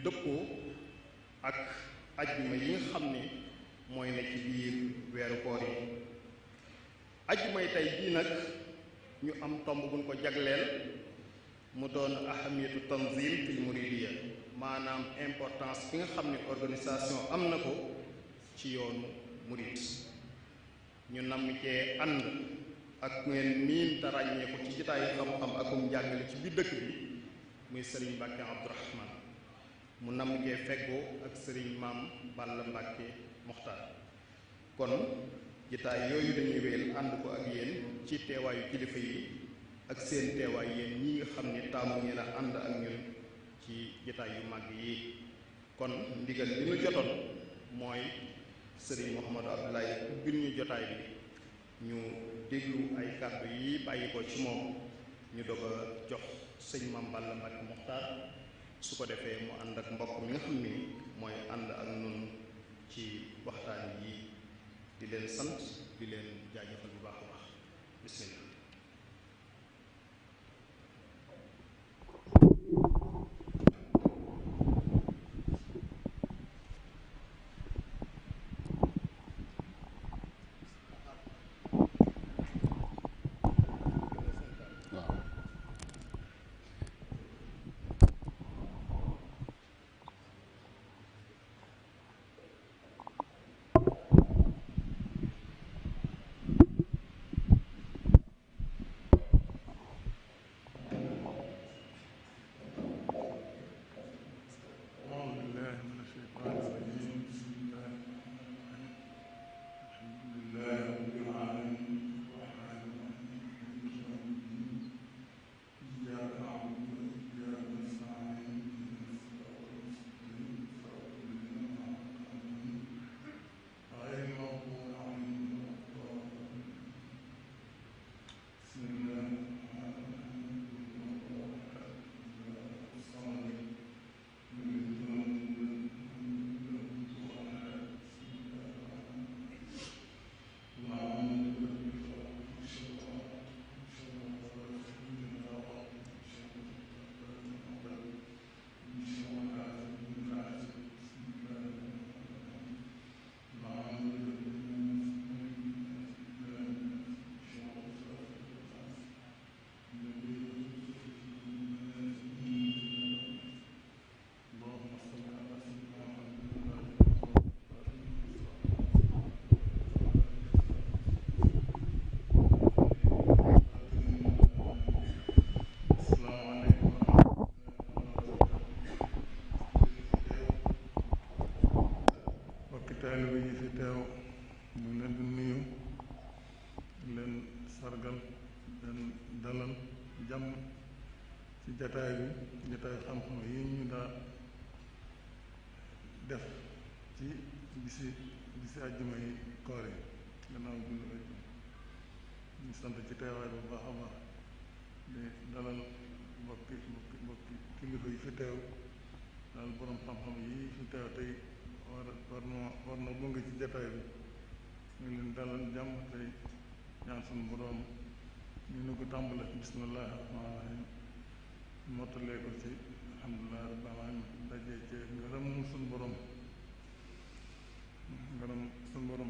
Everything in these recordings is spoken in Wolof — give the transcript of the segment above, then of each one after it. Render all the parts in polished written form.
dëppoo ak ajjuma yi nga xam ne mooy ne ci biir weeru koor yi. ajjumay tey jii nag ñu am tomb buñ ko jagleel mu doon ahamiyatu tanzim fil muridiyya, maanaam importance bi nga xam ne organisation am na ko ci yoonu murid. ñu namm cee ànd ak ngeen miin te ràññee ko ci jotaayu xam-xam akum njàngale ci biir dëkk bi muy sëriñ Mbàkke Abdourahman, mu namm cee feggoo ak sëriñ Maam Balla Mbàkke Muxtaar. kon jotaay yooyu dañuy wéyal ànd ko ak yéen ci teewaayu kilifa yi ak seen teewaay yéen ñi nga xam ne taamu ngeen a ànd ak ñun ci jotaay yu màgg yi. kon ndigal li ñu jotoon mooy sëriñ Mouhamadou Abdoulaye ubbil ñu jotaay bi, ñu déglu ay kàddu yi bàyyi ko ci moom, ñu doog a jox sëñ Maam Balla Mbàkke Muxtaar, su ko defee mu ànd ak mbokk mi nga xam ni mooy ànd ak nun ci waxtaan yi. di leen sant di leen jaajëfal bu baax a baax. bismillah. taalibe yi fi teew ñu leen di nuyu leen sargal leen dalal jàmm ci jataay bi jataay xam-xam yi ñu daa def ci bisi àjjuma yi koor yi gannaaw julli àjjuma ñu sant ci teewaay bu baax a baax di dalal mbokki kilifa yi fi teew dalal borom xam-xam yi fi teew tey war na gunge ci jataay bi ñu leen dalal jàmm tey ñaan suñu borom ñu ne ko tàmbale bismillah rahmaani rahim mottalee ko ci alhamdulilah rabbil alamin dajee ci ngërëm suñu borom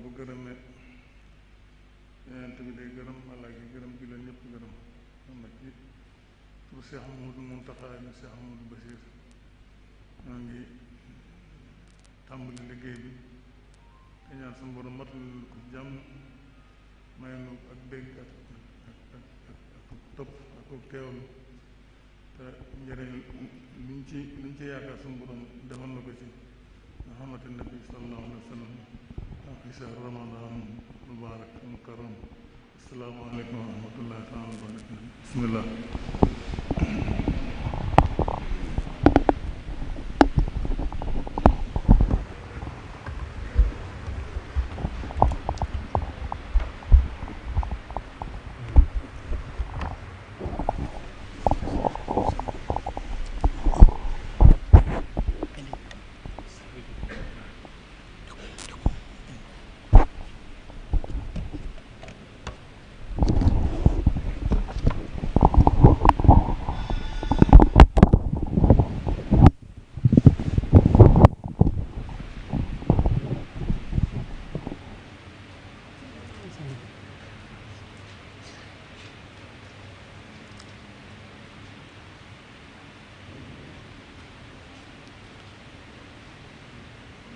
bu gërëmee yonent bi day gërëm Allah gi gërëm bi leen ñëpp gërëm am na ci pour Cheikh Mouhamadou Mountakha ni Cheikh Mouhamadou Bachir ñoo ngi tàmbali liggéey bi te ñaan suñu borom matal ko jàmm may nu ak dégg ak topp ak teewlu te njëriñ liñ ci yaakaar suñu borom defal na ko ci nga xamante nabi sallallahu alayhi wa sallam ak shahru ramadan mubarak mukarram. Assalaamu aleykum wa rahmatullahi taala wa barakatuh. Bismillah.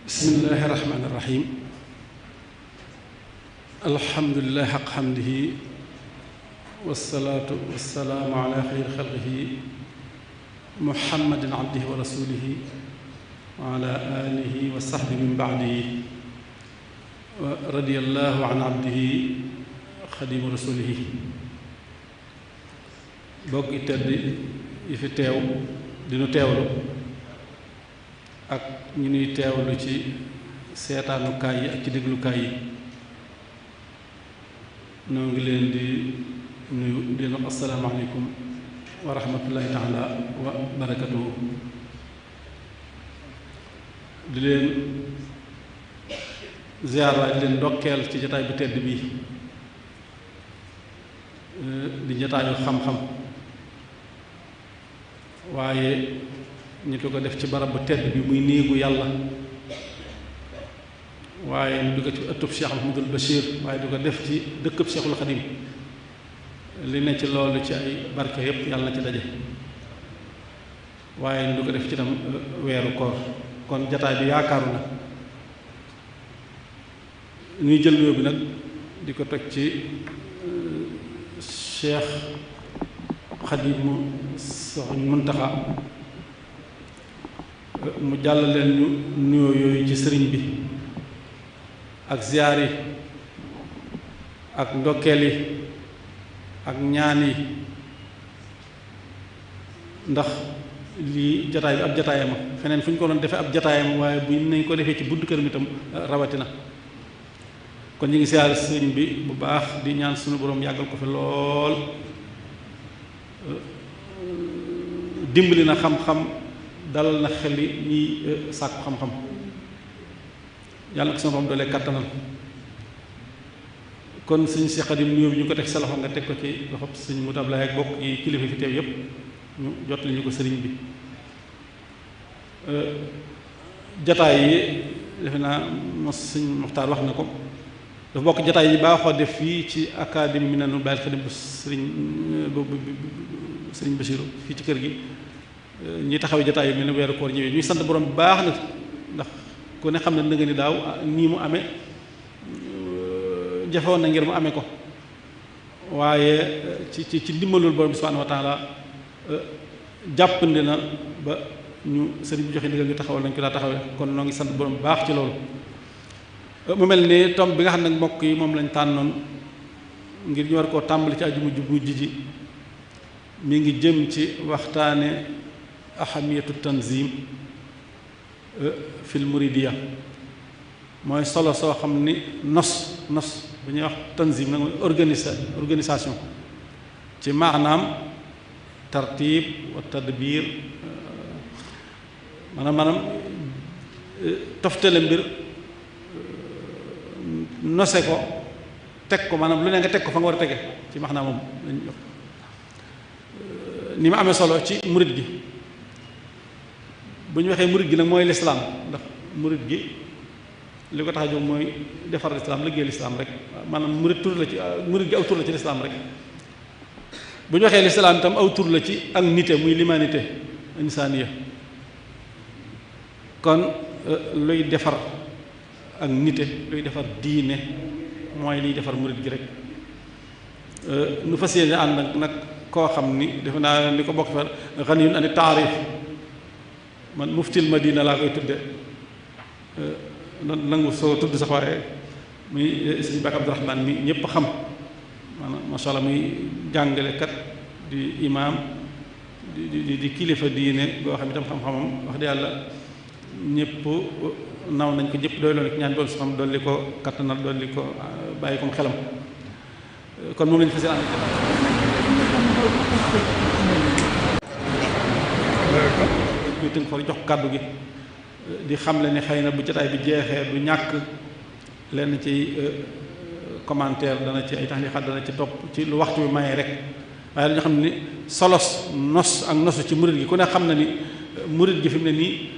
bismillahi rahmaani rahim alhamdulilah xaq xamdihi wasalaatu wasalaamu ala xayri xalqihi muhammadin abdihi wa rasulihi wa ala alihi wa sahbihi min baadihi wa radiyallahu an abdihi xadimu rasulihi bokki tedd yi fi teew dinu teewlu ak ñu nuy teewlu ci seetaanukaay yi ak ci déglukaay yi noo ngi leen di nuyu di leen assalaamu aleykum wa rahmatullahi taala wa barakatuhu di leen ziyaar waaye di leen ndokkeel ci jataay bu tedd bi di jataayu xam-xam waaye ñu di ko def ci barab bu tedd bi muy néegu yàlla waaye ñu di ko ci ëttub Cheikh Ahmadul Bachir waaye di ko def ci dëkkub Cheikhul Xadim li ne ci loolu ci ay barke yépp yàlla na ci daje waaye ñu di ko def ci tam weeru koor kon jataay bi yaakaaru na ñuy jël nuyoo bi nag di ko teg ci Cheikh Xadim Sëriñ Muntaxa mu jàll leen ñu nuyoo yooyu ci sëriñ bi ak ziyaar yi ak ndokkeel yi ak ñaan yi ndax lii jataay bi ab jataayama feneen fu ñu ko doon defee ab jataayama waaye bu nañ ko defee ci buntu këram itam rawatina kon ñu ngi ziyaar sëriñ bi bu baax di ñaan suñu boroom yàggal ko fi lool dimbali na xam-xam dalal na xel yi ñiy sàkku xam-xam yàlla na ko sama borom doolee kàttanal kon sëñ si Xadim nuyoo bi ñu ko teg sa loxo nga teg ko ci loxo sëñ mu tablaay ak bokk yi kilifa fi teew yépp ñu jot li ñu ko sëriñ bi jataay yi defe naa mos sëñ Muxtaar wax na ko dafa bokk jataay yi baaxoo def fii ci académie Minanul Baaqil Xadim bu sëriñ Basiru fii ci kër gi ñi taxawee jotaay yu mel ne weeru koor ñëwee ñuy sant borom bu baax nag ndax ku ne xam ne na nga ni daaw nii mu amee jafewoon na ngir mu amee ko waaye ci ndimbalul borom bi subhanahu wa taala jàppandi na ba ñu sëriñ bi joxe ndigal ñu taxawal nañ ko daa taxawee kon noo ngi sant borom bu baax ci loolu mu mel ni tomb bi nga xam ne mbokk yi moom lañ tànnoon ngir ñu war koo tàmbali ci aju mujj ji mi ngi jëm ci waxtaane ahamiyatu tanzim fil muridiya mooy solo soo xam ni nos bu ñuy wax tanzim nag mooy organisation ci maanaam tartib wa tadbir maanaam toftale mbir nose ko teg ko maanaam lu ne nga teg ko fa nga war a tege ci maanaam moom lañ jox ni ma amee solo ci murid gi bu ñu waxee murid gi nag mooy lislaam ndax murid gi li ko tax a jóg mooy defar lislaam liggéey lislaam rek maanaam murid tur la ci murid gi aw tur la ci lislaam rek bu ñu waxee lislaam itam aw tur la ci ak nite muy l'humanité insaniya kon luy defar ak nite luy defar diine mooy liy defar murid gi rek nu fas yéene ànd nag koo xam ni defe naa li ko bokk fa ganiyun ani taarif man muftil madina laa koy tudde nangu soo tudd sax waaye muy sëñ Bakk Abdourahman mi ñëpp xam maanaam masha Allah muy jàngalekat di imaam di kilifa diine boo xam itam xam-xamam wax dëgg yàlla ñëpp naw nañ ko ñëpp doy loon ak ñaan doon su xam dolli ko kattanal dolli ko bàyyi ko xelam kon moom lañu fas yéene ñu tënk fa jox kàddu gi di xamle ne xëy na bu jotaay bi jeexee du ñàkk lenn ci commentaire dana ci ay taxliixaat dana ci topp ci lu waxtu bi mayee rek waaye dañoo xam ne ni solos nos ak nosu ci murid gi ku ne xam na ni murid gi fi mu ne nii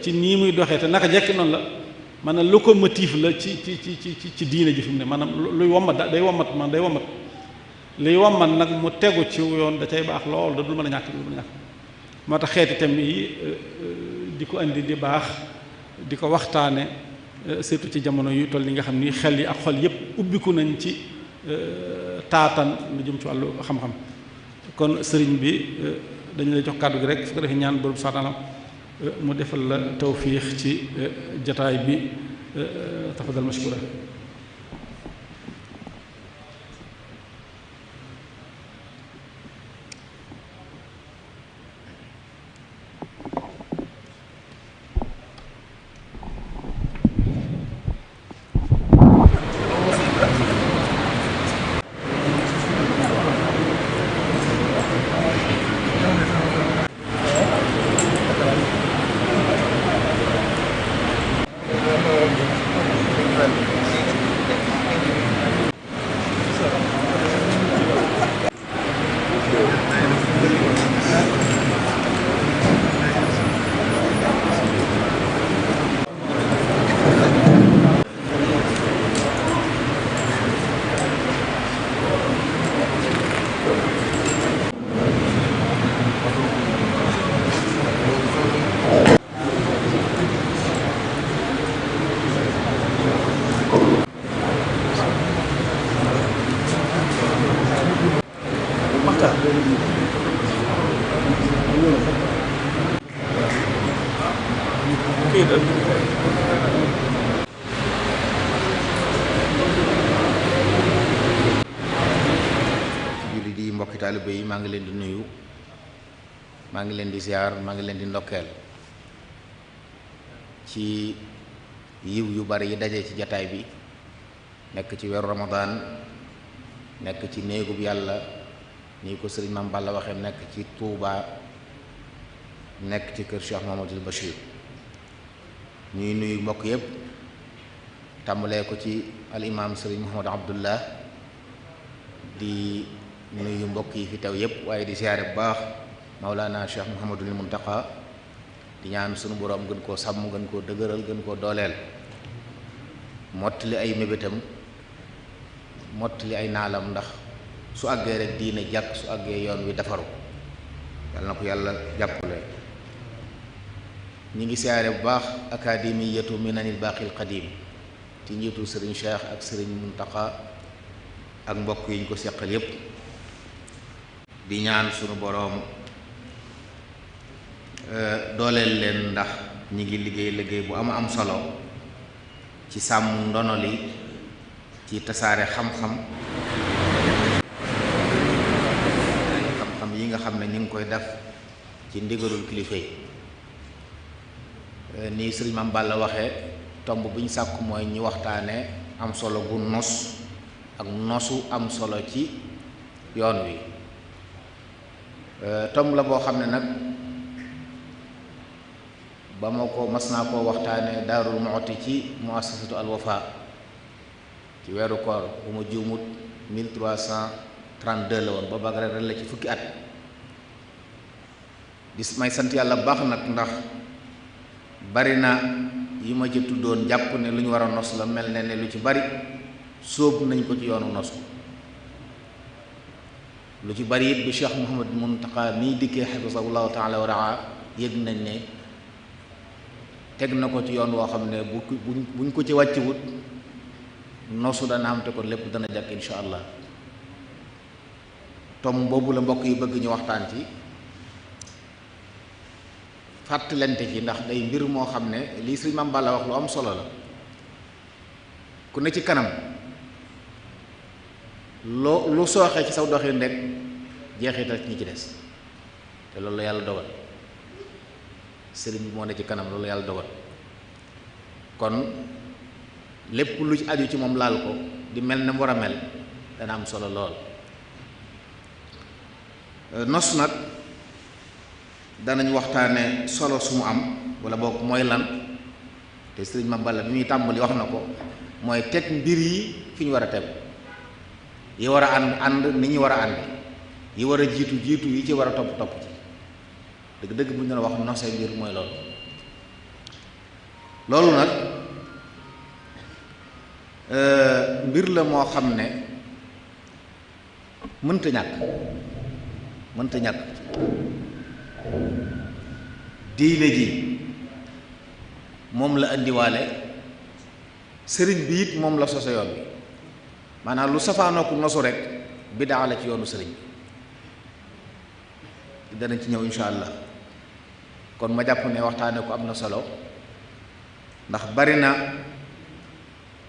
ci nii muy doxee te naka jekk noonu la maanaam locomotive la ci diine ji fi mu ne maanaam luy wommat day wommat man day wommat liy wommat nag mu tegu ci yoon da cay baax lool da dul mën a ñàkk moo tax xeeti thème yi di ko indi di baax di ko waxtaane surtout ci jamono yu toll yi nga xam ni xel yi ak xol yépp ubbiku nañ ci taatan lu jëm ci wàllu xam-xam kon sëriñ bi dañu lay jox kàddu gi rek su ko defee ñaan borom subhanahu wa ta'ala mu defal la tawfiix ci jataay bi tafadal mashkura jullit yi mbokki taalibe yi maa ngi leen di nuyu maa ngi leen di ziar maa ngi leen di ndokkeel ci yiw yu bari yi daje ci jataay bi nekk ci weeru Ramadan nekk ci néegub yàlla ni ko sëriñ Mame Balla waxee nekk ci Touba nekk ci kër Cheikh Mamadou Bachir ñuy nuyu mbokk yépp tàmbalee ko ci al imam sëriñ Mouhamadou Abdullah di nuyu mbokk yi fi teew yépp waaye di siyaare bu baax Maulana Cheikh Mouhamadul Muntaqa di ñaan sunu boroom gën koo sàmm gën koo dëgëral gën koo dooleel mottali ay mébétam mottali ay naalam ndax su àggee rek diine jàkk su àggee yoon wi defaru yàlla na ko yàlla jàppale. ñi ngi siyaare bu baax akademiyatu minanil baqil qadim ci njiitu sëriñ Cheikh ak sëriñ Muntaqa ak mbokk yi ñu ko seqal yépp di ñaan sunu boroom dooleel leen ndax ñi ngi liggéey bu am solo ci sàmm ndono li ci tasaare xam-xam yi nga xam ne ñu ngi koy def ci ndigalul kilifa yi ni sëriñ Mame Balla waxee tomb bi ñu sàkku mooy ñu waxtaane am solo gu nos ak nosu am solo ci yoon wi tomb la boo xam ne nag ba ma ko mas naa koo waxtaane Daarul Muxti ci muassasatu Al Wafa ci weeru koor bu ma juumut 1332 la woon ba bag ren la ci fukki at may sant yàlla baax nag ndax bari na yi ma ci tuddoon jàpp ne lu ñu war a nos la mel ne lu ci bari sóobu nañ ko ci yoonu nos lu ci bari it bi Cheikh Mouhamad Muntaqa mii dikkee xafisahullahu taala wa raa yëg nañ ne teg na ko ci yoon woo xam ne buñ ko ci wàcciwut nosu dana am te ko lépp dana jàkk insha allah tom boobu la mbokk yi bëgg ñu waxtaan ci fàttalante ci ndax day mbir moo xam ne lii sëriñ Mame Balla wax lu am solo la ku ne ci kanam lu sooxee ci saw doxin rek jeexital ci ñi ci des te loolu la yàlla dogal sëriñ bi moo ne ci kanam loolu yàlla dogal kon lépp lu ci aju ci moom laal ko di mel ne mu war a mel dana am solo lool nos nag danañ waxtaane solo su mu am wala boog mooy lan te sëriñ Mame Balla bi muy tàmbali wax na ko mooy teg mbir yi fi ñu war a teg yi war a ànd ni ñu war a ànd yi war a jiitu yi ci war a topp ci dëgg-dëgg bu ñu doon wax nosee mbir mooy loolu nag mbir la moo xam ne mënta ñàkk diine ji moom la indiwaale sëriñ bi it moom la soso yoon bi maanaam lu safaanoo ko nosu rek bidaa la ci yoonu sëriñ bi danañ ci ñëw insha allah kon ma jàpp ne waxtaane ko am na solo ndax bari na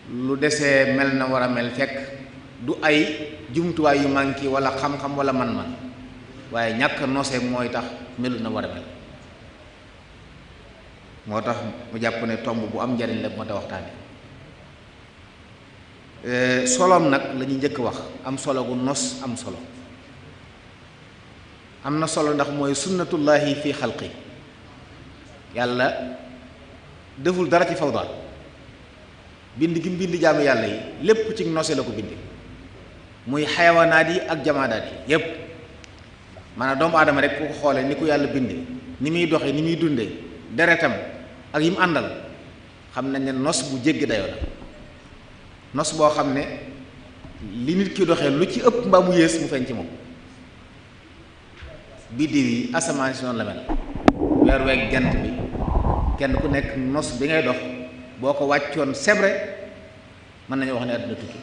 lu desee mel na war a mel fekk du ay jumtuwaay yu manqué wala xam-xam wala man-man waaye ñàkk noose mooy tax melu na war a mel moo tax mu jàpp ne tomb bu am njariñ la moo tax waxtaane solom nag la ñuy njëkk wax am solo gu nos am solo am na solo ndax mooy sunnatullahi fi xalqi yàlla deful dara ci fawda bind gi mu bind jaamu yàlla yi lépp ci nose la ko bindi muy xayawanaat yi ak jamaadaat yi yépp maanaam doomu aadama rek ku ko xoolee ni ko yàlla binde ni muy doxe ni muy dunde deretam ak yi mu àndal xam nañ ne nos bu jéggi dayoo la nos boo xam ne li nit ki doxee lu ci ëpp mbaa mu yées mu feeñ ci moom biddiw yi asamaan si noonu la mel weer weeg jant bi kenn ku nekk nos bi ngay dox boo ko wàccoon sebre mën nañu wax ne àdduna tukki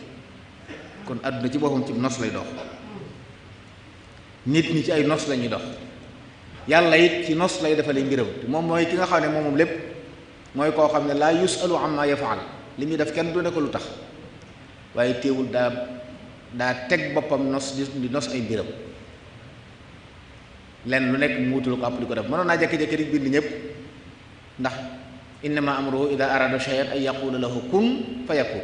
kon àdduna ci boppam ci nos lay dox nit ñi ci ay nos lañuy dox yàlla it ci nos lay defalee mbiram te moom mooy ki nga xam ne moom lépp mooy koo xam ne laa yusalu amma yafaal li muy def kenn du ne ko lu tax waaye téewul daa teg boppam nos di nos ay mbiram lenn lu nekk mu wutul ko àpp di ko def mënoon naa jékki-jékki di bind ñëpp ndax innama amruhu ida arada shay'an ay yaqula lahu kun fa yakun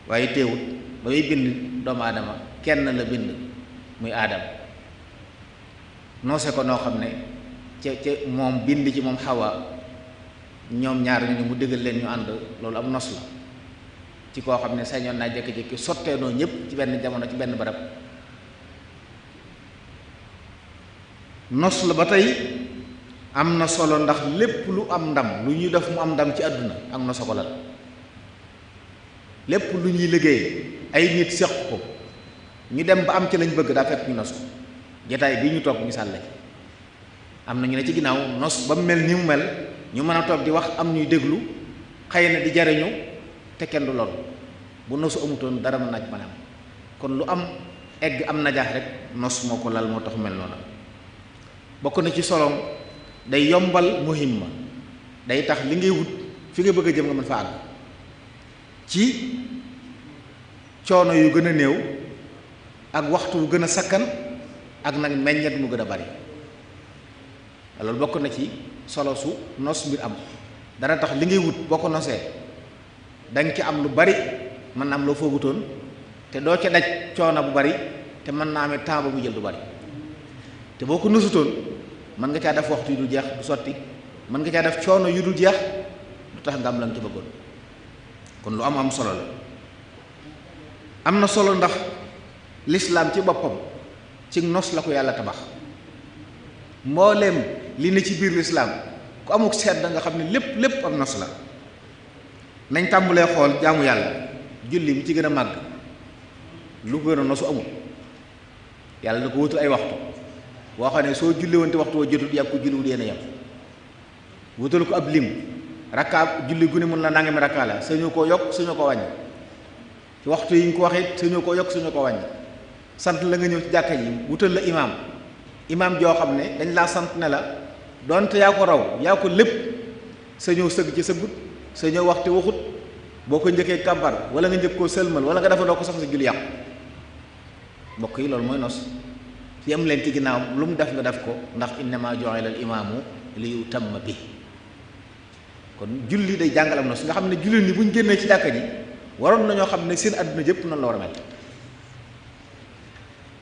waaye téewul ba muy bind doomu aadama kenn la bind muy aadama noose ko noo xam ne ca moom bind ci moom xawa ñoom ñaar ñu mu dëggal leen ñu ànd loolu am nos la ci koo xam ne sañoon naa jékki-jékki sotteenoo ñëpp ci benn jamono ci benn barab nos la ba tey am na solo ndax lépp lu am ndam lu ñuy def mu am ndam ci àdduna ak nosa ko lal lépp lu ñuy liggéey ay nit seq ko ñu dem ba am ci lañ bëgg daa fekk ñu nos jataay bii ñu toog misaal la am na ñu ne ci ginnaaw nos ba mu mel ni mu mel ñu mën a toog di wax am ñuy déglu xëy na di jariñu te kenn du lool bu nosu amutoon dara mën naaj maanaam kon lu am egg am najaax rek nos moo ko lal moo tax mel noonu bokk na ci soloom day yombal muhimma day tax li ngay wut fi nga bëgg a jëm nga mën fa àgg ci coono yu gën a néew ak waxtu wu gën a sakkan ak nag meññet mu gën a bari loolu bokk na ci solo su nos mbir am dana tax li ngay wut boo ko nosee danga ci am lu bari mën na am loo foogutoon te doo ca daj coono bu bari te mën naa amee temps ba mu jël du bari te boo ko nosutoon mën nga caa def waxtu yu dul jeex du sotti mën nga caa def coono yu dul jeex du tax nga am la nga ci bëggoon kon lu am solo la am na solo ndax lislaam ci boppam ci nos la ko yàlla tabax mbooleem li ne ci biir lislaam ku amuk seet da nga xam ne lépp am nos la nañ tàmbulee xool jaamu yàlla julli mi ci gën a màgg lu ko gën a nosu amul yàlla da ko wutul ay waxtu boo xam ne soo julli woon te waxtu woo jotut yàgg ko julliwul yéen a yem wutal ko ab lim rakkaa julli gu ne mun la nangami rakkaa la sañoo koo yokk sañoo ko wàññi ci waxtu yi ñu ko waxee sañoo koo yokk sañoo ko wàññi sant la nga ñëw ci jàkka ji wutal la imaam joo xam ne dañ laa sant ne la donte yaa ko raw yaa ko lépp sañoo sëgg ci sëggut sañoo waxte waxut boo ko njëkkee kàmbar wala nga njëkk koo sëlmal wala nga dafa doo ko sax sa julli yàqu mbokk yi loolu mooy nos fi am leen ci ginnaaw lu mu def nga def ko ndax innama ju'ila al imaamu li yutamma bi kon julli day jàngal am nos nga xam ne julli ni bu ñu génnee ci jàkka ji waroon nañoo xam ne seen adduna jëpp noonu la war a mel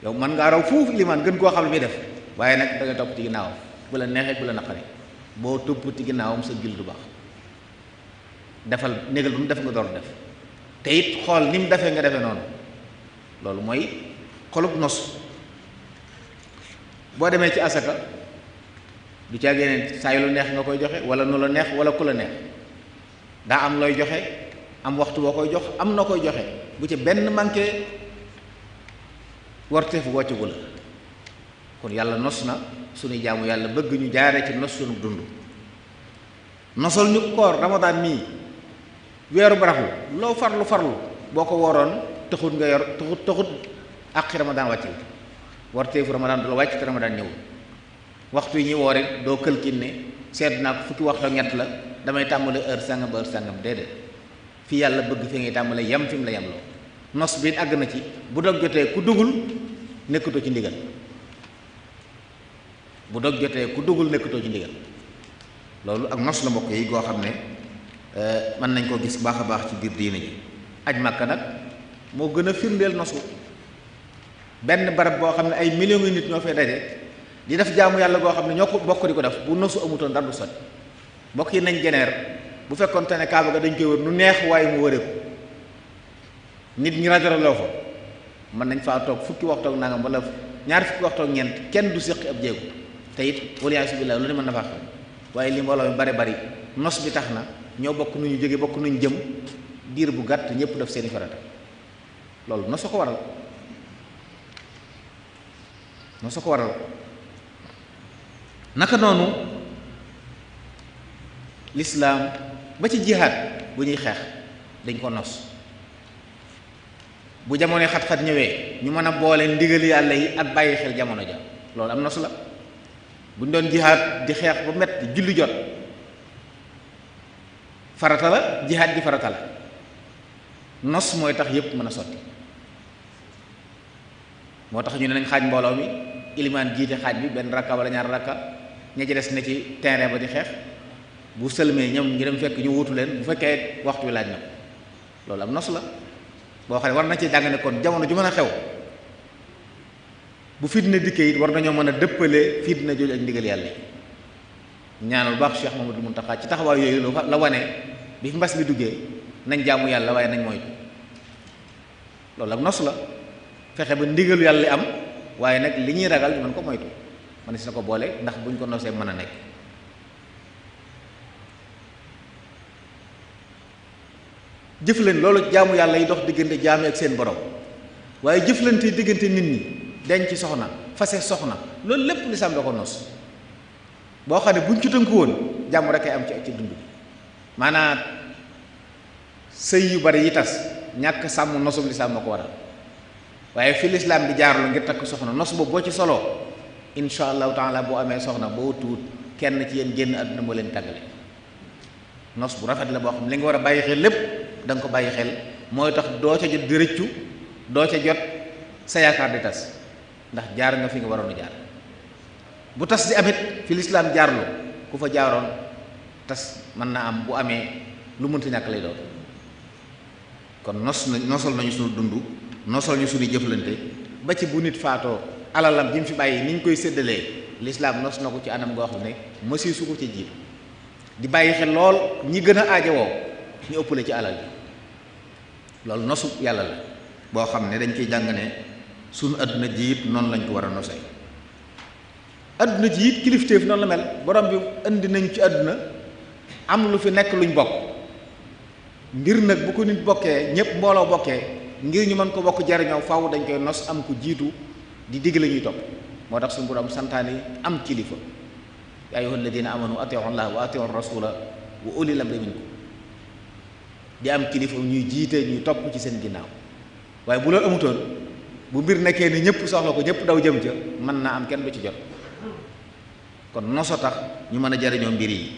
yow mën ngaa raw foofu limaan gën koo xam ne muy def waaye nag da nga topp ci ginnaawam bu la neexee bu la naqaree boo topp ci ginnaawam sa julli du baax defal négal ba mu def nga door def te it xool ni mu defee nga defee noonu loolu mooy xolub nos boo demee ci asaka du caa génne saa yu lu neex nga koy joxe wala nu la neex wala ku la neex daa am looy joxe am waxtu boo koy jox am na koy joxe bu ci benn manqué warteef woccigu la kon yàlla nos na suñu jaamu yàlla bëgg ñu jaare ci nos sunu dund nosal ñu koor ramadaan mii weeru baraxlu loo farlu farlu boo ko wooroon taxut nga yor taxut àqi ramadaan wàcc la warteefu ramadaan du la wàcc te ramadaan ñëwul waxtu yi ñuy woore doo këlkin ne seet naa ko fukki waxtu ak ñett la damay tàmbale heure sàngam ba heure sàngam déedéet fii yàlla bëgg fi ngay tàmbale yem fi mu la yem loo nos bi àgg na ci bu dog jotee ku dugul nekkatoo ci ndigal bu dog jotee ku dugul nekkatoo ci ndigal loolu ak nos la mbokk yi goo xam ne mën nañ koo gis baax a baax ci biir diine ji aj Makka nag moo gën a firndeel nosu benn barab boo xam ne ay millions yi nit ñoo fay daje di def jaamu yàlla goo xam ne ñoo ko bokk di ko def bu nosu amutoon dara du sot mbokk yi nañ jeneer bu fekkoon te ne kaaba ga dañ koy wër nu neex waaye mu wëree ko nit ñi rajaraloo fa mën nañ faa toog fukki waxtu ak nangam wala ñaar fukki waxtu ak ñeent kenn du séqi ab jéegu te it waliyaasu billaah lu ne mën na faa xam waaye li mbooloo mi bari bari nos bi tax na ñoo bokk nu ñu jóge bokk nu ñu jëm diir bu gàtt ñëpp def seeni farata loolu nosu ko waral nosu ko waral naka noonu lislaam ba ci jihaad bu ñuy xeex dañ ko nos bu jamono xat-xat ñëwee ñu mën a boole ndigal yàlla yi ak bàyyi xel jamono ja loolu am nos la bu ñu doon jihaad di xeex ba metti julli jot farata la jihaad ji farata la nos mooy tax yépp mën a sotti moo tax ñu ne nañ xaaj mbooloo mi ilimaan jiite xaaj bi benn rakka wala ñaar rakka ña ci des ne ci terrain ba di xeex bu sëlmee ñoom ñu dem fekk ñu wutu leen bu fekkee waxtu wi laaj na ko loolu am nos la boo xam ne war na ci jàng ne kon jamono ju mën a xew bu fitna dikkee it war nañoo mën a dëppale fitna jooju ak ndigal yàlla yi ñaanal baax Cheikh Mamadou Muntaxa ci taxawaay yooyu la wane bi fi mbas mi duggee nañ jaamu yàlla waaye nañ moytu loolu ak nos la fexe ba ndigalu yàlla li am waaye nag li ñuy ragal ñu mën ko moytu man si na ko boole ndax buñ ko nosee mën a nekk jëflante loolu jaamu yàlla yi dox diggante jaami ak seen borom waaye jëflante diggante nit ñi denc soxna fase soxna loolu lépp lislaam da ko nos boo xam ne buñ ci tënku woon jàmm rek ay am ci dund bi maanaam sëy yu bari yi tas ñàkk sàmm nosum lislaam moo ko waral waaye fi lislaam di jaarlu ngir takk soxna nos boobu boo ci soloo insha allahu taala boo amee soxna boo tuut kenn ci yéen génn àdduna moo leen tàggale nos bu rafet la boo xam ne li nga war a bàyyi xel lépp da nga ko bàyyi xel mooy tax doo ca jot di rëccu doo ca jot sa yaakaar di tas ndax jaar nga fi nga waroon a jaar bu tas di amit fi lislaam jaarlu ku fa jaaroon tas mën naa am bu amee lu mënta ñàkk lay doon kon nosal nañu suñu dund nosal ñu suñu jëflante ba ci bu nit faatoo alalam ji mu fi bàyyi ni ñu koy séddalee lislaam nos na ko ci anam goo xam ne mësi su ko ca jiitu di bàyyi xel lool ñi gën a aajowoo ñu ëppale ci alal bi loolu nosu yàlla la boo xam ne dañ koy jàng ne suñu adduna ji it noonu lañ ko war a nosee adduna ji it kilifteef noonu la mel borom bi indi nañ ci adduna am lu fi nekk luñ bokk ngir nag bu ko nit bokkee ñépp mbooloo bokkee ngir ñu mën ko bokk jariñoo faaw dañ koy nos am ko jiitu di digg la ñuy topp moo tax suñu borom santaane am kilifa yaa ayyuha alladina amanu atiu llah wa atiu rasula wa ulil amri minkum di am kilifa ñuy jiite ñuy topp ci seen ginnaaw waaye bu loolu amutoon bu mbir nekkee ni ñëpp soxla ko ñëpp daw jëm ca mën naa am kenn du ci jot kon noso tax ñu mën a jariñoo mbir yi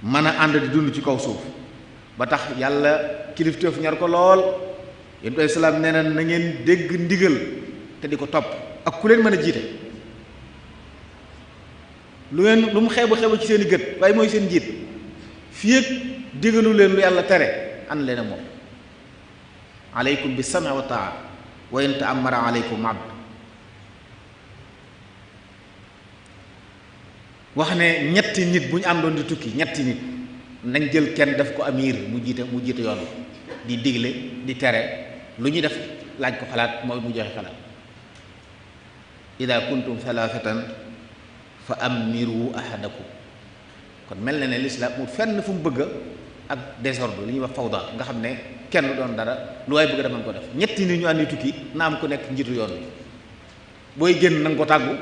mën a ànd di dund ci kaw suuf ba tax yàlla kilifteef ñor ko lool yonent bi salaam nee na na ngeen dégg ndigal te di ko topp ak ku leen mën a jiite lu mu xeebu ci seen i gët waaye mooy seen jiit fii ak digalu leen lu yàlla tere ànd leen ak moom aleykum bi sam'i wa taa wa in ta'ammara aleykum abd wax ne ñetti nit bu ñu àndoon di tukki ñetti nit nañ jël kenn def ko amir mu jiite yoon di digle di tere lu ñu def laaj ko xalaat mooy mu joxe xalaat ida kuntum thalathatan fa amiru ahadakum kon mel na ne lislaam mu fenn fu mu bëgg ak désordre li ñuy wax fawda nga xam ne kenn doon dara lu waay bëgg daman ko def ñetti nit ñu àndi tukki na am ku nekk njiitu yoon wi booy génn na nga ko tàggu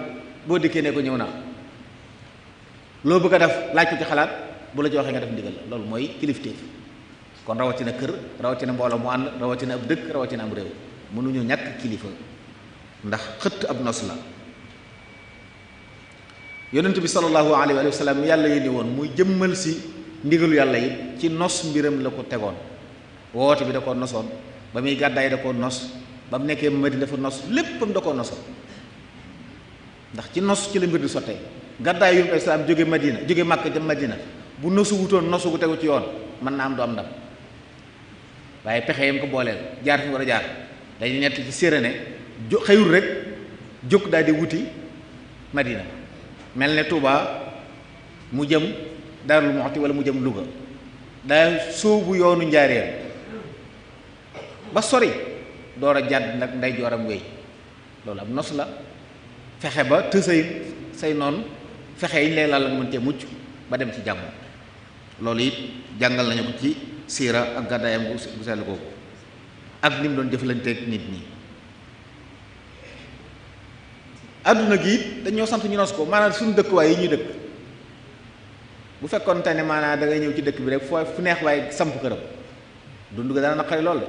boo dikkee ne ko ñëw naa loo bëgg a def laaj ko ci xalaat bu la ci waxee nga def ndigal la loolu mooy kilifteef kon rawatina kër rawatina mbooloo mu ànd rawatina ab dëkk rawatina am réew mënuñu ñàkk kilifa ndax xëtt ab nos la yonent bi sallallahu alayhi wa sallam yàlla yónni woon muy jëmmal si ndigalu yàlla yi ci nos mbiram la ko tegoon woote bi da koo nosoon ba muy gàddaay da koo nos ba mu nekkee Madina dafa nos léppam da koo nosoon ndax ci nos ci la mbir di sottee gàddaay yonent bi salaam jóge Madina jóge Makka dem Madina bu nosu wutoon nosu gu tegu ci yoon mën naa am du am ndam waaye pexe yam ko booleel jaar fi war a jaar dañuy nett ci séeréne xëyul rek jóg daal di wuti Madina mel ne Touba mu jëm Darou Moukhty wala mu jëm Louga daa sóobu yoonu njaareem ba sori door a jàdd nag nday jooram wéy loolu am nos la fexe ba tësay say noonu fexe yi ñu lay laal mën cee mucc ba dem ci jàmm loolu it jàngal nañu ko ci siira ak gàddaayam gu sell googu ak ni mu doon jëflanteeg nit ñi àdduna gi it dañoo sant ñu nos ko maanaam suñu dëkkuwaay yi ñuy dëkk bu fekkoon te ne maanaam da ngay ñëw ci dëkk bi rek foo fu neex waaye samp këram dund ga dana naqari lool de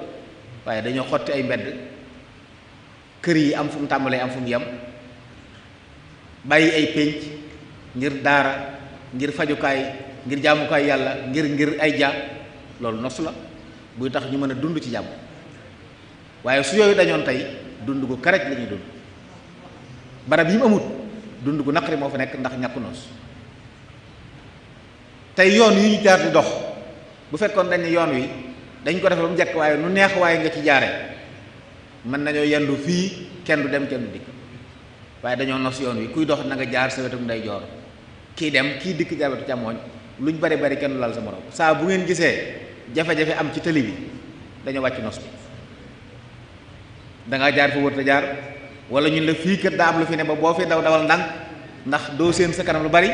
waaye dañoo xotti ay mbedd kër yi am fu mu tàmbalee am fu mu yem bàyyi ay pénc ngir daara ngir fajukaay ngir jaamukaay yàlla ngir ay ja loolu nos la buy tax ñu mën a dund ci jàmm waaye su yooyu dañoon tey dund gu karaj la ñuy dund barab yi mu amut dund gu naqari moo fa nekk ndax ñàkk nos tey yoon yu ñu jaar di dox bu fekkoon dañ ne yoon wi dañ ko def ba mu njëkk waaye nu neex waaye nga ci jaare mën nañoo yendu fii kenn du dem kenn du dikk waaye dañoo nos yoon wi kuy dox na nga jaar sa wetu ndeyjoor kii dem kii dikk jaar wetu càmmooñ luñ bari bari kenn du laal sa morom saa bu ngeen gisee jafe-jafe am ci tëli bi dañoo wàcc nos bi dangaa jaar fa wër te jaar wala ñun la fii kat daa am lu fi ne ba boo fi daw dawal ndànk ndax doo seen sa kanam lu bari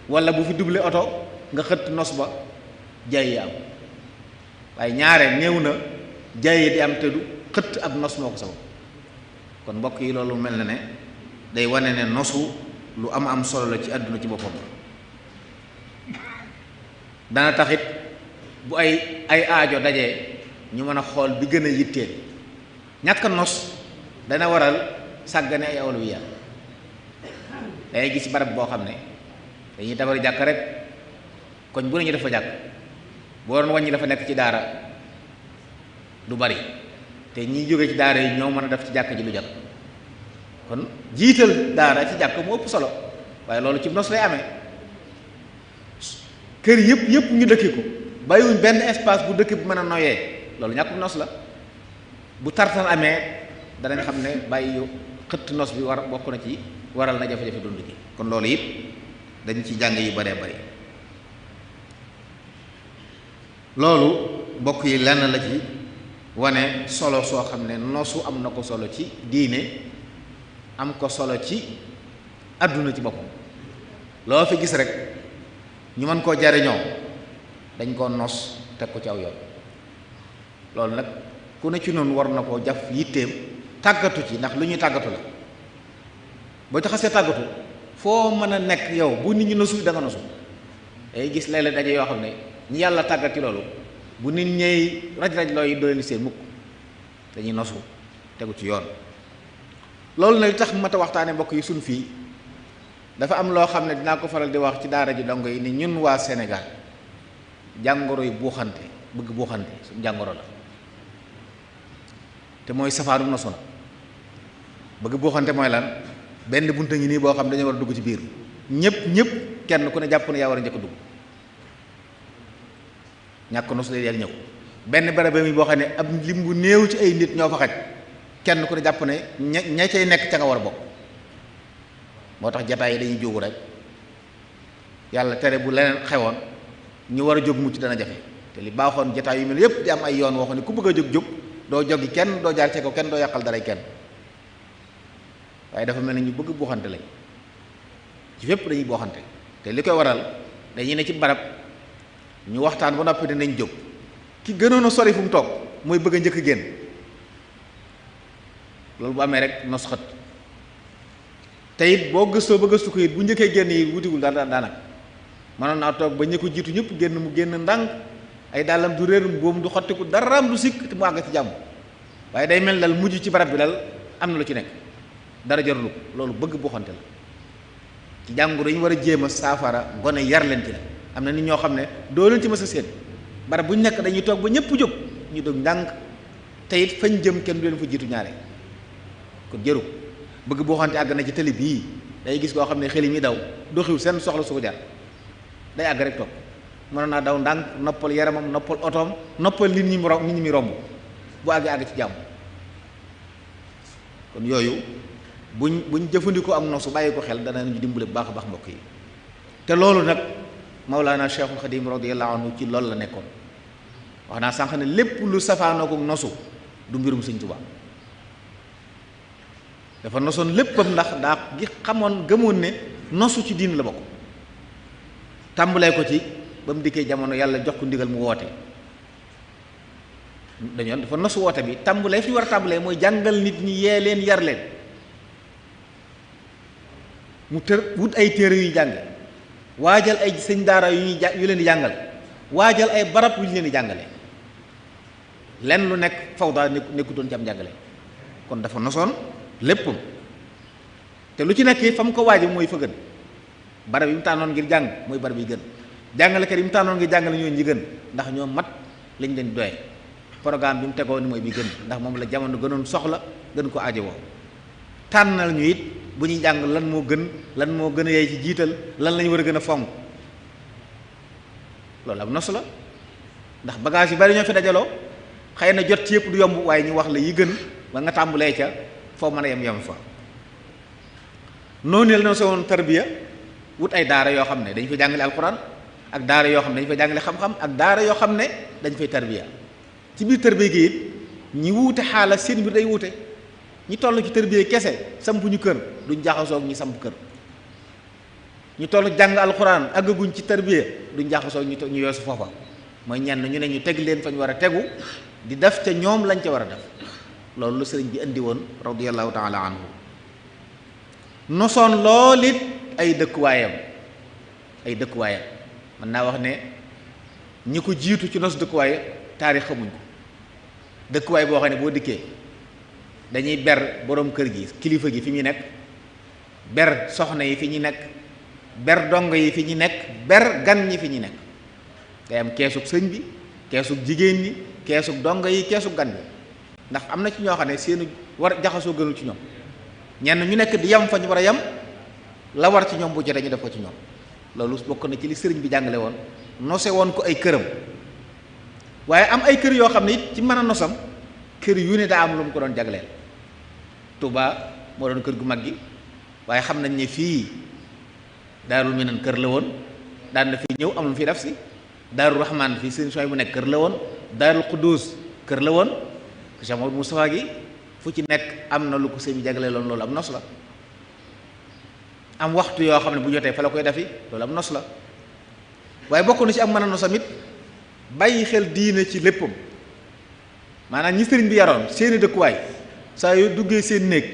wala bu fi doublé oto nga xëtt nos ba jaay yi am waaye ñaare néew na jaay yi di am te du xëtt ab nos moo ko sabab kon mbokk yi loolu mel na ne day wane ne nosu lu am solo la ci àdduna ci boppam dana taxit bu ay aajo dajee ñu mën a xool bi gën a yitteel ñàkk nos dana waral sàggane ay awluwiya dangay gis barab boo xam ne dañuy tabari jàkk rek koñ bu ne ñu dafa jàkk boo doon wàññi dafa nekk ci daara du bari te ñiy jóge ci daara yi ñoo mën a def ci jàkk ji lu jàkk kon jiital daara ci jàkk mu ëpp solo waaye loolu ci nos lay amee kër yëpp ñu dëkki ko bàyyiwuñ benn espace bu dëkk bi mën a noyee loolu ñàkk nos la bu tartan amee danañ xam ne bàyyi yu xëtt nos bi war bokk na ci waral na jafe-jafe dund gi kon loolu it dañ ci jàng yu baree bari loolu mbokk yi lenn la ci wane solo soo xam ne nosu am na ko solo ci diine am ko solo ci àdduna ci boppam loo fi gis rek ñu mën koo jariñoo dañ koo nos teg ko ci aw yoon loolu nag ku ne ci noonu war na koo jaf yitteem tàggatu ci ndax lu ñuy tàggatu la boo ci xasee tàggatu foo mën a nekk yow bu nit ñi nosu da nga nosu day gis léeg-léeg daje yoo xam ne ñi yàlla tàggat ci loolu bu nit ñey raj-raj looy doo leen seen mukk dañuy nosu tegu ci yoon loolu nag li tax mat a waxtaane mbokk yi suñ fii dafa am loo xam ne dinaa ko faral di wax ci daara ji dongo yi ni ñun waa Sénégal jàngoro yi buuxante bëgg buuxante suñu jàngoro la te mooy safaanu nosu na bëgg buuxante mooy lan benn bunta ngi nii boo xam dañoo war a dugg ci biir ñëpp kenn ku ne jàpp ne yaa war a njëkk a dugg ñàkk nos lay ñëw benn barab mi boo xam ne ab lim bu néew ci ay nit ñoo fa xaj kenn ku ne jàpp ne ña cay nekk ca nga war a bokk moo tax jataay yi dañuy jógu rek yàlla tere bu leneen xewoon ñu war a jóg mucc dana jafe te li baaxoon jataay yu mel yépp di am ay yoon woo xam ne ku bëgg a jóg doo joggi kenn doo jaar ci ko kenn doo yàqal dara kenn waaye dafa mel ne ñu bëgg buuxante lañ ci fépp dañuy buuxante te li koy waral dañuy ne ci barab ñu waxtaan ba noppi dinañ jóg ki gënoon a sori fu mu toog mooy bëgg a njëkk génn loolu bu amee rek nos xët te it boo gëstoo ba gëstu ko it bu njëkkee génn yi wutiwul daanaka mënoon naa toog ba ñi ko jiitu ñëpp génn mu génn ndànk ay dàllam du réer boobu du xottiku daraam du sikk te mu àgg ci jàmm waaye day mel dal mujj ci barab bi dal am na lu ci nekk dara jarulu ko loolu bëgg bu xonte la ci jàngoro yi ñu war a jéem a saafara gone yar leen ci la am na nit ñoo xam ne doo leen ci mës a seet barab bu ñu nekk dañuy toog ba ñëpp jóg ñu dog ndànk te it fañ jëm kenn du leen fa jiitu ñaare kon jëru bëgg boo xonte àgg na ci télé bii day gis koo xam ne xel yi mi daw doxiwul seen soxla su ko jar day àgg rek toog mënoon naa daw ndànk noppal yaramam noppal otoom noppal nit ñi mi romb bu àgg ci jàmm kon yooyu buñ jëfandikoo am nosu bàyyi ko xel dana ñu dimbale bu baax a baax mbokk yi te loolu nag Mawlaana Cheikhul Xadim radiyallahu anhu ci loolu la nekkoon wax naa sànq ne lépp lu safaanoo ko nosu du mbirum Sëñ Tuubaa dafa nosoon léppam ndax daa gi xamoon gëmoon ne nosu ci diin la bokk tàmbalee ko ci ba mu dikkee jamono yàlla jox ko ndigal mu woote dañoon dafa nosu woote bi tàmbalee fi war a tàmbalee mooy jàngal nit ñi yee leen yar leen mu wut ay téere yuy jàng waajal ay sëñ daara yu leen di jàngal waajal ay barab yu ñu leen di jàngale lenn lu nekk fawda nekkutoon ci am jàngale kon dafa nosoon léppam te lu ci nekk fa mu ko waaje mooy fa gën barab yi mu tànnoon ngir jàng mooy barab yi gën jàngalekat yi mu tànnoon ngir jàngale ñoo ñi gën ndax ñoo mat lañ leen doye programme bi mu tegoo ni mooy bi gën ndax moom la jamono gënoon soxla gën ko aajo woo tànnal ñu it bu ñuy jàng lan moo gën a yey ci jiital lan lañu war a gën a fonk loolu am nos la ndax bagage yu bari ñoo fi dajaloo xëy na jot ci yëpp du yomb waaye ñu wax la yi gën ba nga tàmbulee ca foo mën a yem fa noonu la woon tarbiya wut ay daara yoo xam ne dañ fay jàngale alquran ak daara yoo xam ne dañ fay jàngale xam-xam ak daara yoo xam ne dañ fay tarbiya ci biir tarbiya gi it ñi wuute xaala seen biir day wuute ñi toll ci tarbiya kese samp ñu kër duñ jaxasoog ñi samp kër ñu toll jàng alquran àggaguñ ci tarbiya duñ jaxasoog ñu yoosu foofa mooy ñenn ñu ne ñu teg leen fa ñu war a tegu di def ca ñoom lañ ca war a def loolu lu sëriñ bi indi woon radiyallahu taala anhu nosoon lool it ay dëkkuwaayam mën naa wax ne ñi ko jiitu ci nos dëkkuwaay taarix xamuñ ko dëkkuwaay boo xam ne boo dikkee dañuy ber boroom kër gi kilifa gi fi muy nekk ber soxna yi fi ñuy nekk ber dongo yi fi ñuy nekk ber gan ñi fi ñuy nekk day am keesug sëñ bi keesug jigéen ñi keesug dongo yi keesug gan ñi ndax am na ci ñoo xam ne seenu war jaxasoo gënul ci ñoom ñenn ñu nekk di yam fa ñu war a yam la war ci ñoom bu jotee ñu def ko ci ñoom loolu bokk na ci li sëriñ bi jàngale woon nose woon ko ay këram waaye am ay kër yoo xam ne it ci mën a nosam kër yu ne daa am lu mu ko doon jagleel Touba moo doon kër gu mag gi waaye xam nañ ne fii Daarul Minan kër la woon daan na fi ñëw am lu mu fi def si Daarul Rahman fii sëriñ Soy bu nekk kër la woon Daarul Quddus kër la woon Cheikh Mamadou Moustapha gi fu ci nekk am na lu ko sëñ bi jagleeloon loolu am nos la am waxtu yoo xam ne bu jotee fa la koy defi loolu am nos la waaye bokk na ci am mën a nosam it bàyyi xel diine ci léppam maanaam ñi sëriñ bi yaroon seeni dëkkuwaay saa yu duggee seen néeg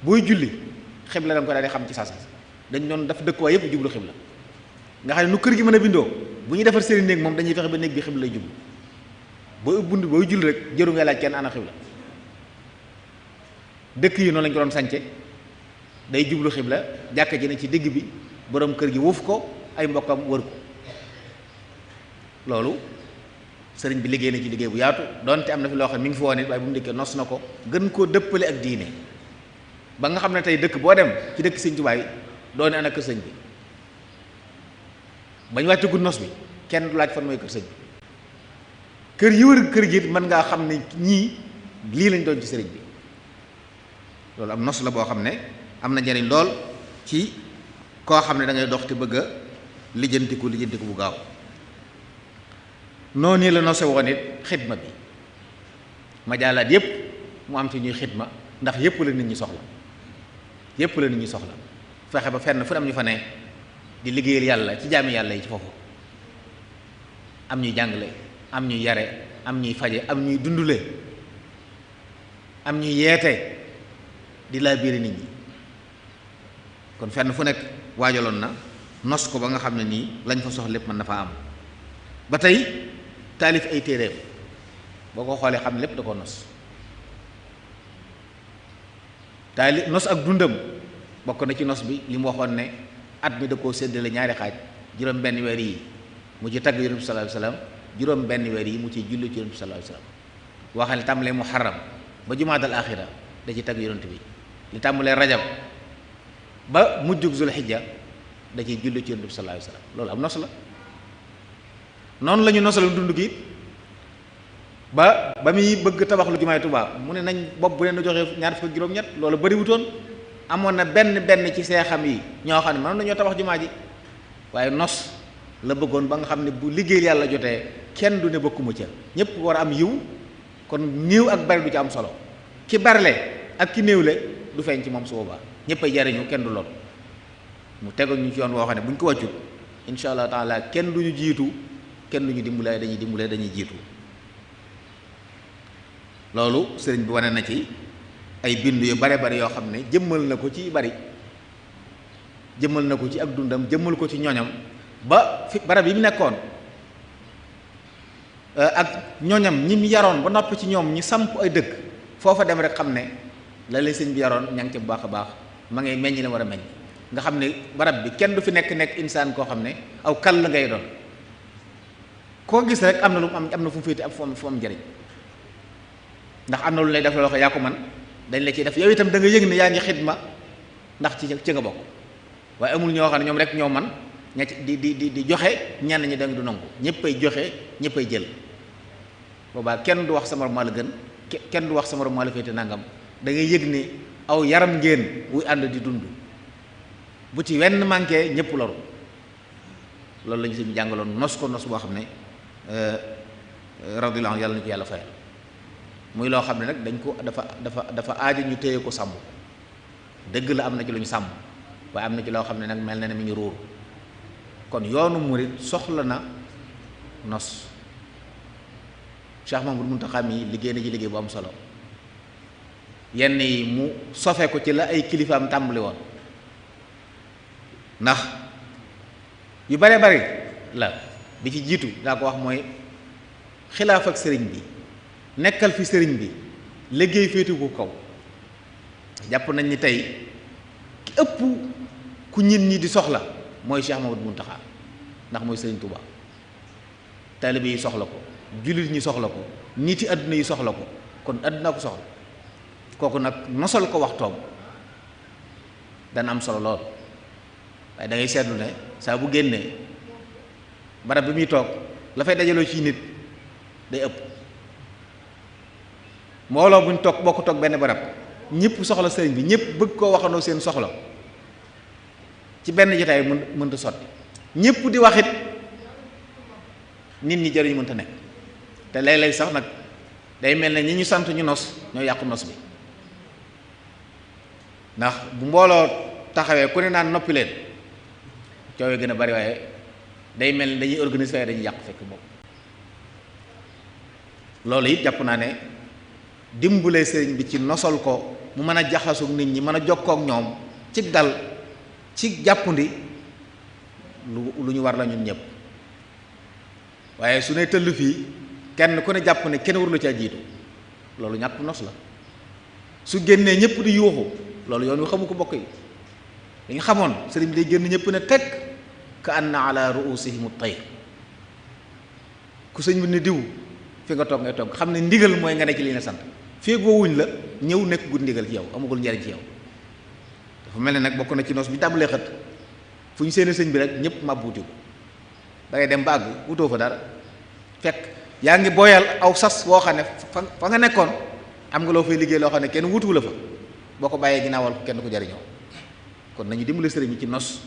booy julli xibla da nga ko daal di xam ci saasa dañ doon def dëkkuwaay yëpp jublu xibla nga xam ne nu kër gi mën a bindoo bu ñuy defar seeni néeg moom dañuy fexe ba néeg bi xibla lay jublu booy bunt booy julli rek jëru ngay laaj kenn ana xibla dëkk yi noonu lañ ko doon sànce day jublu xibla jàkka ji ne ci digg bi borom kër gi wuuf ko ay mbokkam wër ko loolu sëriñ bi liggéey na ci liggéey bu yaatu donte am na fi loo xam ne mi ngi fi woon it waaye bu mu dikkee nos na ko gën koo dëppale ak diine ba nga xam ne tey dëkk boo dem ci dëkk sëñ Tuubaa yi doone ana kër sëñ bi bañ wàccagul nos bi kenn du laaj fan mooy kër sëñ bi kër yi wër kër gi mën ngaa xam ne ñii lii lañ doon ci sëriñ bi loolu am nos la boo xam ne am na njariñ lool ci koo xam ne da ngay dox te bëgg a lijjantiku bu gaaw noonu la nose woon it xidma bi majaalaat yépp mu am ci ñuy xidma ndax yépp la nit ñi soxla fexe ba fenn fu am ñu fa ne di liggéeyal yàlla ci jaami yàlla yi ci foofu am ñuy jàngale am ñuy yare am ñuy faje am ñuy dundule am ñuy yeete di laa biiri nit ñi kon fenn fu nekk waajaloon na nos ko ba nga xam ne nii lañ fa soxla lépp mën na fa am. ba tey taalif ay téeréem boo ko xoolee xam ne lépp da ko nos. taalif nos ak dundam bokk na ci nos bi li mu waxoon ne at mi da koo séddale ñaari xaaj juróom benn weer yi mu ci tagg yonent bi sallallahu alayhi wasallam juróom benn weer yi mu ci julli ci yonent bi sallallahu alayhi wasallam waxal tàmbalee muharram ba jumaadal axira da ci tagg yonent bi li tàmbalee rajab ba mujjug zulhijja da ciy julli ci yonent bi sallallahu alayhi wasallam loolu am nos la. noonu la ñu nosal dund gi ba muy bëgg tabax lu jumaay Tuubaa mu ne nañ bopp bu leen joxee ñaar fukk juróom-ñett loolu bariwutoon amoon na benn ci seexam yi ñoo xam ne mënoon nañoo tabax jumaa ji waaye nos la bëggoon ba nga xam ne bu liggéey yàlla jotee kenn du ne bokkuma ca ñëpp war a am yiw kon néew ak bari du ci am solo ki barle ak ki néewle du feeñ ci moom su boobaa ñëpp ay jariñu kenn du lool mu tegal ñu ci yoon woo xam ne bu ñu ko wàccut insha allah taala kenn du ñu jiitu kenn du ñu dimbalee dañuy jiitu. loolu sëriñ bi wane na ci ay bind yu bare bari yoo xam ne jëmmal na ko ci bari jëmmal na ko ci ak dundam jëmmal ko ci ñoñam ba fi barab yi mu nekkoon ak ñoñam ñi mu yaroon ba noppi ci ñoom ñi samp ay dëkk foofa dem rek xam ne la lay sëñ bi yaroon ña ngi ca bu baax a baax ma ngay meññ la war a meññ nga xam ne barab bi kenn du fi nekk insaan koo xam ne aw kal la ngay doon koo gis rek am na lu am na fu mu féete ak fu am njëriñ ndax am na lu lay def loo xam yaa ko man dañ la ciy def yow itam da nga yëg ne yaa ngi xidma ndax ci nga bokk waaye amul ñoo xam ne ñoom rek ñoo man ña di joxe ñenn ñi da nga du nangu ñëppay joxe ñëppay jël boobaa kenn du wax sama morom maa la gën kenn du wax sama morom maa la féete nangam da ngay yëg ne aw yaram ngeen wuy ànd di dund bu ci wenn manqué ñëpp loru loolu la ñu si jàngaloon nos ko nos boo xam ne radiyallahu anhu yàlla na ko yàlla fayal muy loo xam ne nag dañ ko dafa aaja ñu téye ko sàmm dëgg la am na ci lu ñu sàmm waaye am na ci loo xam ne nag mel na ne mi ngi ruur kon yoonu murit soxla na nos Cheikh Mamadou Mountakha mi liggéey na ci liggéey bu am solo yenn yi mu sofe ko ci la ay kilifaam tàmbali woon ndax yu bare bari la bi ci jiitu daa ko wax mooy xilaaf ak sëriñ bi nekkal fi sëriñ bi liggéey féetu ko kaw jàpp nañ ni tey ki ëpp ku nit ñi di soxla mooy Cheikh Mamadou Mountakha ndax mooy sëriñ Touba taalibe yi soxla ko jullit ñi soxla ko nit yi àdduna yi soxla ko kon àdduna ko soxla kooku nag nosal ko waxtoom dana am solo lool waaye da ngay seetlu ne saa bu génnee barab bi muy toog la fay dajaloo ci nit day ëpp mbooloo buñ toog bokk toog benn barab ñëpp soxla sëriñ bi ñëpp bëgg koo waxandoo seen soxla ci benn jotaay mënta sotti ñëpp di waxit nit ñi jariñu mënta nekk te léeg-léeg sax nag day mel ne ñi ñu sant ñu nos ñoo yàqu nos bi ndax bu mbooloo taxawee ku ne naan noppi leen coow yi gën a bari waaye day mel ni dañuy organiser waaye dañuy yàq fekk bopp loolu it jàpp naa ne dimbulee sëriñ bi ci nosal ko mu mën a jaxasoog nit ñi mën a jokkoo ak ñoom ci dal ci jàppandi lu ñu war la ñun ñëpp waaye su ne tëll fii kenn ku ne jàpp ne kenn warula caa jiitu loolu ñàkk nos la su génnee ñëpp di yuuxu loolu yoon wi xamu ko bokk yi dañu xamoon sëriñ bi day génn ñëpp ne teg ka anna ala ruusihim at-tayr ku sëñ bi ne diw fi nga toog ngay toog xam ne ndigal mooy nga ne ci li na sant fii goowuñ la ñëw nekk gud ndigal ci yow amagul njariñ ci yow dafa mel ne nag bokk na ci nos bi tàmbalee xët fu ñu seeni sëñ bi rek ñëpp màbbuuti ko da ngay dem ba àgg wutoo fa dara fekk yaa ngi booyal aw sas woo xam ne fa nga nekkoon am nga loo fay liggéey loo xam ne kenn wutuwu la fa boo ko bàyyee ginnaawal ko kenn ko jariñoo kon nañu dimbali sëriñ bi ci nos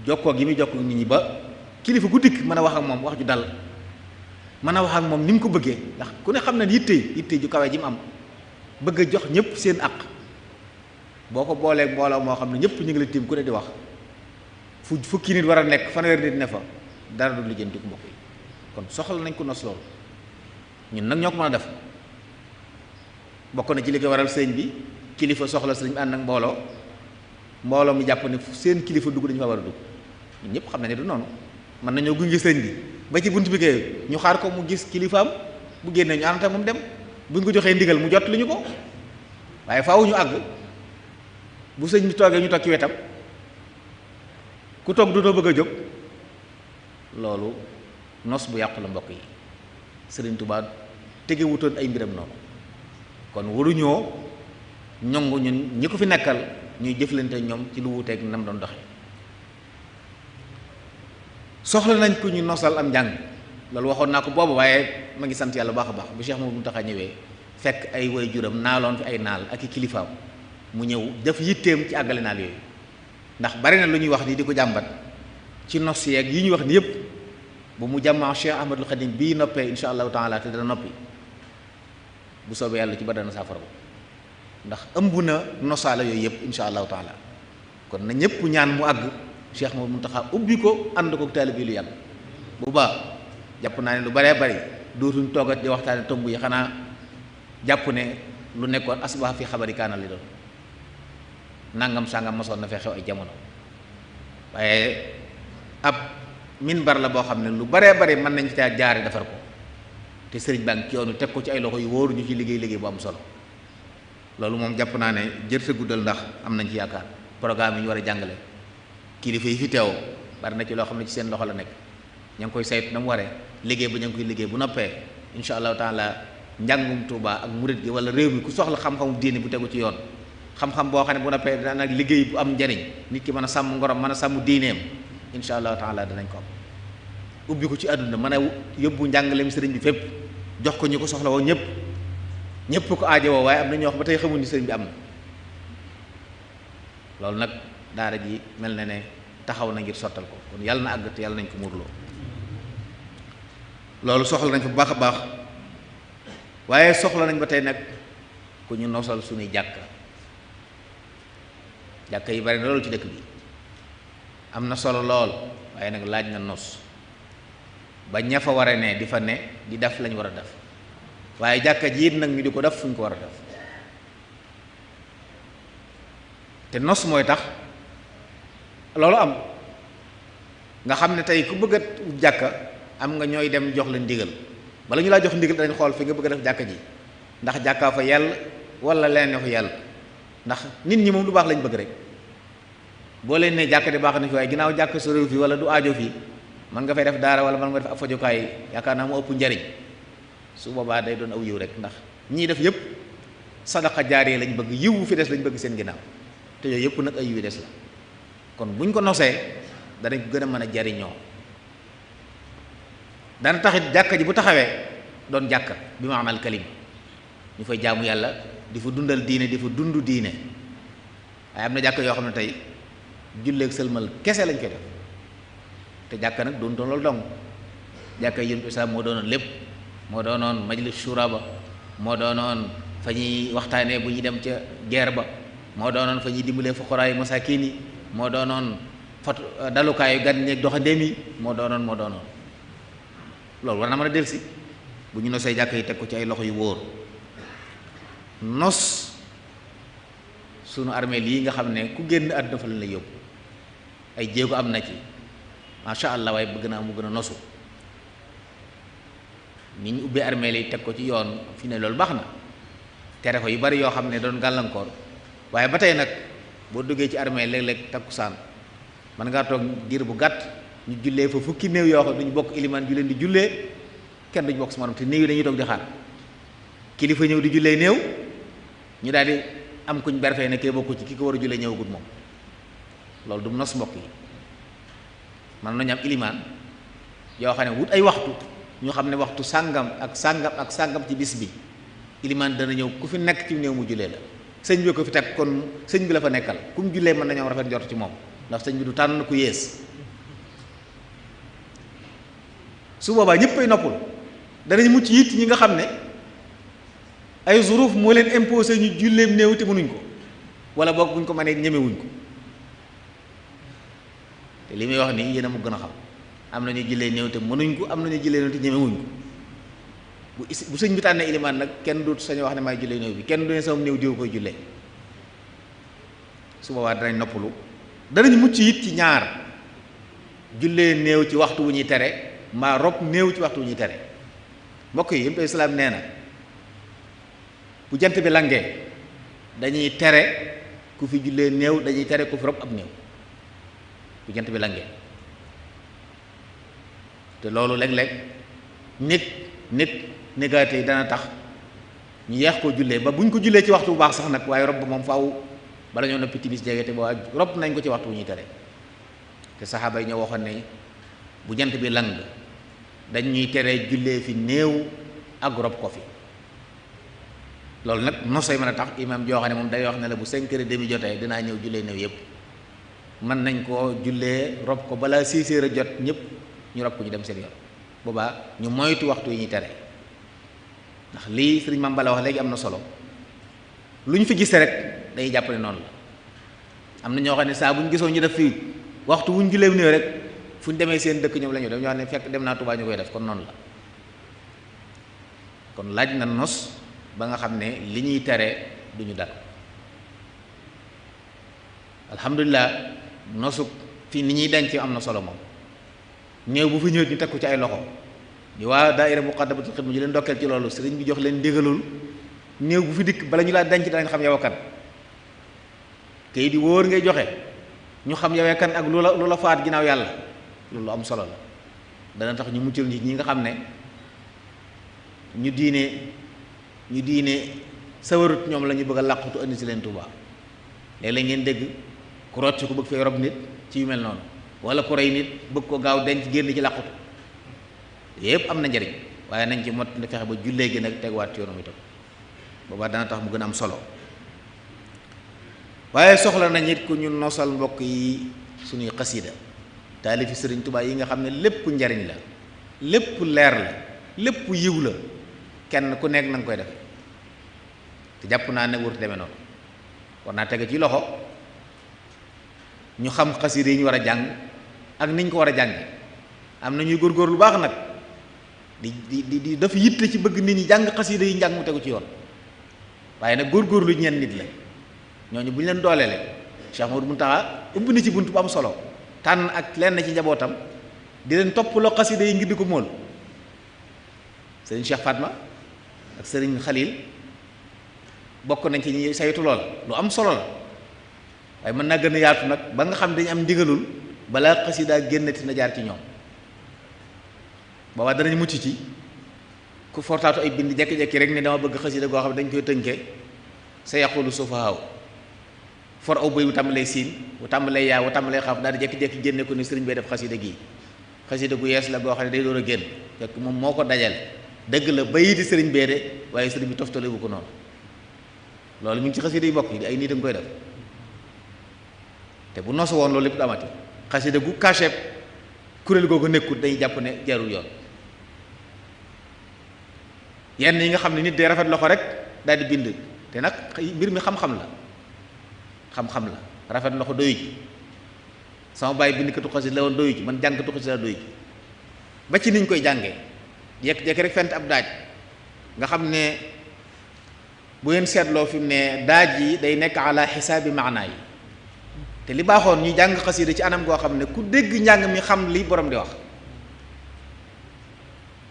jokkoo gi muy jokkoo nit ñi ba kilifa gu dikk mën a wax ak moom wax ju dal mën a wax ak moom ni mu ko bëggee ndax ku ne xam ne yitte ju kawe ji mu am bëgg a jox ñëpp seen àq boo ko boolee mbooloo moo xam ne ñëpp ñu ngi la tiim ku ne di wax fu fukki nit war a nekk fanweeri nit ne fa dara du lijjanti ko mbokk yi kon soxla nañ ko nos loolu ñun nag ñoo ko mën a def bokk na ci li ko waral sëñ bi kilifa soxla sëñ bi ànd ak mbooloo mi jàpp ne seen kilifa dugg dañu fa war a dugg ñun ñëpp xam nañ ne du noonu. mën nañoo gunge sëñ bi ba ci bunt bi kay ñu xaar ko mu gis kilifaam bu génnee ñu ànd ak moom dem buñ ko joxee ndigal mu jot li ñu ko waaye faaw ñu àgg bu sëñ bi toogee ñu toog ci wetam ku toog dootoo bëgg a jóg loolu nos bu yàqu la mbokk yi. Sëriñ Tuubaa tegewutoon ay mbiram noonu kon waruñoo ñongu ñun ñi ko fi nekkal ñuy jëflante ñoom ci lu wuuteeg nam doon doxe soxla nañ ko ñu nosal am njàng loolu waxoon naa ko boobu waaye ma ngi sant yàlla baax a baax bu Cheikh Mouhamadou Mountakha ñëwee fekk ay waajuram naaloon fi ay naal ak i kilifaam mu ñëw def yitteem ci àggale naal yooyu ndax bari na lu ñuy wax nii di ko jàmbat ci nos yeeg yi ñuy wax ni yëpp bu mu jàmmaa Cheikh Ahmadul Khadim bii noppee insha allahu taala te dana noppi bu soobee yàlla ci ba dana saafara ko ndax ëmb na nosaala yooyu yëpp insha allahu taala kon na ñëpp ñaan mu àgg Cheikh Mouhamadou Mountakha ubbi ko ànd ko taalib yi lu yàgg bu baax jàpp naa ne lu baree bari dootuñ toogat di waxtaane tomb yi xanaa jàpp ne lu nekkoon asbaha fi xabari kaana li doon nangam sangam mosoon na fee xew ay jamono waaye ab minbar la boo xam ne lu baree bari mën nañ ci taa jaare defar ko te sëriñ baa ngi ci yoonu teg ko ci ay loxo yu wóoru ñu ci liggéey bu am solo loolu moom jàpp naa ne jërte guddal ndax am nañ ci yaakaar programme yi ñu war a jàngale kilifa yi fi teew bari na ci loo xam ne ci seen loxo la nekk ña ngi koy saytu na mu waree liggéey ba ña ngi koy liggéey bu noppee insha allahu taala njàngum Tuubaa ak murit gi wala réew mi ku soxla xam-xamu diine bu tegu ci yoon xam-xam boo xam ne bu noppee dana liggéey bu am njariñ nit ki mën a sàmm ngorom mën a sàmm diineem insha allahu taala danañ ko am ubbi ko ci àdduna mën a yóbbu njàngaleem sëriñ bi fépp jox ko ñu ko soxla woo ñëpp ko aajowoo waaye am na ñoo wax ba tey xamuñ ni sëriñ bi am na loolu nag daara ji mel na ne taxaw na ngir sottal ko kon yàlla na àgg te yàlla nañ ko muurloo loolu soxla nañ fa bu baax a baax waaye soxla nañ ba tey nag ku ñu nosal suñuy jàkka yi bari na loolu ci dëkk bi am na solo lool waaye nag laaj na nos ba ña fa war a ne di fa ne di def lañ war a def waaye jàkka ji it nag ñu di ko def fu ñu ko war a def te nos mooy tax loolu am nga xam ne tey ku bëgg a jàkka am nga ñooy dem jox la ndigal bala ñu laa jox ndigal dañ xool fi nga bëgg a def jàkka ji ndax jàkkaa fa yàlla wala leneen fa yàlla ndax nit ñi moom lu baax lañ bëgg rek boo leen ne jàkka di baax na fi waaye ginnaaw jàkka sa réew fi wala du aajo fii mën nga fay def daara wala mën nga def ab fajukaay yaakaar naa mu ëpp njariñ su boobaa day doon aw yiw rek ndax ñii def yëpp sadaqa jaaree lañ bëgg yiw fi des lañ bëgg seen ginnaaw te yooyu yëpp nag ay yiw des la kon buñ ko nosee danañ ko gën a mën a jariñoo dana taxit jàkka ji bu taxawee doon jàkka bi maanaal kalima ñu fay jaamu yàlla di fa dundal diine di fa dund diine waaye am na jàkka yoo xam ne tey julleeg sëlmal kese lañ koy def te jàkka nag doon loolu dong jàkka yéen isa moo doonoon lépp moo doonoon majlis shura ba moo doonoon fa ñuy waxtaanee bu ñuy dem ca guerre ba moo doonoon fa ñuy dimbalee fuqaraayu masaakiin yi moo doonoon fatu dalukaayu gan ñeeg doxandéem yi moo doonoon loolu war na mën a delsi bu ñu nosee jàkka yi teg ko ci ay loxo yu wóor nos sunu armeel yi nga xam ne ku génn àdduna fa la lay yóbbu ay jéego am na ci masha allah waaye bëgg naa mu gën a nosu ni ñu ubbee armeel yi teg ko ci yoon fi ne loolu baax na tere ko yu bari yoo xam ne doon gàllankoor waaye ba tey nag boo duggee ci armeel léeg-léeg takkusaan mën ngaa toog diir bu gàtt ñu jullee fa fukki néew yoo xam ne duñu bokk ilimaan ju leen di jullee kenn duñu bokk sama morom te néew yi dañuy toog di xaar kilifa ñëw di jullee néew ñu daal di am kuñ berfee ne kee bokku ci ki ko war a jullee ñëwagul moom loolu du nos mbokk yi man nañu am ilimaan yoo xam ne wut ay waxtu ñu xam ne waxtu sàngam ak sàngam ak sàngam ci bis bi ilimaan dana ñëw ku fi nekk ci néew mu jullee la sëñ bi ko fi teg kon sëñ bi la fa nekkal ku mu jullee mën nañoo rafet njort ci moom ndax sëñ bi du tànn ku yées su boobaa ñëpp ay noppul danañ mucc it ñi nga xam ne ay zuruf moo leen imposé ñu julleem néew te mënuñ ko wala boog buñ ko mënee ñemewuñ ko te li muy wax nii yéen a mu gën a xam am na ñu jullee néew te mënuñ ko am na ñu jullee néew te ñemewuñ ko bu sëñ bi tànnee ilimaan nag kenn du sañ wax ne maay jullee néew bi kenn du ne sama néew diw koy jullee su boobaa danañ noppalu danañ mucc it ci ñaar jullee néew ci waxtu wu ñuy tere mbaa rob néew ci waxtu wu ñuy tere. mbokk yi yëpp islaam nee na bu jant bi langee dañuy tere ku fi jullee néew, dañuy tere ku fi rob ab néew bu jant bi langee. te loolu léeg-léeg nit négaté yi dana tax ñu yeex koo jullee ba buñ ko jullee ci waxtu bu baax sax nag, waaye rob ba moom faaw bala ñoo noppi timis jege te boo rob nañ ko ci waxtu wu ñuy tere. te saxaaba yi ñoo waxoon ne bu jant bi lang dañ ñuy tere jullee fi néew ak rob ko fi. loolu nag nosay mën a tax imam joo xam ne moom day wax ne la bu 5h30 jotee dinaa ñëw jullee néew yëpp, mën nañ koo jullee rob ko balaa 6h a jot ñëpp ñu rob ko ñu dem seen yoon. boobaa ñu moytu waxtu yi ñuy tere, ndax lii sëriñ Mame Balla wax léegi am na solo. lu ñu fi gis rek day jàpp ne noonu la. am na ñoo xam ne saa bu ñu gisoon ñu def fii waxtu wu ñu jullee néew rek fu ñu demee seen dëkk ñoom la ñu def, ñoo xam ne fekk dem naa Tuubaa ñu koy def, kon noonu la. kon laaj na nos ba nga xam ne li ñuy tere du ñu dal. alhamdulilah nosu fii ni ñuy denc am na solo moom. néew bu fi ñëwee ñu teg ko ci ay loxo di waa daayira Muqaddamatul Xidma ñu leen ndokkeel ci loolu, sëriñ bi jox leen ndigalul néew bu fi dikk bala ñu laa denc danañ xam yow kan, kay di wóor ngay joxe ñu xam yow kan ak lu la faat ginnaaw yàlla. loolu am solo la, dana tax ñu muccal nit ñi nga xam ne ñu diine sawarut ñoom la ñu bëgg a làqutu andi si leen Tuubaa. léeg-léeg ngeen dégg ku rocc ko bëgg fay rob nit ci yu mel noonu, wala ku rey nit bëgg ko gaaw denc génn ci làqutu. yépp am na njariñ, waaye nañ ci mot na fexe ba jullee gi nag tegwaat ci yoonu itam, boobaa dana tax mu gën a am solo. waaye soxla nañ it ku ñu nosal mbokk yi suñuy xasida taalifi sëriñ Tuubaa yi nga xam ne lépp njariñ la, lépp leer la, lépp yiw la, kenn ku nekk na nga koy def. te jàpp naa ne wurtu demee noonu, war naa tege ci loxo ñu xam xasida yi ñu war a jàng ak niñ ko war a jànge. am na ñuy góorgóor lu baax nag di dafa yitte ci bëgg nit ñi jàng xasida yi njàng mu tegu ci yoon, waaye nag góorgóorlu ñenn nit la. ñooñu bu ñu leen dooleele Cheikh Mouhamadou Mountakha ubbi na ci bunt bu am solo, tànn ak lenn ci njabootam di leen toppaloo xasida yi ngir di ko móol. sëriñ Cheikh Fatma ak sëriñ Khalil bokk nañ ci ñi saytu lool, lu am solo la. waaye mën naa gën a yaatu nag ba nga xam dañu am ndigalul balaa xasida génnati na jaar ci ñoom. boobaa danañ mucc ci ku fortaatu ay bind jekki-jekki rek ne dama bëgg xasida goo xam ne dañ koy tënke sa yaqulu sufahaaw for aw bëy wu tàmbalee siin wu tàmbalee yaa wu tàmbalee xaaf daal di jekki-jekki génne ko ni sëriñ bay def xasida gii. xasida gu yees la goo xam ne day door a génn fekk moom moo ko dajale. dëgg la bayiti sëriñ bee de, waaye sëriñ bi toftale bu ko noonu. loolu mu ngi ci xasida yi mbokk yi ay nit a ngi koy def, te bu nosu woon loolu lépp du amati. xasida gu caché kuréel googu nekkut dañuy jàpp ne jarul yoon. yenn yi nga xam ne nit day rafet loxo rek daal di bind, te nag mbir mi xam-xam la, xam-xam la. rafet loxo doyu ji, sama bàyyi bindkatu xasida la woon doyu ji, man jàngkatu xasida la doyu ji. ba ci niñ koy jàngee jekk-jekk rek fent ab daaj nga xam ne bu ngeen seetloo fi mu ne daaj yi day nekk ala xisaabi maanaa yi. te li baaxoon ñu jàng xasida ci anam goo xam ne ku dégg njàng mi xam li borom di wax.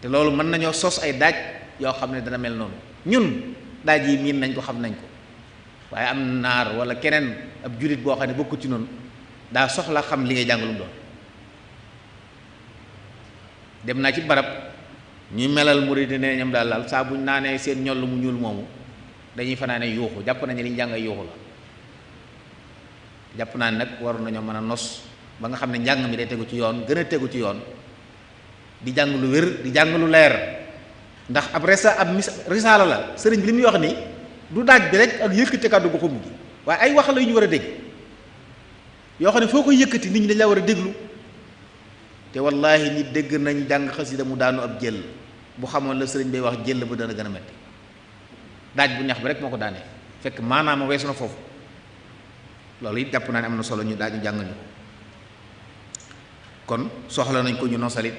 te loolu mën nañoo sos ay daaj yoo xam ne dana mel noonu. ñun daaj yi miin nañ ko, xam nañ ko, waaye am naar wala keneen ab jullit boo xam ne bokkut ci noonu daa soxla xam li ngay jàng lu mu doon. dem naa ci barab ñuy melal murid ne ñoom daal saa buñ naanee seen ñoll mu ñuul moomu dañuy fanaane yuuxu, jàpp nañu li ñu jàng ay yuuxu la. jàpp naa ne nag waroon nañoo mën a nos ba nga xam ne njàng mi day tegu ci yoon, gën a tegu ci yoon, di jàng lu wér, di jàng lu leer. ndax ab risaala la. sëriñ bi li muy wax ni du daaj bi rek ak yëkkati kàddu gu xumb gi, waaye ay wax la yu ñu war a dégg yoo xam ne foo koy yëkkati nit ñi dañ la war a déglu. te wallaahi nit dégg nañ jàng xasida mu daanu ab jël, bu xamoon la sëriñ bay wax jël ba dana gën a metti. daaj bu neex bi rek moo ko daanee, fekk maanaam weesu na foofu. loolu it jàpp naa ne am na solo ñu daaju jàng ñu kon soxla nañ ko ñu nosalit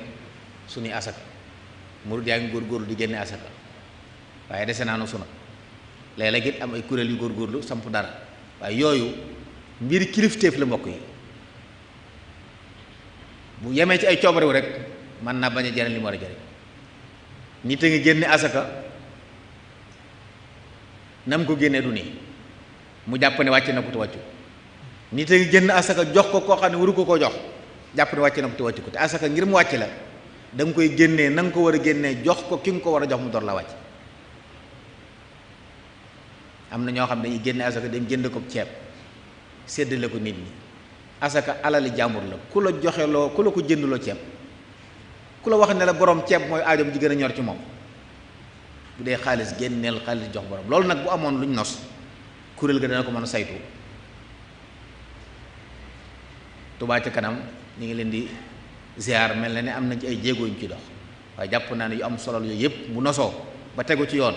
suñuy asaka. murid yaa ngi góorgóorlu di génne asaka, waaye dese naa nosu na. léeg-léeg it am ay kuréel yu góorgóorlu samp dara, waaye yooyu mbiri kilifteef la mbokk yi. bu yemee ci ay coobarewu rek mën naa bañ a jariñ li mu war a jariñ. nit a ngi génne asaka nam ko génnee du nii mu jàpp ne wàcc na ko te wàccu nit a ngi génn asaka jox ko koo xam ne waru ko koo jox jàpp ne wàcc na ko te wàccu ko te asaka ngir mu wàcc la da nga koy génnee na nga ko war a génnee jox ko ki nga ko war a jox mu door la wàcc. am na ñoo xam ne dañuy génne asaka dem jënd ko ceeb séddale ko nit ñi asaka alali jàmbur la ku la joxe loo ku la ko jëndloo ceeb ku la wax ne la borom ceeb mooy aajom ji gën a ñor ci moom bu dee xaalis génneel xaalis jox borom loolu nag bu amoon luñ nos kuréel ga dana ko mën a saytu. Touba ca kanam ñu ngi leen di ziar mel na ne am nañ ci ay jéego ñu ci dox waaye jàpp naa ne yu am solo yooyu yëpp bu nosoo ba tegu ci yoon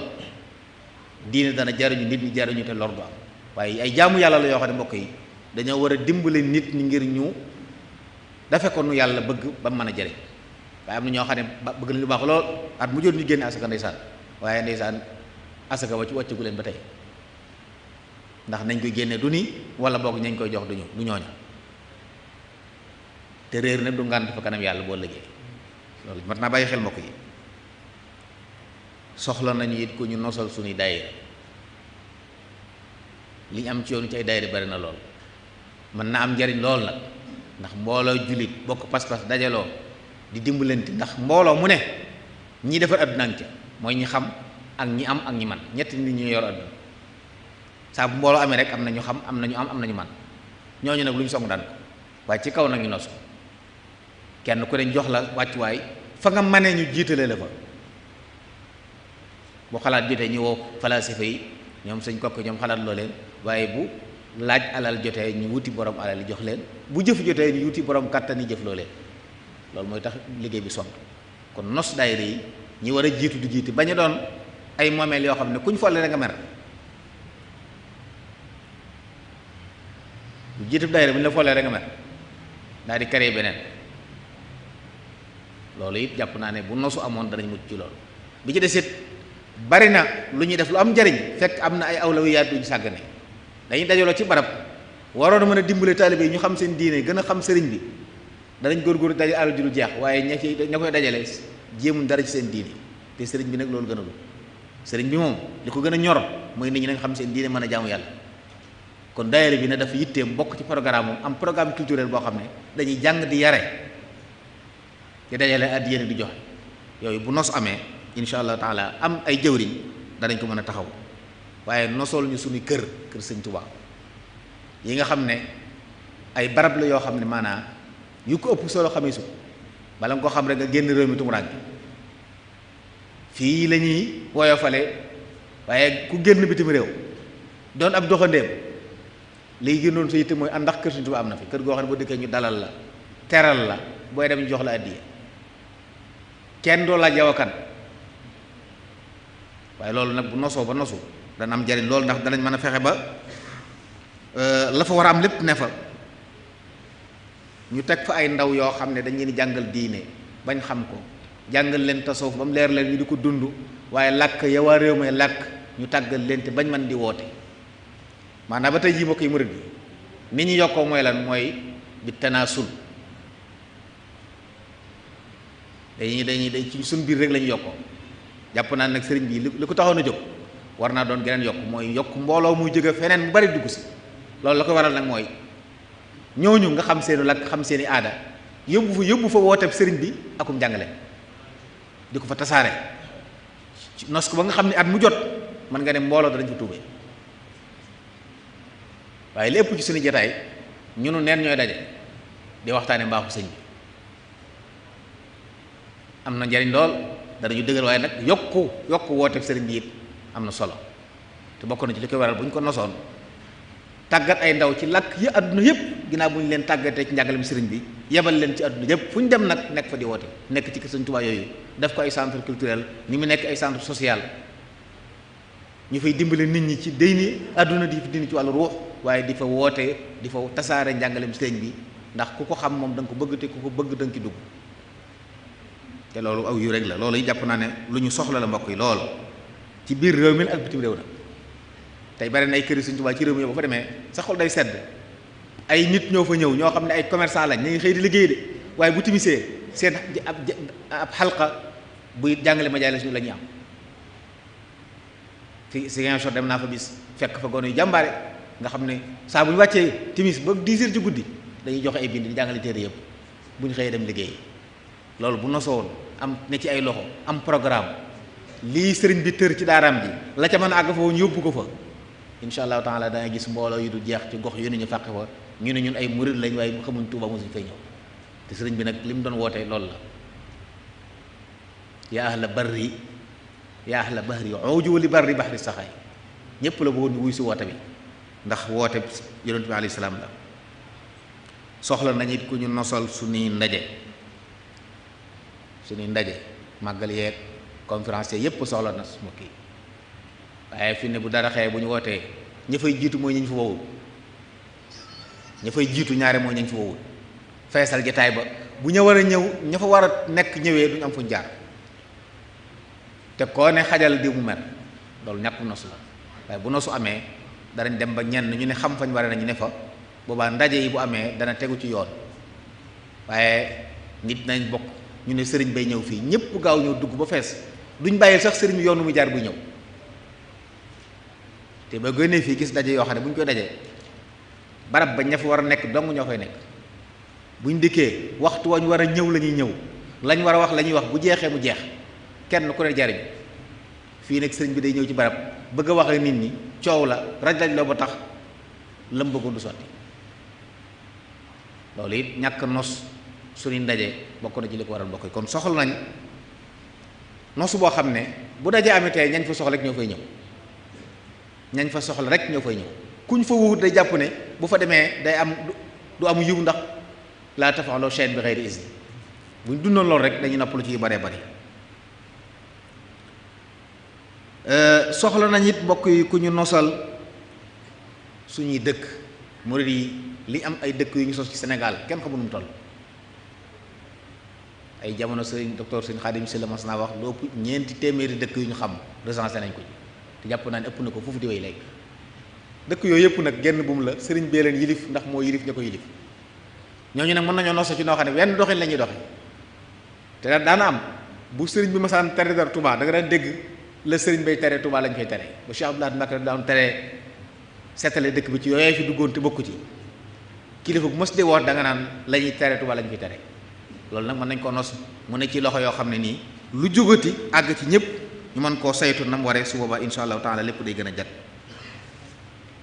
diine dana jariñu nit ñi jariñu te lor du am waaye ay jaamu yàlla la yoo xam ne mbokk yi dañoo war a dimbale nit ñi ngir ñu dafe ko nu yàlla bëgg ba mën a jëriñ waaye am na ñoo xam ne bëgg nañ lu baax lool at mu jot ñu génne asaka ndeysaan waaye ndeysaan asaka wàccagu leen ba tey ndax nañ koy génne du nii wala boog nañ koy jox du ñooña te réer nag du ngànt fa kanam yàlla boo liggéey loolu mat naa bàyyi xel mbokk yi. soxla nañu it ku ñu nosal suñuy daayira li ñu am ci yoonu ci ay daayira bari na lool mën na am njariñ lool nag ndax mbooloo jullit bokk pas-pas dajaloo di dimbalante ndax mbooloo mu ne ñi defar àdduna ca mooy ñi xam ak ñi am ak ñi man ñetti nit ñu yor àdduna saa bu mbooloo amee rek am na ñu xam am na ñu am na ñu man ñooñu nag lu ñu song daan ko waaye ci kaw nag ñu nos kenn ku ne jox la wàccuwaay fa nga mënee ñu jiitale la fa. bu xalaat jotee ñu woo falasifa yi ñoom sëñ kokk ñoom xalaat loo leen waaye bu laaj alal jotee ñu wuti borom alal yi jox leen bu jëf jotee ñu wuti borom kàttan yi jëf loo leen loolu mooy tax liggéey bi sont kon nos daayira yi ñi war a jiitu du jiite bañ a doon ay moomeel yoo xam ne kuñ folle rek nga mer bu jiitu daayira bu ñu la follee rek nga mer daal di créer beneen loolu it jàpp naa ne bu nosu amoon danañ mucc ci loolu bi ci desit bari na lu ñuy def lu am njariñ fekk am na ay awlawiyaat duñu sàggane dañuy dajaloo ci barab waroon a mën a dimbale taalibe yi ñu xam seen diine gën a xam sëriñ bi danañ góorgóorlu dajale alal ji lu jeex waaye ña koy dajale jéemuñ dara ci seen diine te sëriñ bi nag loolu gën a lu sëriñ bi moom li ko gën a ñor mooy nit ñi nañ xam seen diine mën a jaamu yàlla kon daayira bi ne dafa yitteem bokk ci programme moom am programme culturel boo xam ne dañuy jàng di yare di dajale at yéene di joxe yooyu bu nos amee incha allah taala am ay jëwriñ danañ ko mën a taxaw waaye nosool ñu suñu kër sëñ Tuubaa yi nga xam ne ay barab la yoo xam ne maanaam yu ko ëpp solo xamee su bala nga ko xam rek nga génn réew mi tumuraan fii la ñuy woyofale waaye ku génn bitim réew doon ab doxandéem léegi génnoon sa yitte mooy ànd ndax kër sëñ Tuubaa am na fi kër goo xam ne boo dëkkee ñu dalal la teral la booy dem ñu jox la addiya kenn doo laaj yow kan waaye loolu nag bu nosoo ba nosu dana am jariñ loolu ndax danañ mën a fexe ba la fa war a am lépp ne fa ñu teg fa ay ndaw yoo xam ne dañ leen di jàngal diine bañ xam ko jàngal leen tasawuf ba mu leer leen ñu di ko dund waaye làkk ya waa réew may làkk ñu tàggal leen te bañ man di woote maanaam ba tey jii mbokk yi murid bi ni ñu yokkoo mooy lan mooy bi tanaasul dañuy ci suñ biir rek la ñu yokkoo jàpp naa nag sëriñ bi li ko taxoon a jóg war naa doon geneen yokk mooy yokk mbooloo muy jóge feneen mu bari dugg si loolu la ko waral nag mooy ñooñu nga xam seeni làkk xam seeni aada yóbbu fa wooteeb sëriñ bi akum jàngale di ko fa tasaare nos ko ba nga xam ne at mu jot mën nga ne mbooloo danañ fa tuubee waaye lépp ci suñu jotaay ñunu neen ñooy daje di waxtaane mbaaxu sëñ bi am na njariñ lool danañu dëgër waaye nag yokku wooteeb sëriñ bi it am na solo te bokk na ci li koy waral bu ñu ko nosoon tàggat ay ndaw ci làkk yi àdduna yëpp ginnaaw bu ñu leen tàggatee ci njàngaleem sëriñ bi yebal leen ci àdduna yëpp fu ñu dem nag nekk fa di woote nekk ci kër Sëriñ Tuubaa yooyu def ko ay centre culturel ni mu nekk ay centre social ñu fay dimbale nit ñi ci deyni àdduna di fi dindi ci wàllu ruux waaye di fa woote di fa tasaare njàngaleem sëriñ bi ndax ku ko xam moom da nga ko bëgg te ku ko bëgg da nga ci dugg te loolu aw yu rek la loolu yi jàpp naa ne lu ñu soxla la mbokk yi lool ci biir réew mi ak bitim réew na tey bari na ay kër Sëriñ Tuubaa ci réew mi ba fa demee sa xol day sedd ay nit ñoo fa ñëw ñoo xam ne ay commerçant lañ ñu ngi xëy di liggéey de waaye bu timisee seen ab xalqa buy jàngale majaalis ñu la ñuy am. fi Ziguinchor dem naa fa bis fekk fa gone yu jàmbaare nga xam ne saa bu ñu wàccee timis ba 10 heures ci guddi dañuy joxe ay bind di jàngale téere yëpp bu ñu xëyee dem liggéey. loolu bu nosoo woon am ne ci ay loxo am programme lii sëriñ bi tër ci daaraam ji la ca mën a àgg fa woon yóbbu ko fa insha allahu taala da nga gis mbooloo yu du jeex ci gox yu ne ñu fàqe fa ñu ne ñun ay murid lañ waaye xamuñ Tuuba mosuñ fay ñëw te sëriñ bi nag li mu doon wootee loolu la yaa ahla barri yaa ahla bahri uju li barri bahri saxaay ñépp la bëggoon ñu wuy si woote bi ndax woote yonent bi alayhi salaam la. soxla nañ it ku ñu nosal suñuy ndaje màggal yeeg conférence yépp soxla na su ma kii waaye fi ne bu dara xëyee bu ñu wootee ña fay jiitu mooy ñu fa wowul ña fay jiitu ñaare mooy ñu fa wowul feesal jataay ba bu ñu war a ñëw ña fa war a nekk ñëwee duñu am fuñ jaar te koo ne xajal di mu mer loolu ñàkk nosu la waaye bu nosu amee danañ dem ba ñenn ñu ne xam fañ war a ñu ne fa boobaa ndaje yi bu amee dana tegu ci yoon waaye nit nañ bokk ñu ne sëriñ bay ñëw fii ñëpp gaaw ñëw dugg ba fees duñ bàyyil sax sëriñ yoonu mu jaar buy ñëw te ba gënee fii gis daje yoo xam ne bu ñu koy dajee barab ba ña fa war a nekk dong ñoo fay nekk buñ dikkee waxtu wañ war a ñëw la ñuy ñëw lañ war a wax la ñuy wax bu jeexee mu jeex kenn ku ne jariñ fii nag sëriñ bi day ñëw ci barab bëgg a wax ak nit ñi coow la raj-raj loo ba tax lam bëggoon du sotti loolu it ñàkk nos suñuy ndaje bokk na ci li ko waral bokk kon soxla nañ nosu boo xam ne bu dajee amitee ñañ fa soxla rek ñoo fay ñëw ñañ fa soxla rek ñoo fay ñëw kuñ fa wut day jàpp ne bu fa demee day am du am yiw ndax laa tafa'alu shay'an bi ghayri izni buñ dundoon loolu rek dañuy noppalu ci yu baree bari soxla nañ it mbokk yi ku ñu nosal suñuy dëkk murid yi li am ay dëkk yu ñu sos ci Sénégal kenn xamu nu mu toll ay jamono sëriñ docteur sëriñ Xaadim Sylla mas naa wax lu ëpp 400 dëkk yu ñu xam recensé nañ ko ci te jàpp naa ne ëpp na ko foofu di way léegi dëkk yooyu yëpp nag genn buum la sëriñ bee leen yilif ndax moo yilif ña ko yilif ñooñu nag mën nañoo noso ci noo xam ne wenn doxin la ñuy doxe te daana am bu sëriñ bi masaan tere dara Touba da nga daan dégg la sëriñ bay tere Touba lañ fay tere ba Cheikh Abdoulaye Mbacké daan tere seetale dëkk bi ci yooyee fi duggoon te bokku ci kilifa bu mos di woot da nga naan la ñuy tere Touba lañ fay tere loolu nag mën nañ ko nos mu ne ci loxo yoo xam ne nii lu jógati àgg ci ñëpp ñu mën koo saytu nam waree su boobaa insha allahu taala lépp day gën a jag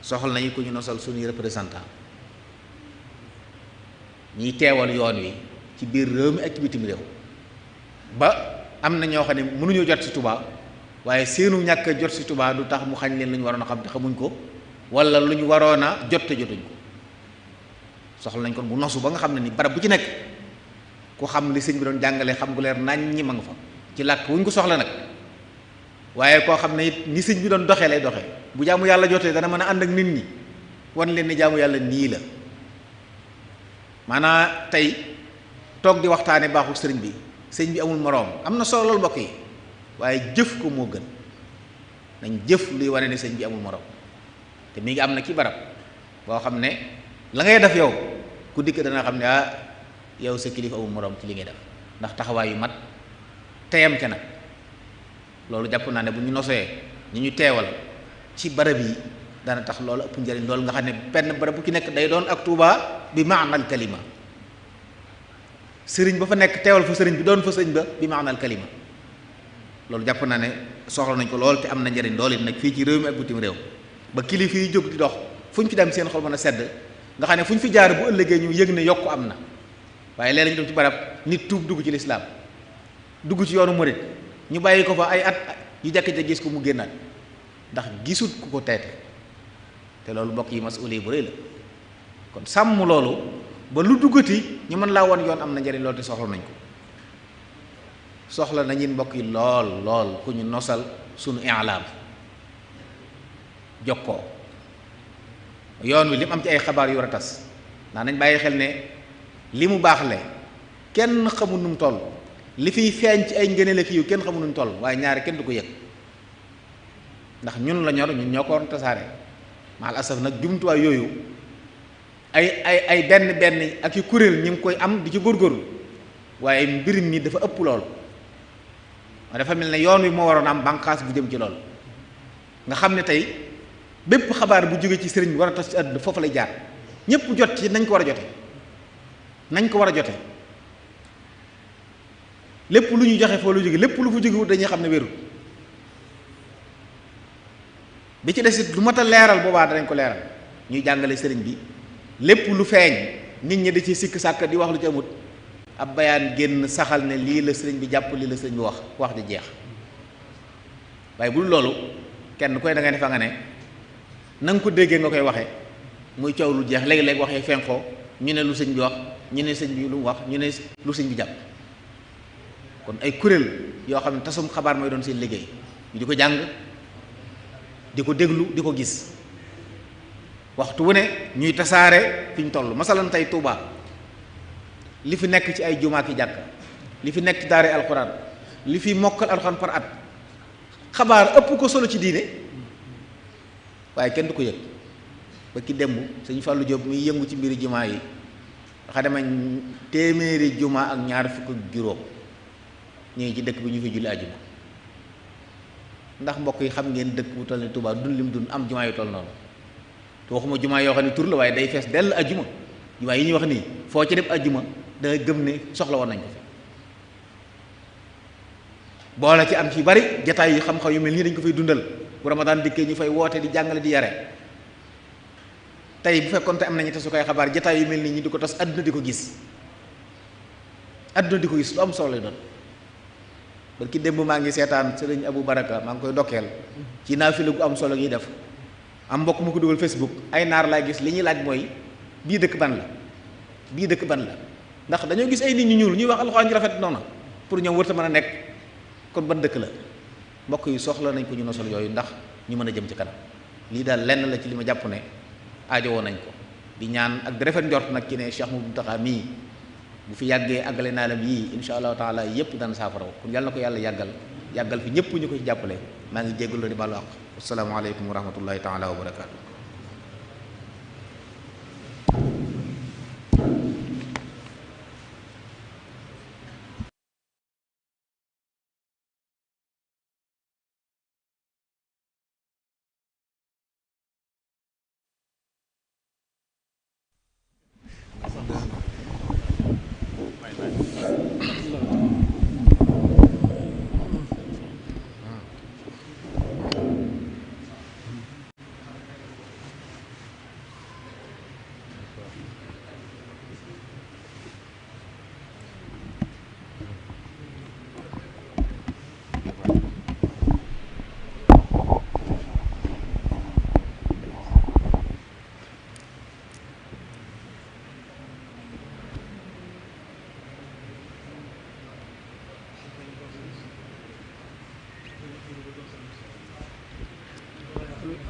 soxla nañu ku ñu nosal suñuy représentant ñiy teewal yoon wi ci biir réew mi ak ci bitim réew ba am na ñoo xam ne mënuñoo jot ci Touba waaye seenu ñàkk a jot ci Touba du tax mu xañ leen lu ñu waroon a xam te xamuñ ko wala lu ñu waroon a jot te jotuñ ko soxla nañ kon bu nosu ba nga xam ne ni barab bu ci nekk ku xam li sëñ bi doon jàngale xam gu leer nañ ñi ma nga fa ci làkk wuñ ko soxla nag waaye koo xam ne it ni sëñ bi doon doxee lay doxee bu jaamu yàlla jotee dana mën a ànd ak nit ñi wan leen ni jaamu yàlla nii la maanaa tey toog di waxtaane baaxul sëriñ bi sëñ bi amul moroom am na solo loolu mbokk yi waaye jëf ko moo gën nañ jëf luy wane ne sëñ bi amul moroom te mi ngi am na ci barab boo xam ne la ngay def yow ku dikk dana xam ne yow sa kilifa amul moroom ci li ngay def ndax taxawaay yu mat teyam ca nag loolu jàpp naa ne bu ñu nosee ñu ñu teewal ci barab yi dana tax loolu ëpp njëriñ loolu nga xam ne benn barab bu ci nekk day doon ak Tuuba bi maanal kalima sëriñ ba fa nekk teewal fa sëriñ bi doon fa sëriñ ba bi maanal kalima loolu jàpp naa ne soxla nañ ko lool te am na njëriñ lool it nag fii ci réew mi ak bitim réew ba kilifa yi jóg di dox fu ñu fi dem seen xol mën a sedd nga xam ne fu ñu fi jaar bu ëllëgee ñu yëg ne yokk am na waaye léeg-léeg ñu dem ci barab nit tuub dugg ci lislaam dugg ci yoonu murit ñu bàyyi ko fa ay at yu jàkk-jàkk gis ko mu génnaat ndax gisut ku ko teete te loolu mbokk yi masuuli bu rëy la kon sàmm loolu ba lu duggati ñu mën laa woon yoon am na njëriñ loolu te soxla nañ ko soxla nañu mbokk yi lool ku ñu nosal sunu i'laam jokkoo yoon wi li mu am ci ay xabaar yu war a tas ndax nañ bàyyi xel ne li mu baax le kenn xamul nu mu toll li fiy feeñ ci ay ngëneel fi yu kenn xamul nu mu toll waaye ñaari kenn du ko yëg ndax ñun la ñor ñun ñoo ko waroon tasaare maal asaf nag jumtuwaay yooyu ay benn ak i kuréel ñu ngi koy am di ci góorgóorlu waaye mbir mi dafa ëpp loolu dafa mel ne yoon wi moo waroon am bànqaas bu jëm ci loolu nga xam ne tey bépp xabaar bu jóge ci sëriñ bi war a tas ci àdduna foofu lay jaar ñépp jot ci nañ ko war a jote nañ ko war a jote lépp lu ñu joxe foo lu jóge lépp lu fa jógewut dañuy xam ne wérul bi ci desit lu mat a leeral boobaa danañ ko leeral ñuy jàngale sëriñ bi lépp lu feeñ nit ñi da ci sikk sàkk di wax lu ci amut ab bayaan génn saxal ne lii la sëriñ bi jàpp lii la sëriñ bi wax di jeex waaye bu dul loolu kenn koy da ngay defa nga ne na nga ko déggee nga koy waxee muy coow lu jeex léegi-léegi waxee fenkoo ñu ne lu sëñ bi wax ñu ne sëñ bi lu mu wax ñu ne lu sëñ bi jàpp kon ay kuréel yoo xam ne tasum xabaar mooy doon seen liggéey ñu di ko jàng di ko déglu di ko gis waxtu wu ne ñuy tasaare fi ñu toll masalan tey Touba li fi nekk ci ay jumaa ki jàkk li fi nekk ci daare alxuraan li fi mokkal alxuraan par at xabaar ëpp ko solo ci diine waaye kenn du ko yëg ba ki démb sëñ Fallou Diop muy yëngu ci mbiri jumaa yi waxa dema téeméeri jumaa ak ñaar fukk ak juróom ñu ngi ci dëkk bi ñu fi julli àjjuma ndax mbokk yi xam ngeen dëkk bu toll ne Touba dun lim dun am jumaa yu toll noonu te waxuma jumaa yoo xam ne tur la waaye day fees dell àjjuma jumaa yi ñuy wax nii foo ci def àjjuma da nga gëm ne soxla woon nañ ko fi boole ci am ci bari jataay yi xam-xam yu mel nii dañ ko fay dundal bu Ramadan dikkee ñu fay woote di jàngale di yare tey bu fekkoon te am nañu tasukaay xabaar jataay yu mel nii ñi di ko tas àdduna di ko gis lu am solo lay doon barki démb maa ngi seetaan sëriñ Abou Baraka maa ngi koy dokkeel ci naafila gu am solo gi def am mbokk mu ko dugal Facebook ay naar laay gis li ñuy laaj mooy bii dëkk ban la ndax dañoo gis ay nit ñu ñuul ñuy wax alxuraan ji rafet noonu pour ñoom wërta mën a nekk kon ban dëkk la mbokk yi soxla nañ ko ñu nosal yooyu ndax ñu mën a jëm ci kanam lii daal lenn la ci li ma jàpp ne aajowoo nañ ko di ñaan ak di rafet njort nag ci ne Cheikh Mountakha mii bu fi yàggee àggale naalam yii insha allahu taala yépp dana saafaraw kon yàlla na ko yàlla yàggal fi ñëpp ñu ko ci jàppale maa ngi jégalu di baalu àq assalaamu aleykum wa rahmatullahi taala wa barakaatu.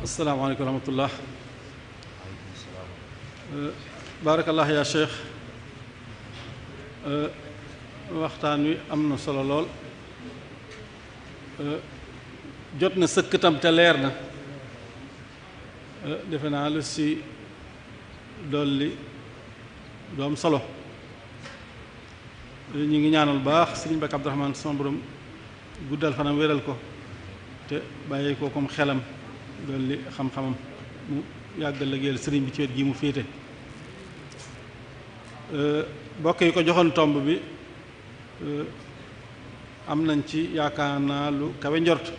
asalaamaaleykum wa rahmatullah baarakallah yaa cheikh waxtaan wi am na solo lool jot na sëkk tam te leer na defe naa lu si dolli du am solo ñu ngi ñaanal baax Sëriñ Bakk Abdourahmane sama borom guddal fanam wéral ko te bàyyi ko comme xelam dolli xam-xamam mu yàggal liggéeyal sëriñ bi ci wet gi mu féete bokk yi ko joxoon tomb bi am nañ ci yaakaar naa lu kawe njort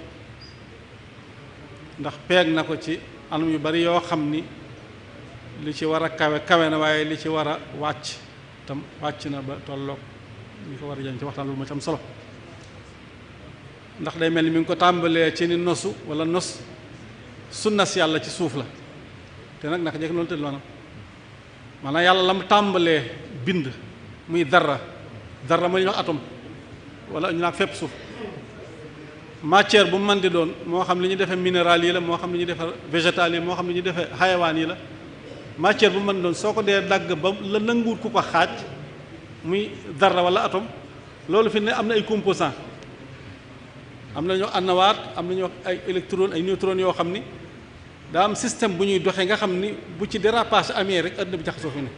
ndax peeg na ko ci anam yu bari yoo xam ni li ci war a kawe na waaye li ci war a wàcc tam wàcc na ba tolloog li ko war a jëm ci waxtaan lu ma ci am solo ndax day mel ni mi ngi ko tàmbalee ci ni nosu wala nos sunnas yàlla ci suuf la te nag naka jekk loolu tëdd maanaam maanaam yàlla la mu tàmbalee bind muy dara ma ñuy wax atome wala ñu naan fépp suuf matière bu mën di doon moo xam li ñu defee minéral yi la moo xam li ñu defee végétal yi moo xam li ñu defee xayawaan yi la matière bu mën di doon soo ko dee dagg ba la nanguwut ku ko xaaj muy dara wala atome loolu fi ne am na ay composants am na ñoo annawaat am na ñoo ay électrons ay neutrons yoo xam ni daa am système bu ñuy doxee nga xam ni bu ci dérapage amee rek adduna bi jaxasoo fi ne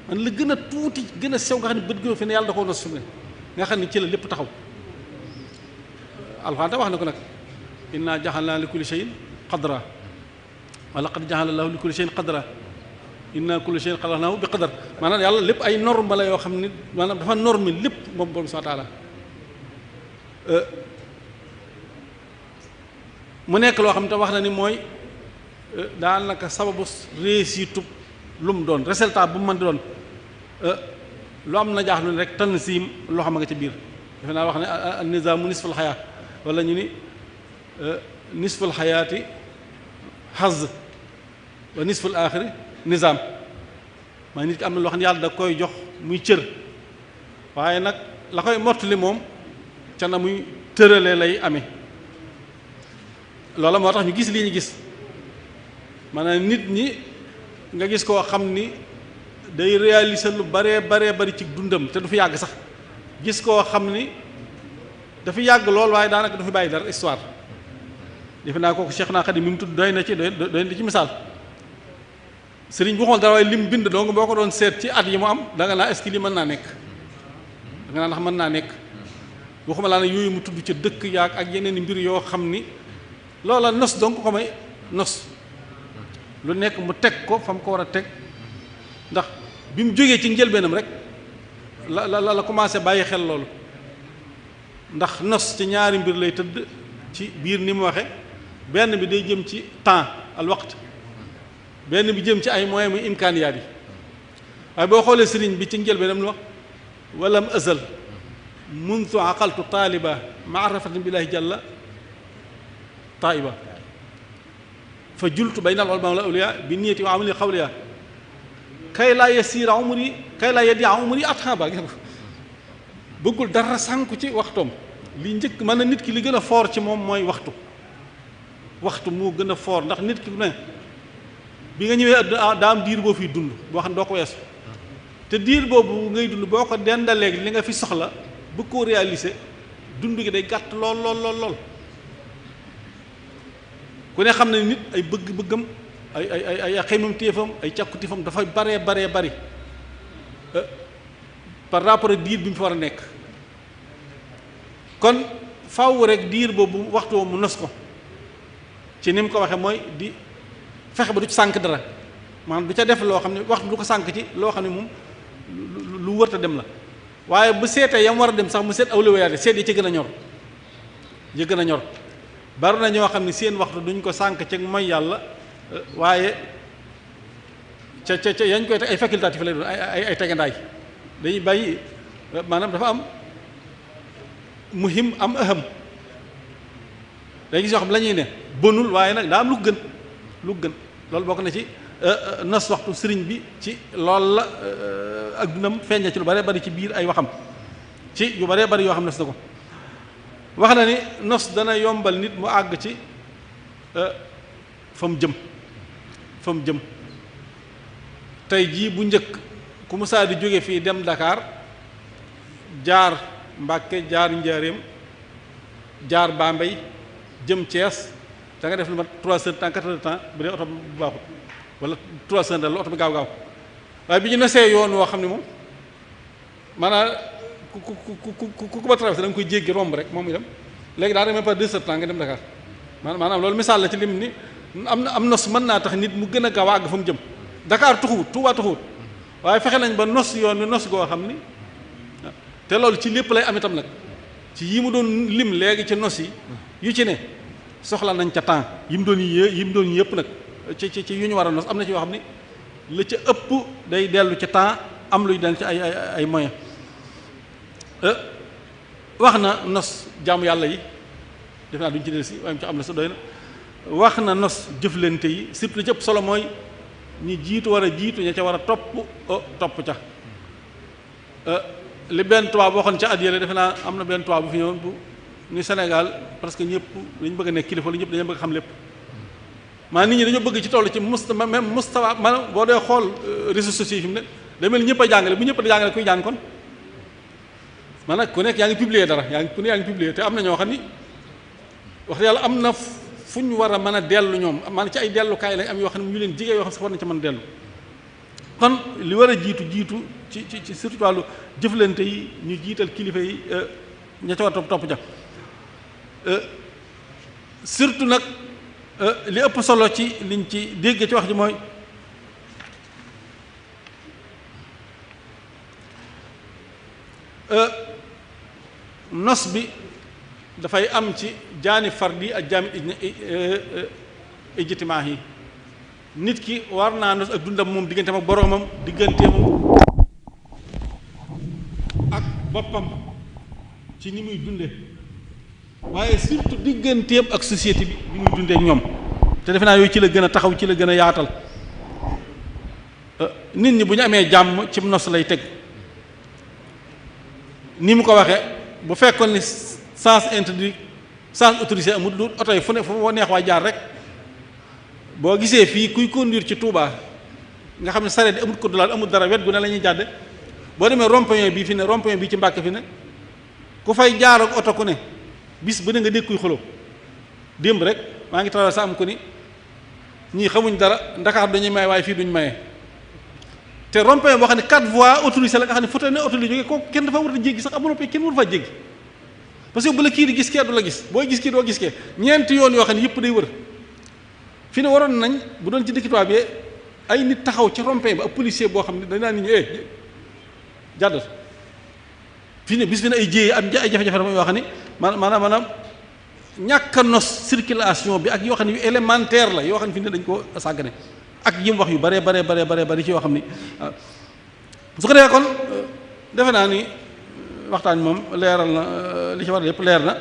man la gën a tuuti gën a sew nga xam ne bët gën fi ne yàlla da koo nos fi mu ne nga xam ne ci la lépp taxaw. alxuraan wax na ko nag inna jaxalnaa li kulli shay'in qadra wa laqad jaxala llaahu li kulli shay'in qadra inna kulli shay'in xalaqnaahu bi qadar maanaam yàlla lépp ay norme la yoo xam ne maanaam dafa norme lépp moom borom subhaanahu wa taala mu nekk loo xam ne wax na ni mooy daanaka sababu réussite lu mu doon résultat bu mu mën di doon lu am na jaaxlu ne rek tansiim loo xam nga ci biir defe naa wax ne an-nizaamu nisful xayaa wala ñu ni nisful xayaati xaz wa nisful aaxiri nizaam maa nit ki am na loo xam ne yàlla da koy jox muy cër waaye nag la koy mottali moom ca na muy tëralee lay amee loola moo tax ñu gis lii ñu gis maanaam nit ñi nga gis koo xam ni day réaliser lu baree bari ci dundam te du fi yàgg sax gis koo xam ni dafa yàgg lool waaye daanaka du fi bàyyi dara histoire defe naa kooku Cheikh naa Xadim mi mu tudd doy na ci ci misaal sëriñ bu xool dara waaye lim bind donc boo ko doon seet ci at yi mu am da nga naa est-ce que lii mën naa nekk da nga naa ndax mën naa nekk waxuma laa ne yooyu mu tudd ca dëkk yaag ak yeneen i mbir yoo xam ni loola nos donc ko may nos lu nekk mu teg ko fa mu ko war a teg ndax bi mu jógee ci njëlbeenam rek la commencé bàyyi xel loolu ndax nos ci ñaari mbir lay tëdd ci biir ni mu waxe benn bi day jëm ci temps al waqt benn bi jëm ci ay moyens muy imkaaniyaat yi waaye boo xoolee sëriñ bi ci njëlbeenam lu wax walam azal mundu aqaltu taaliba maarafatin billahi jalla taiba fa jultu bayna al ulama wal awliya bi niyati wa amali xawliya kay laa yasiira umri kay laa yadia umri atxaba gis nga bëggul dara sànku ci waxtoom li njëkk mën na nit ki li gën a foor ci moom mooy waxtu moo gën a foor ndax nit ki ne bi nga ñëwee àdduna daa am diir boo fiy dund boo xam ne doo ko weesu te diir boobu ngay dund boo ko dendaleeg li nga fi soxla bëgg koo réaliser dund gi day gàtt lool ku ne xam ne nit ay bëgg-bëggam ay xeymam téefam ay càkkutéefam dafay baree bari par rapport ak diir bi mu fi war a nekk kon faaw rek diir boobu waxtu mu nos ko ci ni mu ko waxee mooy di fexe ba du ci sànk dara maanaam du ca def loo xam ne waxtu du ko sànk ci loo xam ne moom lu wërta dem la waaye bu seetee yam war a dem sax mu seet awliyaat seet yi ci gën a ñor bari na ñoo xam ne seen waxtu duñ ko sànk ci mooy yàlla waaye ca yañ koy teg ay facultatif lay doon ay tegandaay dañuy bàyyi maanaam dafa am muhim am aham day gis yoo xam ne la ñuy ne bënul waaye nag daa am lu gën loolu bokk na ci nos waxtu sëriñ bi ci lool la ak dundam feeña ci lu bare bari ci biir ay waxam ci yu bare bari yoo xam ne nos na ko wax na ni nos dana yombal nit mu àgg ci fa mu jëm tey jii bu njëkk ku musaa di jóge fii dem Dakar jaar Mbàkke jaar Njaaréem jaar Bambey jëm Thiès da nga def lu mat 3 heures de temps 4 heures de temps bu dee oto bu baaxut wala 3 heures la oto bi gaaw waaye bi ñu nosee yoon woo xam ne moom maanaam ku ba traversé da nga koy jéggi romb rek moom itam léegi daa demee par 2 heures de temps nga dem Dakar maanaam loolu misaal la ci lim ni am nos mën naa tax nit mu gën a gaaw àgg fa mu jëm Dakar tuxuwut Touba tuxuwut waaye fexe nañ ba nos yoon wi nos goo xam ni te loolu ci lépp lay am itam nag ci yi mu doon lim léegi ci nos yi yu ci ne soxla nañ ca temps yi mu doon yëpp nag ci yu ñu war a nos am na ci yoo xam ni la ca ëpp day dellu ci temps am luy dellu ci ay moyens wax na nos jaamu yàlla yi def naa duñ ci del si waaye mu ci am la sa doy na wax na nos jëflante yi surtout ci ëpp solo mooy ñi jiitu war a jiitu ña ca war a topp ca li benn tubaab waxoon ca at yële defe naa am na benn tubaab bu fi ñëwoon bu ni Sénégal parce que ñëpp dañu bëgg a nekk kilifa lu ñëpp dañu bëgg xam lépp maanaam nit ñi dañoo bëgg ci toll ci même mustawa maanaam boo dee xool réseaux sociaux yi fi mu ne day mel ni ñëpp a jàngale bu ñëpp a jàngale kuy jàng kon maanaam ku nekk yaa ngi publier dara ku ne yaa ngi publier te am na ñoo xam ni wax dëgg yàlla am na fu ñu war a mën a dellu ñoom maanaam ci ay dellukaay lañ am yoo xam ne ñu leen jigéen yoo xam sax war nañ ca mën a dellu kon li war a jiitu ci surtout wàllu jëflante yi ñu jiital kilifa yi ña ca war topp ja surtout nag li ëpp solo ci liñ ci dégg ci wax ji mooy nos bi dafay am ci jaani fardi ak jaani ijtimaa yi nit ki war naa nos ak dundam moom digganteem ak boroomam digganteem ak boppam ci ni muy dunde waaye surtout digganteem ak société bi ni muy dundee ak ñoom te defe naa yooyu ci la gën a taxaw ci la gën a yaatal nit ñi bu ñu amee jàmm ci nos lay teg ni mu ko waxee bu fekkoon ni sens interdit sens autorisé amul lu oto yi fu ne fu neex waa jaar rek boo gisee fii kuy conduire ci Touba nga xam ne sareet yi amul ko dulaal amul dara wet gu ne la ñuy jàdde boo demee rond-point bii fi ne rond-point bii ci Mbàkke fi ne ku fay jaar ak oto ku ne bis bu ne nga dégg kuy xuloo démb rek maa ngi traversé am ko ni ñii xamuñ dara Ndakaar dañuy maye waaye fii duñ maye te rond-point boo xam ne 4 voies autorisé la nga xam ne foto ne auto li jógee kooku kenn dafa war a jéggi sax amul kenn waru faa jéggi parce que bu la kii di gis kee du la gis booy gis kii doo gis kee ñeenti yoon yoo xam ne yëpp day wër fi ne waroon nañ bu doon ci dëkk tubaab bi ay nit taxaw ci rond-point ba ab policier boo xam ne dañ naan nit ñi jàddal fi ne bis fi ne ay jéyee am ay jafe-jafe dama yoo xam ne maanaam ñàkk a nos circulation bi ak yoo xam ne yu élémentaire la yoo xam ne fi ne dañ ko sàggane ak yim wax yu bare ci yoo xam ni su ko defee kon defe naa ni waxtaan moom leeral na li ci war lépp leer na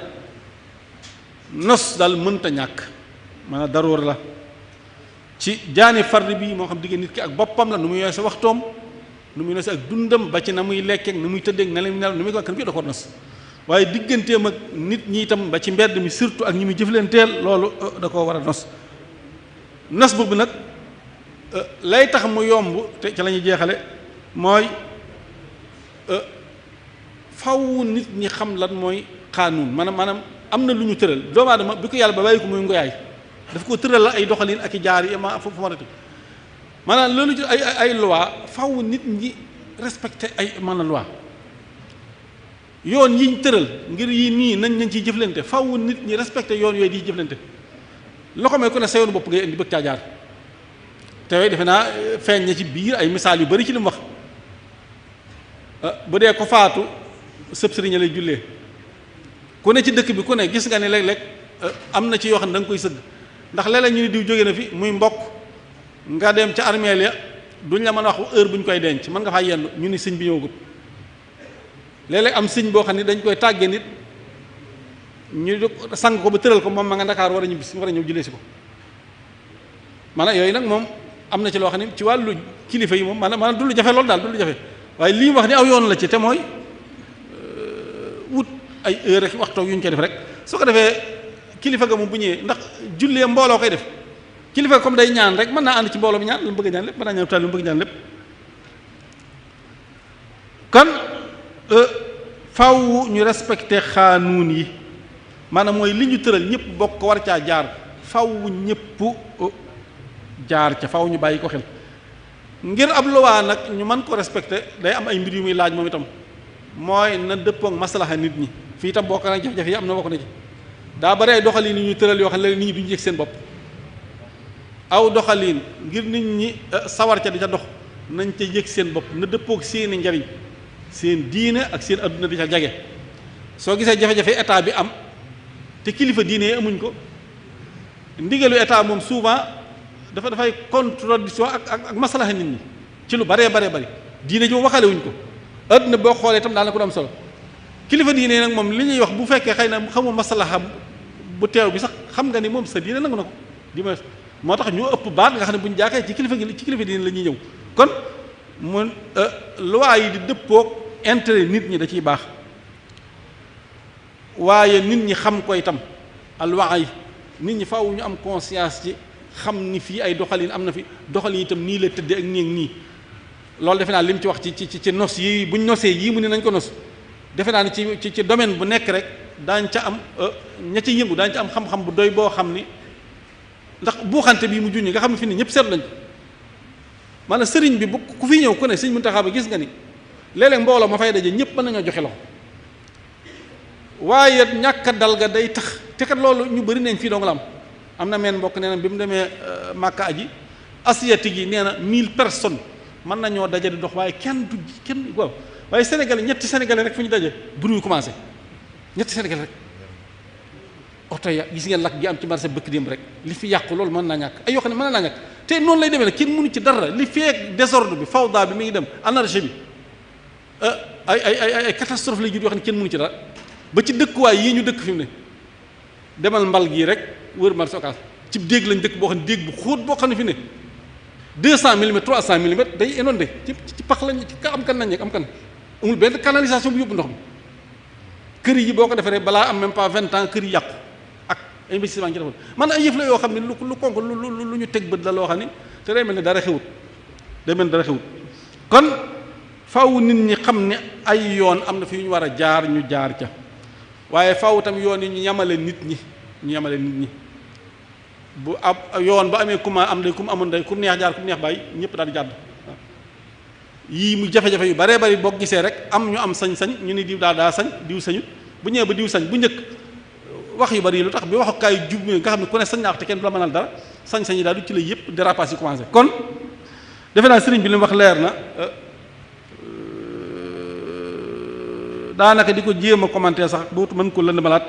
nos daal mënta ñàkk maanaam daroor la ci jaani fardi bi moo xam digg nit ki ak boppam la nu muy yooyee waxtoom nu muy nosi ak dundam ba ci na muy lekkeek na muy tëddeek na leen nel nu muy ko kan bi da ko nos waaye digganteem ak nit ñi itam ba ci mbedd mi surtout ak ñi muy jëflanteel loolu da koo war a nos boobu nag lay tax mu yomb te ci la ñuy jeexale mooy faw nit ñi xam lan mooy xaanuun maanaam am na lu ñu tëral doomu aadama bi ko yàlla ba bàyyi ko muy ngoyaay daf ko tëral la ay doxalin ak i jaar yi fu ma rati maanaam loolu ci ay loi faw nit ñi respecté ay maanaam loi yoon yiñ tëral ngir yi nii nañ ciy jëflante faw nit ñi respecté yoon yooyu di jëflante loxo may ku ne sa yoonu bopp ngay indi bëgg caa jaar te yooyu defe naa feeñ na ci biir ay misaal yu bari ci li mu wax bu dee ko faatu sëb sëriñ lay jullee ku ne ci dëkk bi ku ne gis nga ne léeg-léeg am na ci yoo xam ne da nga koy sëgg ndax léeg-léeg ñu ne diw jóge na fi muy mbokk nga dem ca armeel ya duñ la mën a wax heure bu ñu koy denc mën nga faa yendu ñu ni sëñ bi ñëwagut léeg-léeg am sëñ boo xam ne dañ koy tàggee nit ñu sang ko ba tëral ko moom ma nga Ndakaar war a ñëw jullee si ko maanaam yooyu nag moom am na ci loo xam ne ci wàllu kilifa yi moom maanaam du lu jafe loolu daal du lu jafe waaye lii wax ni aw yoon la ci te mooy wut ay heure rek waxtu yu ñu koy def rek soo ko defee kilifa ga moom bu ñëwee ndax jullee mbooloo koy def kilifa comme day ñaan rek mën naa ànd ci mbooloo bi ñaan lu mu bëgg a ñaan lépp mën naa ñaan taal lu mu bëgg ñaan lépp kon faw ñu respecté xaanuun yi maanaam mooy li ñu tëral ñëpp bokk war caa jaar faw ñëpp jaar ca faw ñu bàyyi ko xel ngir ab luwaa nag ñu mën ko respecté day am ay mbir yu muy laaj moom itam mooy na dëppook maslaha nit ñi fii itam bokk na jafe-jafe yi am na bokk na ci daa bari ay doxalin yi ñu tëral yoo xam ne nit ñi duñu yëg seen bopp aw doxalin ngir nit ñi sawar ca di ca dox nañ ca yëg seen bopp na dëppook seeni njariñ seen diine ak seen adduna di ca jage soo gisee jafe-jafe état bi am te kilifa diine yi amuñ ko ndigalu état moom souvent dafay contradiction ak maslaha nit ñi ci lu baree bari diine ji moom waxale wuñ ko adduna boo xoolee itam daanaka du am solo kilifa diine nag moom li ñuy wax bu fekkee xëy na xamu maslaha bu teew bi sax xam nga ni moom sa diine nangu na ko di ma moo tax ñoo ëpp baat nga xam ne bu ñu jaakee ci kilifa diine la ñuy ñëw kon mu loi yi di dëppoog intérêt nit ñi da ciy baax waaye nit ñi xam ko itam alwaay nit ñi faaw ñu am conscience ci xam ni fii ay doxalin am na fi doxalin itam nii la tëddee ak nii ak nii loolu defe naa li mu ci wax ci nos yi buñ nosee yii mu ne nañ ko nos defe naa ni ci domaine bu nekk rek daañ ca am ña ca yëngu daañ ca am xam-xam bu doy boo xam ni ndax buuxante bii mu junñi nga xam ne fi ne ñëpp seetlu nañ maanaam sëriñ bi bu ku fi ñëw ku ne sëñ Muntaxa ba gis nga ni léeg-léeg mbooloo ma fay daje ñëpp mën nañoo joxe loxo waaye ñàkk dal ga day tax te kat loolu ñu bëri nañ fii dong la am na meen mbokk nee na bi mu demee Màkka aji asiatique yi nee na 1000 personnes mën nañoo daje di dox waaye kenn waaw waaye Sénégal ñetti Sénégalais rek fu ñu daje bu ñuy commencé ñetti Sénégalais rek oto ya gis ngeen lakk gi am ci marché bëkk démb rek li fi yàqu loolu mën naa ñàkk ay yoo xam ne mën naa ñàkk te noonu lay demee nag kenn mënu ci dara li feek désordre bi fawda bi mi ngi dem anarchie bi ay catastrophe lay jur yoo xam ne kenn mënu ci dara ba ci dëkkuwaay yii ñu dëkk fi mu ne demal mbal gii rek wër marché Ocass ci déeg lañ dëkk boo xam ne déeg bu xóot boo xam ne fi ne 200 millimètres 300 millimètres day inondé ci pax lañ am kan nañ am kan amul benn canalisation bu yóbbu ndox mi kër yi boo ko defaree balaa am même pas 20 ans kër yi yàqu ak investissement ci defoon man ay yëf la yoo xam ne lu konk lu ñu teg bët la loo xam ne te day mel ne dara xewut kon faaw nit ñi xam ne ay yoon am na fi ñu war a jaar ñu jaar ca waaye faaw tam yoon yi ñu yamale nit ñi bu ab yoon ba amee kuma am day kum amoon day kum neex jaar kum neex bàyyi ñëpp daal di jàdd yii mu jafe-jafe yu baree bari boo gisee rek am ñu am sañ-sañ ñu ni diw daal daa sañ diw sañut bu ñëwee ba diw sañ bu njëkk wax yu bari yi lu tax bi waxukaay jub nga xam ne ku ne sañ naa wax te kenn du la mënal dara sañ-sañ yi daal du ci la yëpp dérapage yi commencé kon defe naa sëriñ bi li mu wax leer na daanaka di ko jéem a commenter sax bootu mën ko lënd malaat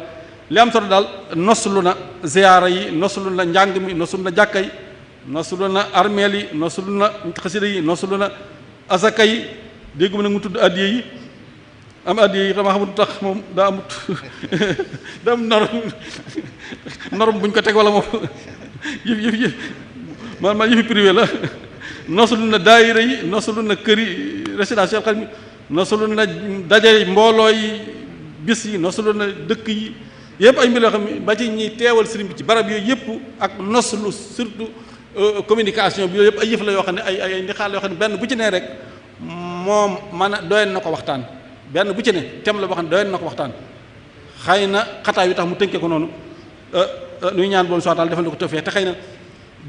li am solo daal noslu na ziyaara yi noslu na njàng mi noslu na jàkka yi noslu na armeel yi noslu na xasida yi noslu na asaka yi déggu ma nag mu tudd addiye yi am addiye yi dama xamul tax moom daa amut daa am norme bu ñu ko teg wala moom yëf man yëfi privé la noslu na daayira yi noslu na kër yi résidence xel mi noslu na daje mbooloo yi bis yi noslu na dëkk yi yëpp ay mbir yoo xam ne ba ci ñiy teewal sëriñ bi ci barab yooyu yëpp ak noslu surtout communication bi yooyu yëpp ay yëf la yoo xam ne ay ndixaal yoo xam ne benn bu ci ne rek moom man a doyen na ko waxtaan benn bu ci ne tem la boo xam ne doyen na ko waxtaan xëy na xataa yu tax mu tënkee ko noonu nuy ñaan boolu soxtaal defal na ko tëfee te xëy na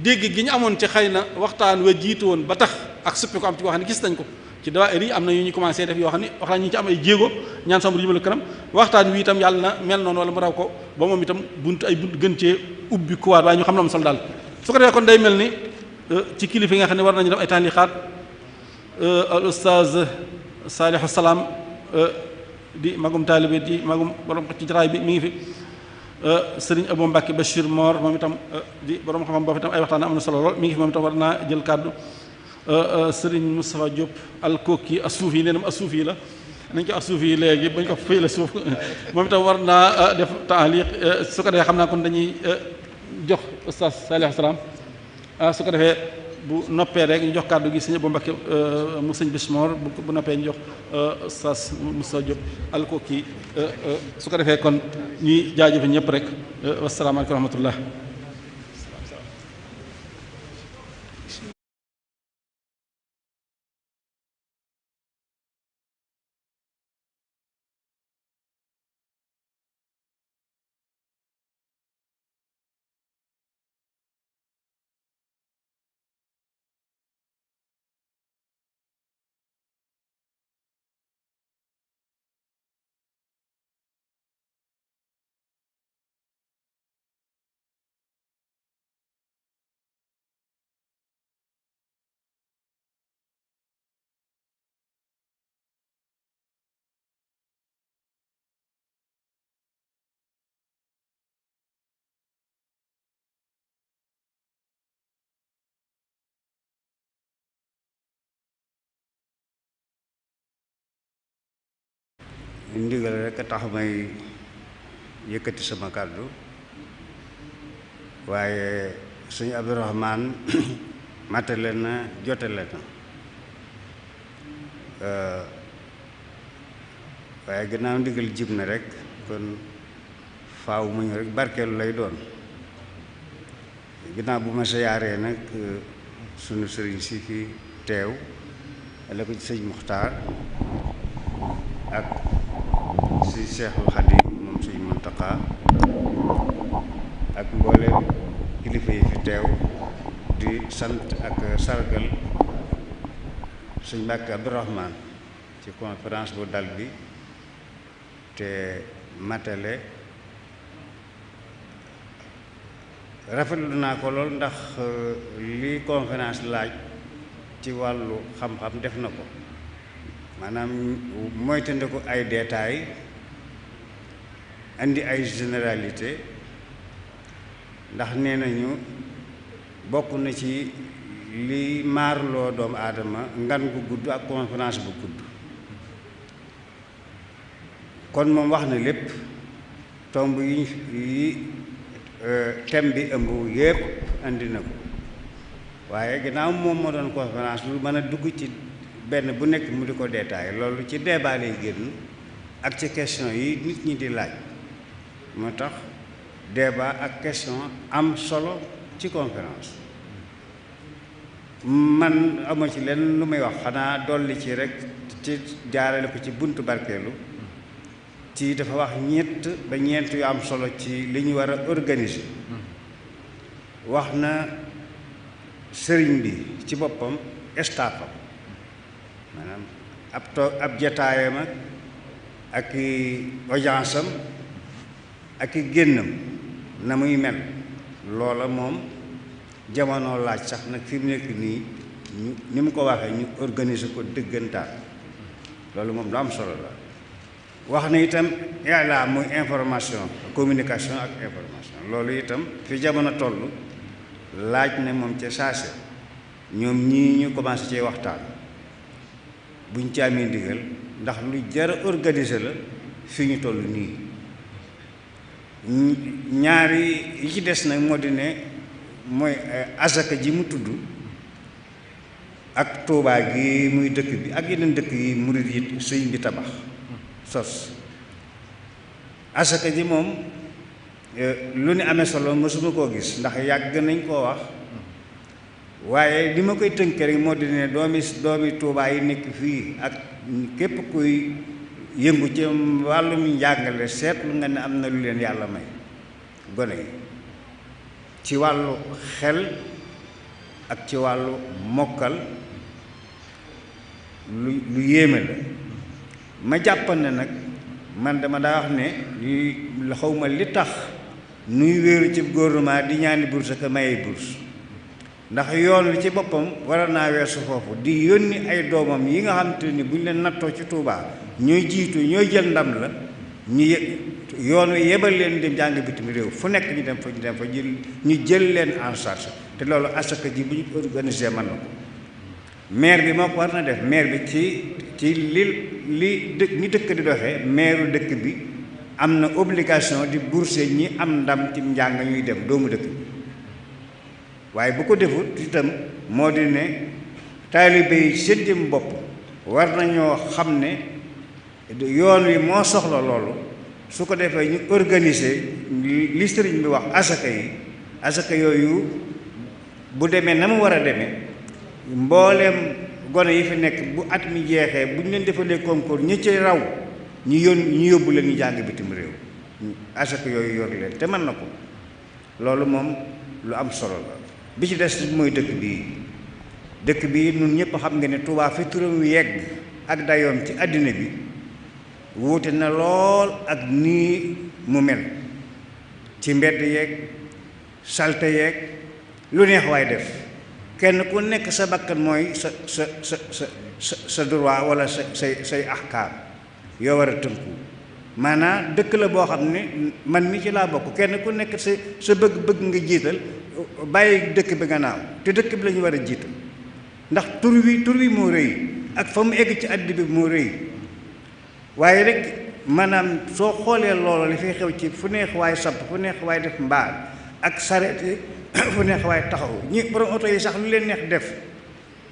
dégg gi ñu amoon ci xëy na waxtaan wa jiitu woon ba tax ak suppi ko am ci koo xam ne gis nañ ko ci dawaayir yi am na yu ñu commencé def yoo xam ne waxtaan ñu ci am ay jéego ñaan sambu jëmale kanam waxtaan wi itam yàlla na mel noonu wala mu raw ko ba moom itam bunt gën cee ubbi kuwaat waaye ñu xam na am solo daal su ko defee kon day mel ni ci kilifa yi nga xam ne war nañu def ay taalixaat al ustaaz Saalihu Salaam di magum taalibe di magum borom ci jataay bi mi ngi fi sëriñ Abou Mbacke Bachir Mor moom itam di borom xam-xam boobu itam ay waxtaan am na solo lool mi ngi fi moom itam war naa jël kàddu sëriñ Moustapha Diop alkooki asuuf yi nee na asuuf yi la nañ ko asuuf yi léegi bañ ko fay la suuf moom itam war naa def taaliq su ko defee xam naa kon dañuy jox ustaaz Saalihu Salaam su ko defee bu noppee rek ñu jox kàddu gi sëñ Abou Mbacke mu sëñ Bismor bu noppee ñu jox ustaaz Moustapha Diop alkooki su ko defee kon ñuy jaajëfe ñëpp rek wasalaamaaleykum wa rahmatullah ndigal rek a tax may yëkkati sama kàddu waaye suñu Abdourahmane matale na jotale na waaye gannaaw ndigal jib na rek kon faaw mu ñu rek barkeelu lay doon ginnaaw bu ma siyaaree nag sunu sëriñ si fi teew la ko ci sëñ Muxtaar ak si Seexul Xadiim moom sëñ Muntaxa ak mboolem kilifa yi fi teew di sant ak sargal sëñ Mbàkke Abdourahmane ci conférence bu dal bi te matale rafetlu naa ko lool ndax li conférence laaj ci wàllu xam-xam def na ko maanaam moytandiku ay détails andi ay généralité ndax nee nañu bokk na ci li maarloo doomu aadama ngan gu gudd ak conférence bu gudd kon moom wax na lépp tomb yi thème bi ëmb yépp andi na ko waaye ginnaaw moom moo doon conférence lu mën a dugg ci benn bu nekk mu di ko détaillé loolu ci débat lay génn ak ci question yi nit ñi di laaj moo tax débat ak question am solo ci conférence man ama ci leen lu may wax xanaa dolli ci rek ci jaarale ko ci buntu barkeelu ci dafa wax ñett ba ñeent yu am solo ci li ñu war a organiser wax na sëriñ bi ci boppam staffam maanaam ab jataayam ak i audience am ak i génnam na muy mel loola moom jamono laaj sax nag fi mu nekk nii ñu ni mu ko waxee ñu organiser ko dëggantaan loolu moom lu am solo la wax na itam yàlla muy information communication ak information loolu itam fi jamono toll laaj na moom ca saase ñoom ñii ñu commencé cee waxtaan buñ ci amee ndigal ndax lu jar a organiser la fi ñu toll nii ñaari yi ci des nag moo di ne mooy asaka ji mu tudd ak Tuubaa gi muy dëkk bi ak yeneen dëkk yi murid yi sëñ bi tabax sos asaka ji moom lu ne amee solo mësuma koo gis ndax yàgg nañ koo wax waaye li ma koy tënk rek moo di ne doomi Tuubaa yi nekk fii ak képp kuy yëngu ci wàllum njàngale seetlu nga ne am na lu leen yàlla may gone yi ci wàllu xel ak ci wàllu mokkal lu yéeme la ma jàppan ne nag man dama daa wax ne xawma li tax nuy wéeru ci gouvernement di ñaani bourse ak mayey bourse ndax yoon wi ci boppam war naa weesu foofu di yónni ay doomam yi nga xam te ni bu ñu leen nattoo ci Touba ñooy jiitu ñooy jël ndam la ñu yoon wi yebal leen dem jàng bitim réew fu nekk ñu dem fa ñu jël leen en charge te loolu asaka ji bu ñu organisé mën na ko maire bi moo ko war na def maire bi ci li ni dëkk di doxee maire dëkk bi am na obligation di bourser ñi am ndam ci njàng ñuy dem doomu dëkk bi waaye bu ko defut itam moo di ne taalibe yi seen jëm bopp war nañoo xam ne yoon wi moo soxla loolu su ko defee ñu organiser li sëriñ bi wax asaka yooyu bu demee na mu war a demee mbooleem gone yi fi nekk bu at mi jeexee bu ñu leen defalee concours ñi ci raw ñu yóbbu leen ñu jàng bitim réew asaka yooyu yor leen te mën na ko loolu moom lu am solo la bi ci des mooy dëkk bii ñun ñëpp xam nga ne Tuubaa fi turam yegg ak dayoom ci àddina bi wuute na lool ak nii mu mel ci mbedd yeeg salte yeeg lu neex waay def kenn ku nekk sa bakkan mooy sa droit wala say ahkaam yoo war a tënku maanaam dëkk la boo xam ne man mi ci laa bokk kenn ku nekk sa bëgg-bëgg nga jiital bàyyi dëkk bi nga naaw te dëkk bi la ñu war a jiital ndax tur wi moo rëy ak fa mu egg ci àddina bi moo rëy waaye rek maanaam soo xoolee loolu li fiy xew ci fu neex waay samp fu neex waay def mbaar ak sareet yi fu neex waay taxaw ñi borom oto yi sax lu leen neex def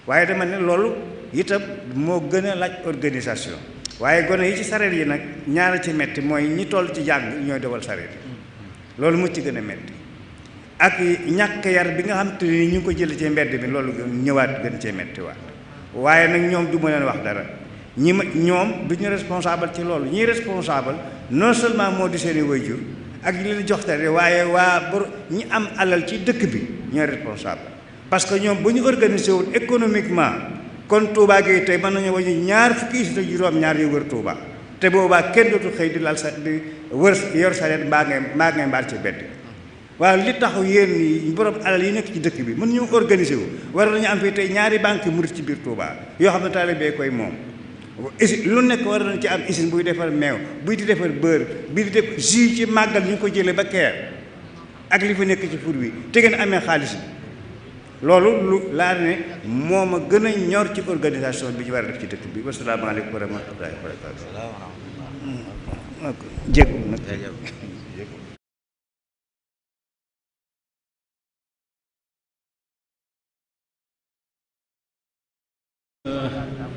waaye dama ne loolu itam moo gën a laaj organisation waaye gone yi ci sareet yi nag ñaara ci metti mooy ñi toll ci jàng ñooy dawal sareet loolu mu ci gën a metti ak ñàkk yar bi nga xam te ni ñu ngi ko jël ci mbedd bi loolu ñëwaat gën cee metti waat waaye nag ñoom du ma leen wax dara ñoom du ñu responsable ci loolu ñi responsable non seulement moo di seeni waajur ak ñi leen jox tare waaye ñi am alal ci dëkk bi ñooy responsable parce que ñoom bu ñu organisé wul économiquement kon Touba gi tey mën nañu wàññi ñaar fukki usine ak juróom-ñaar yu wër Touba te boobaa kenn dootul xëy di lal sa di wër yor sareet mbaa ngay mbaal ci bedd waaw li taxu yéen ñi borom alal yi nekk ci dëkk bi mën ñu organiser wu war nañu am fii tey ñaari banque murit ci biir Touba yoo xam ne taalibe koy moom usine lu nekk war nañu ci am usine buy defar meew buy di defar beurre buy di def jus ci màggal ñu ko jëlee ba keer ak li fa nekk ci fur wi te ngeen amee xaalis bi loolu lu laa ne moo ma gën a ñor ci organisation bi ci war a def ci dëkk bi wasalaamaaleykum wa rahmatullahi wa barakatu jéggul nag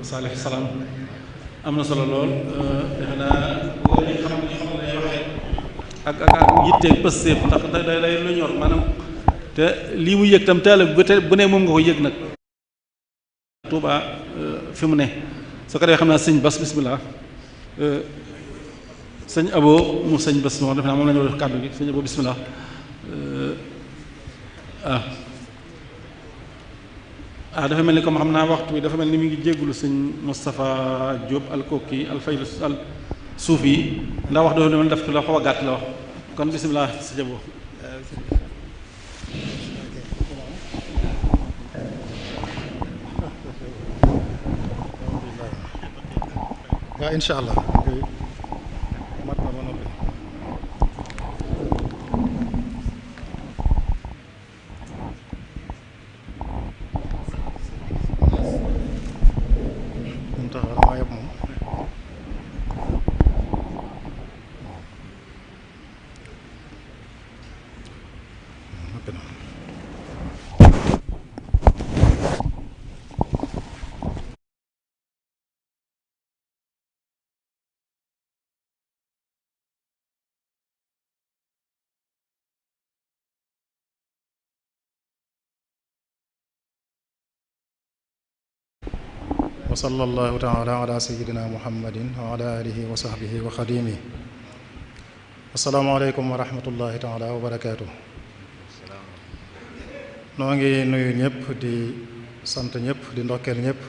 Salih salaam am na solo lool defe naa loolu ñu xam ne lay waxee ak yitteeg pëstéef ndax day lu ñor maanaam te lii mu yëg tam taalib bu ne moom nga ko yëg nag Touba fi mu ne su ko defee xam naa sëñ Bas bismillah sëñ Abo mu sëñ Bas moom defe naa moom la ñu wax kàddu gi sëñ Abo bismillah dafa mel ni comme xam naa waxtu bi dafa mel ni mi ngi jéggulu sëñ Moustapha Diop alkoki alfaylu al suuf yi ndax wax dafa def ci la xaw a gàtt la wax kon bisimilah sëñ Abo waaw incha allah mat na ba noppi wa sallallahu taala ala sayidina muhammadin wa ala alihi wa sahbihi wa xadimi asalaamaaleykum wa rahmatullahi taala wa barakaatu noo ngi nuyu ñëpp di sant ñëpp di ndokkeel ñëpp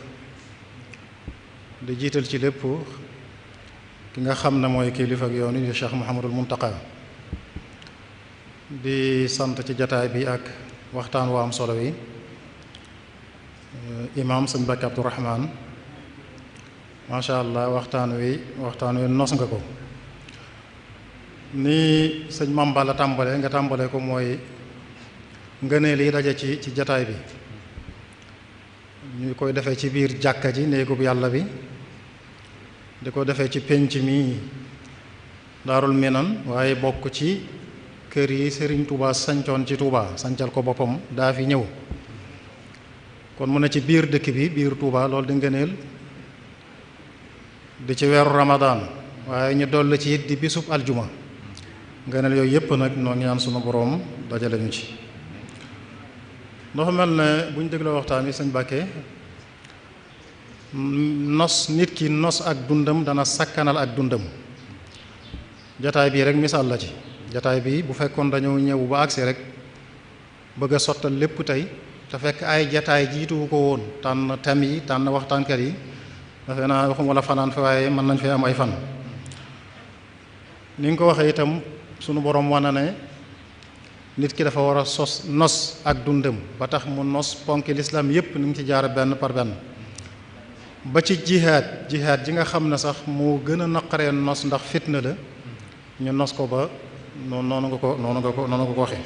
di jiital ci lépp ki nga xam ne mooy kilifa ak yoon yi Cheikh Mouhamadul Muntaqa di sant ci jataay bi ak waxtaan waa am solo wi imaam sëñ Bakki Abdourahman macha allah waxtaan wi nos nga ko ni sëñ Mamba la tàmbalee nga tàmbalee ko mooy ngëneel yi daje ci jataay bi ñu koy defee ci biir jàkka ji néegub yàlla bi di ko defee ci pénc mi daarul minan waaye bokk ci kër yi Serigne Touba sancoon ci Touba sancal ko boppam daa fi ñëw kon mu ne ci biir dëkk bi biir Touba loolu di ngëneel di ci weeru Ramadan waaye ñu dolli ci it di bisub aljuma ngëneel yooyu yëpp nag noo ngi ñaan sunu boroom dajale ñu ci dafa mel ne bu ñu dégloo waxtaan wi sëñ Bakke nit ki nos ak dundam dana sakkanal ak dundam jataay bii rek misaal la ci jataay bi bu fekkoon dañoo ñëw ba agsi rek bëgg a sottal lépp tey te fekk ay jataay jiituwu ko woon tànn thème yi tànn waxtaankat yi dafe naa waxuma la fanaan fi waaye mën nañ fee am ay fan ni nga ko waxee itam sunu borom wane ne nit ki dafa war a nos ak dundam ba tax mu nos ponki lislaam yépp ni mu ci jaare benn par benn ba ci jihaad ji nga xam ne sax moo gën a naqaree nos ndax fitna la ñu nos ko ba noonu nga ko waxee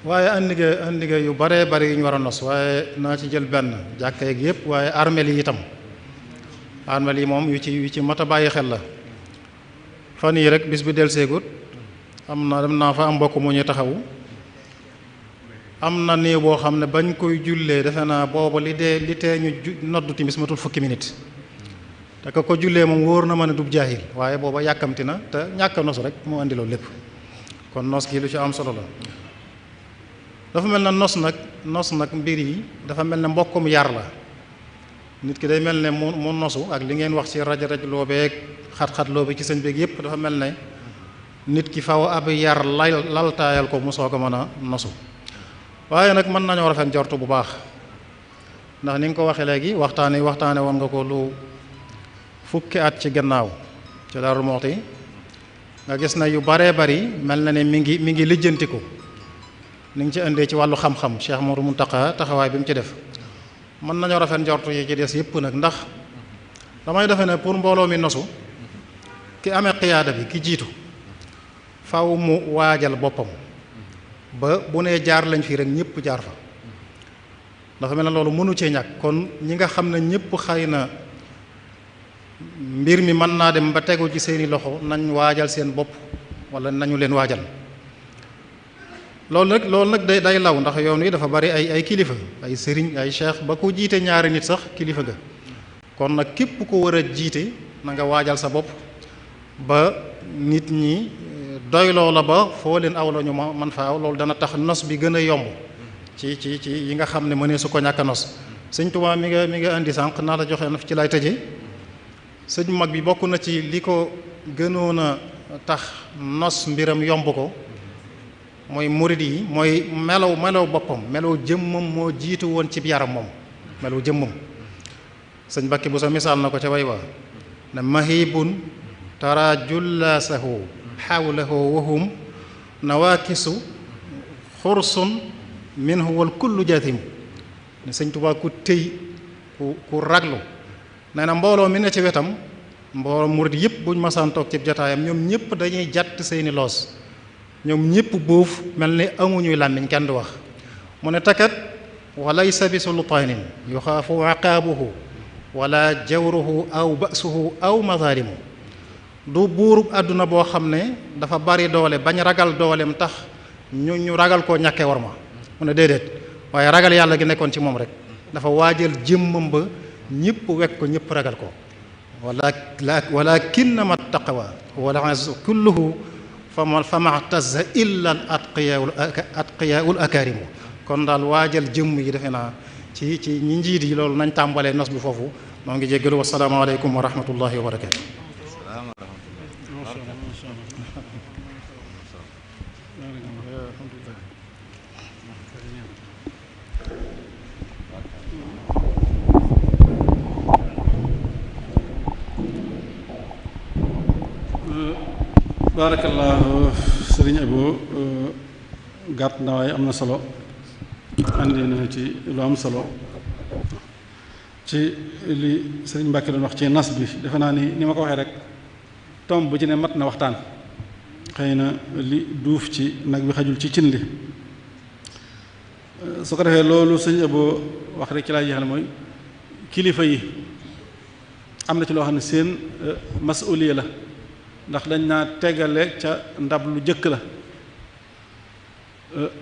waaye andi nga yu baree bari yu ñu war a nos waaye naa ci jël benn jàkka yeeg yépp waaye armeel yi itam armeel yi moom yu ci mat a bàyyi xel la fan yii rek bis bi del seegut dem naa fa am mbokk mu ñu taxawu am na néew boo xam ne bañ koy jullee defe naa booba li tee ñu noddu timis matul fukki minute te ko jullee moom wóor na ma ne dub jaahil waaye booba yàkkamti na te ñàkk a nos rek moo andi loolu lépp kon nos gi lu ci am solo la dafa mel ne nos nag mbir yi dafa mel ne mbokkum yar la nit ki day mel ne mu nosu ak li ngeen wax ci raj loo beeg xat-xat loo bi ci sëñ beeg yépp dafa mel ne nit ki faw ab yar laltaayal ko mu soog a mën a nosu waaye nag mën nañoo rafet njortu bu baax ndax ni nga ko waxee léegi waxtaane woon nga ko lu fukki at ci gannaaw ci Darou Moukhty nga gis na yu baree bari mel na ne mi ngi lijjantiku ni nga ci indee ci wàllu xam-xam Cheikh Mouhamadou Mountakha taxawaay bi mu ci def mën nañoo rafet njortu yi ci des yëpp nag ndax damay defe ne pour mbooloo mi nosu ki amee xiyaada bi ki jiitu faw mu waajal boppam ba bu nee jaar lañ fii rek ñëpp jaar fa dafa mel ne loolu mënu cee ñàkk kon ñi nga xam ne ñëpp xëy na mbir mi mën naa dem ba tegu ci seeni loxo nañ waajal seen bopp wala nañu leen waajal loolu nag day law ndax yoon wi dafa bari ay kilifa ay sëriñ ay cheikh ba ku jiite ñaari nit sax kilifa ga kon nag képp ko war a jiite na nga waajal sa bopp ba nit ñi doyloo la ba foo leen aw la ñu man fa aw loolu dana tax nos bi gën a yomb ci yi nga xam ne mënee su ko ñàkk a nos sëñ Tuubaa mi nga indi sànq naa la joxe na ci lay tëje sëñ mag bi bokk na ci li ko gënoon a tax nos mbiram yomb ko mooy murid yi mooy melow boppam melow jëmmam moo jiitu woon ci yaram moom melow jëmmam sëñ Bakki bu sa misaal na ko ca way waa ne mahibun tara jullaasahu xawlahu wahum nawaakisu xursun minhu wal kullu jaatim ne sëñ Tuubaa ku tëy ku raglu nee na mbooloo mi ne ci wetam mbooloo murid yëpp buñ masaan toog ci jataayam ñoom ñëpp dañuy jàtt seeni loos ñoom ñëpp boof mel ni amuñuy làmmiñ kenn du wax mu ne takat walaysa bi sultaanin yuxaafu aqaabuhu wala jawruhu aw ba'suhu aw mazaalimu du buurub àdduna boo xam ne dafa bari doole bañ ragal dooleem tax ñu ragal koo ñàkkee war ma mu ne déedéet waaye ragal yàlla gi nekkoon ci moom rek dafa waajal jëmmam ba ñëpp wekk ko ñëpp ragal ko walakinnama taqwa wal azzu kulluhu fama tazza illa al atqiyaul akaarimu kon daal waajal jëmm yi defe naa ci ñi njiit yi loolu nañ tàmbalee nos bi foofu moo ngi jéggalu wassalaamu aleykum wa rahmatullahi wa barakatu barakallahu sëriñ Abo gàtt na waaye am na solo andi na ci lu am solo ci li sëriñ Mbàkke doon wax ci nas bi defe naa ni ma ko waxee rek tomb bu ci ne mat na waxtaan xëy na li duuf ci nag bi xajul ci cin li su ko defee loolu sëriñ Abo wax rek ci laa jeexal mooy kilifa yi am na ci loo xam ne seen masuliya la ndax dañ naa tegale ca ndab lu jëkk la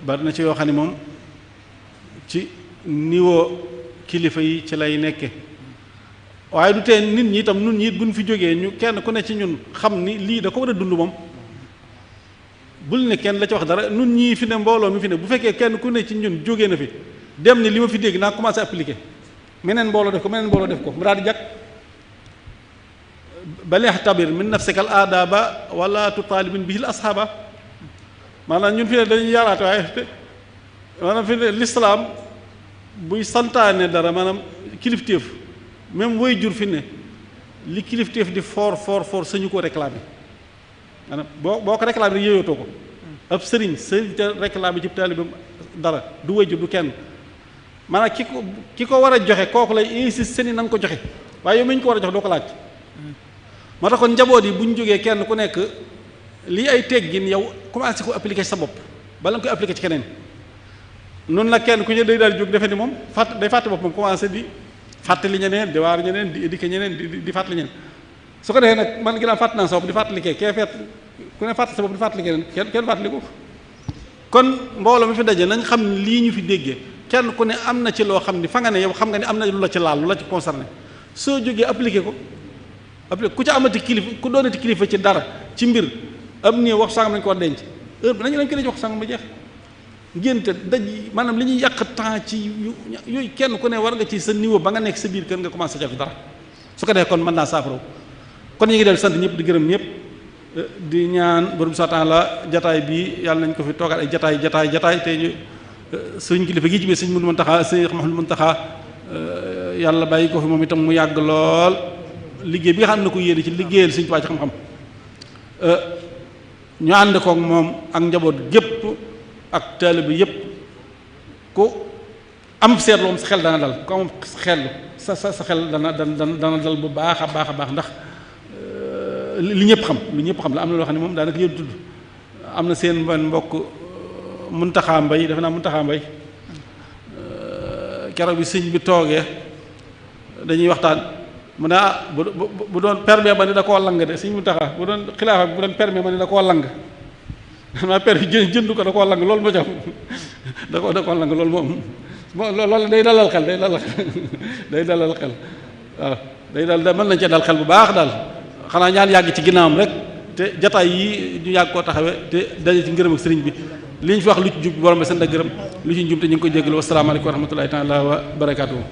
bari na ci yoo xam ne moom ci niveau kilifa yi ci lay nekke waaye du tee nit ñi itam nun ñi buñ fi jógee ñu kenn ku ne ci ñun xam ni lii da ko war a dund moom bul ne kenn la ci wax dara nun ñii fi ne mbooloo mi fi ne bu fekkee kenn ku ne ci ñun jógee na fi dem ni li ma fi dégg naa commencé appliquer meneen mbooloo def ko mu daal di jàkk bal yaxtabir min nafsika al aadaba wala tutaalibin bihi al ashaaba maanaam ñun fi ne dañuy yaraate waaye maanaam fi ne lislaam buy santaane dara maanaam kilifteef même woy jur fi ne li kilifteef di fort sañu ko réclamer maanaam boo ko réclamer rek yéeyootoo ko ab sëriñ te réclamer ci taalibeem dara du woy jur du kenn maanaam ki ko war a joxe kooku lay insister ni na nga ko joxe waaye yow mi ñu ko war a jox doo ko laaj moo tax kon njaboot yi bu ñu jógee kenn ku nekk lii ay teggin yow commencé ko appliquer sa bopp bala nga koy appliquer ci keneen noonu la kenn ku ñu day daal jóg defe ni moom day fàtte bopp moom commencé di fàttali ñeneen di waar ñeneen di éduquer ñeneen di fàttali ñeneen su ko defee nag man ginnaaw fàtt naa sa bopp di fàttali kee ku ne fàttali sa bopp di fàttali kenn fàttali ko kon mbooloo mi fi daje nañ xam ne lii ñu fi déggee kenn ku ne am na ci loo xam ni fa nga ne yow xam nga ni am na lu la ci laal lu la ci concerné soo jógee appliquer ko ku ca amati kilifa ku doonati kilifa ci dara ci mbir am nii wax sangam nañ ko war denc heure bi nañu lañ ko denc wax sangam ba jeex ngénte daj maanaam li ñuy yàq temps ci yooyu kenn ku ne war nga ci sa niveau ba nga nekk sa biir kër nga commencé def dara su ko defee kon mën naa saafara kon ñu ngi del sant ñëpp di gërëm ñëpp di ñaan borom subhanahu wa ta'ala jataay bii yàlla nañ ko fi toogal ay jataay te ñu sëriñ kilifa gi ci biir sëriñ Mouhamadou Mountakha sëriñ Mouhamadou Mountakha yàlla bàyyi ko fi moom itam mu yàgg lool liggéey bi nga xam ne ko yéene ci liggéeyal Sëriñ Tuubaa ci xam-xam ñu ànd koog moom ak njaboot gépp ak taalibe bi yépp ku am seetlu moom sa xel dana dal ku am xel sa xel dana dal bu baax a baax a baax ndax li ñëpp xam la am na loo xam ne moom daanaka yéen tudd am na seen mbokk Muntaxa Mbay defe naa Muntaxa Mbay keroog bi sëñ bi toogee dañuy waxtaan mu ne bu doon permis ba ni da koo lang de sëñ Muntaxa bu doon xilaafa bi bu doon permis ba ni da koo lang maa permis jënd ko da koo lang loolu ma jam da koo lang loolu moom loolu day dalal xel day dalal xel waaw day dal mën nañ cee dal xel bu baax daal xanaa ñaan yàgg ci ginnaawam rek te jataay yi ñu yàgg koo taxawee te daje ci ngërëm ak sëriñ bi li ñu fi wax lu ci jub borom bi sant ak gërëm lu ci njum te ñu ngi koy jégalu wasalaamaaleykum wa rahmatullahi taala wa barakaatuhu.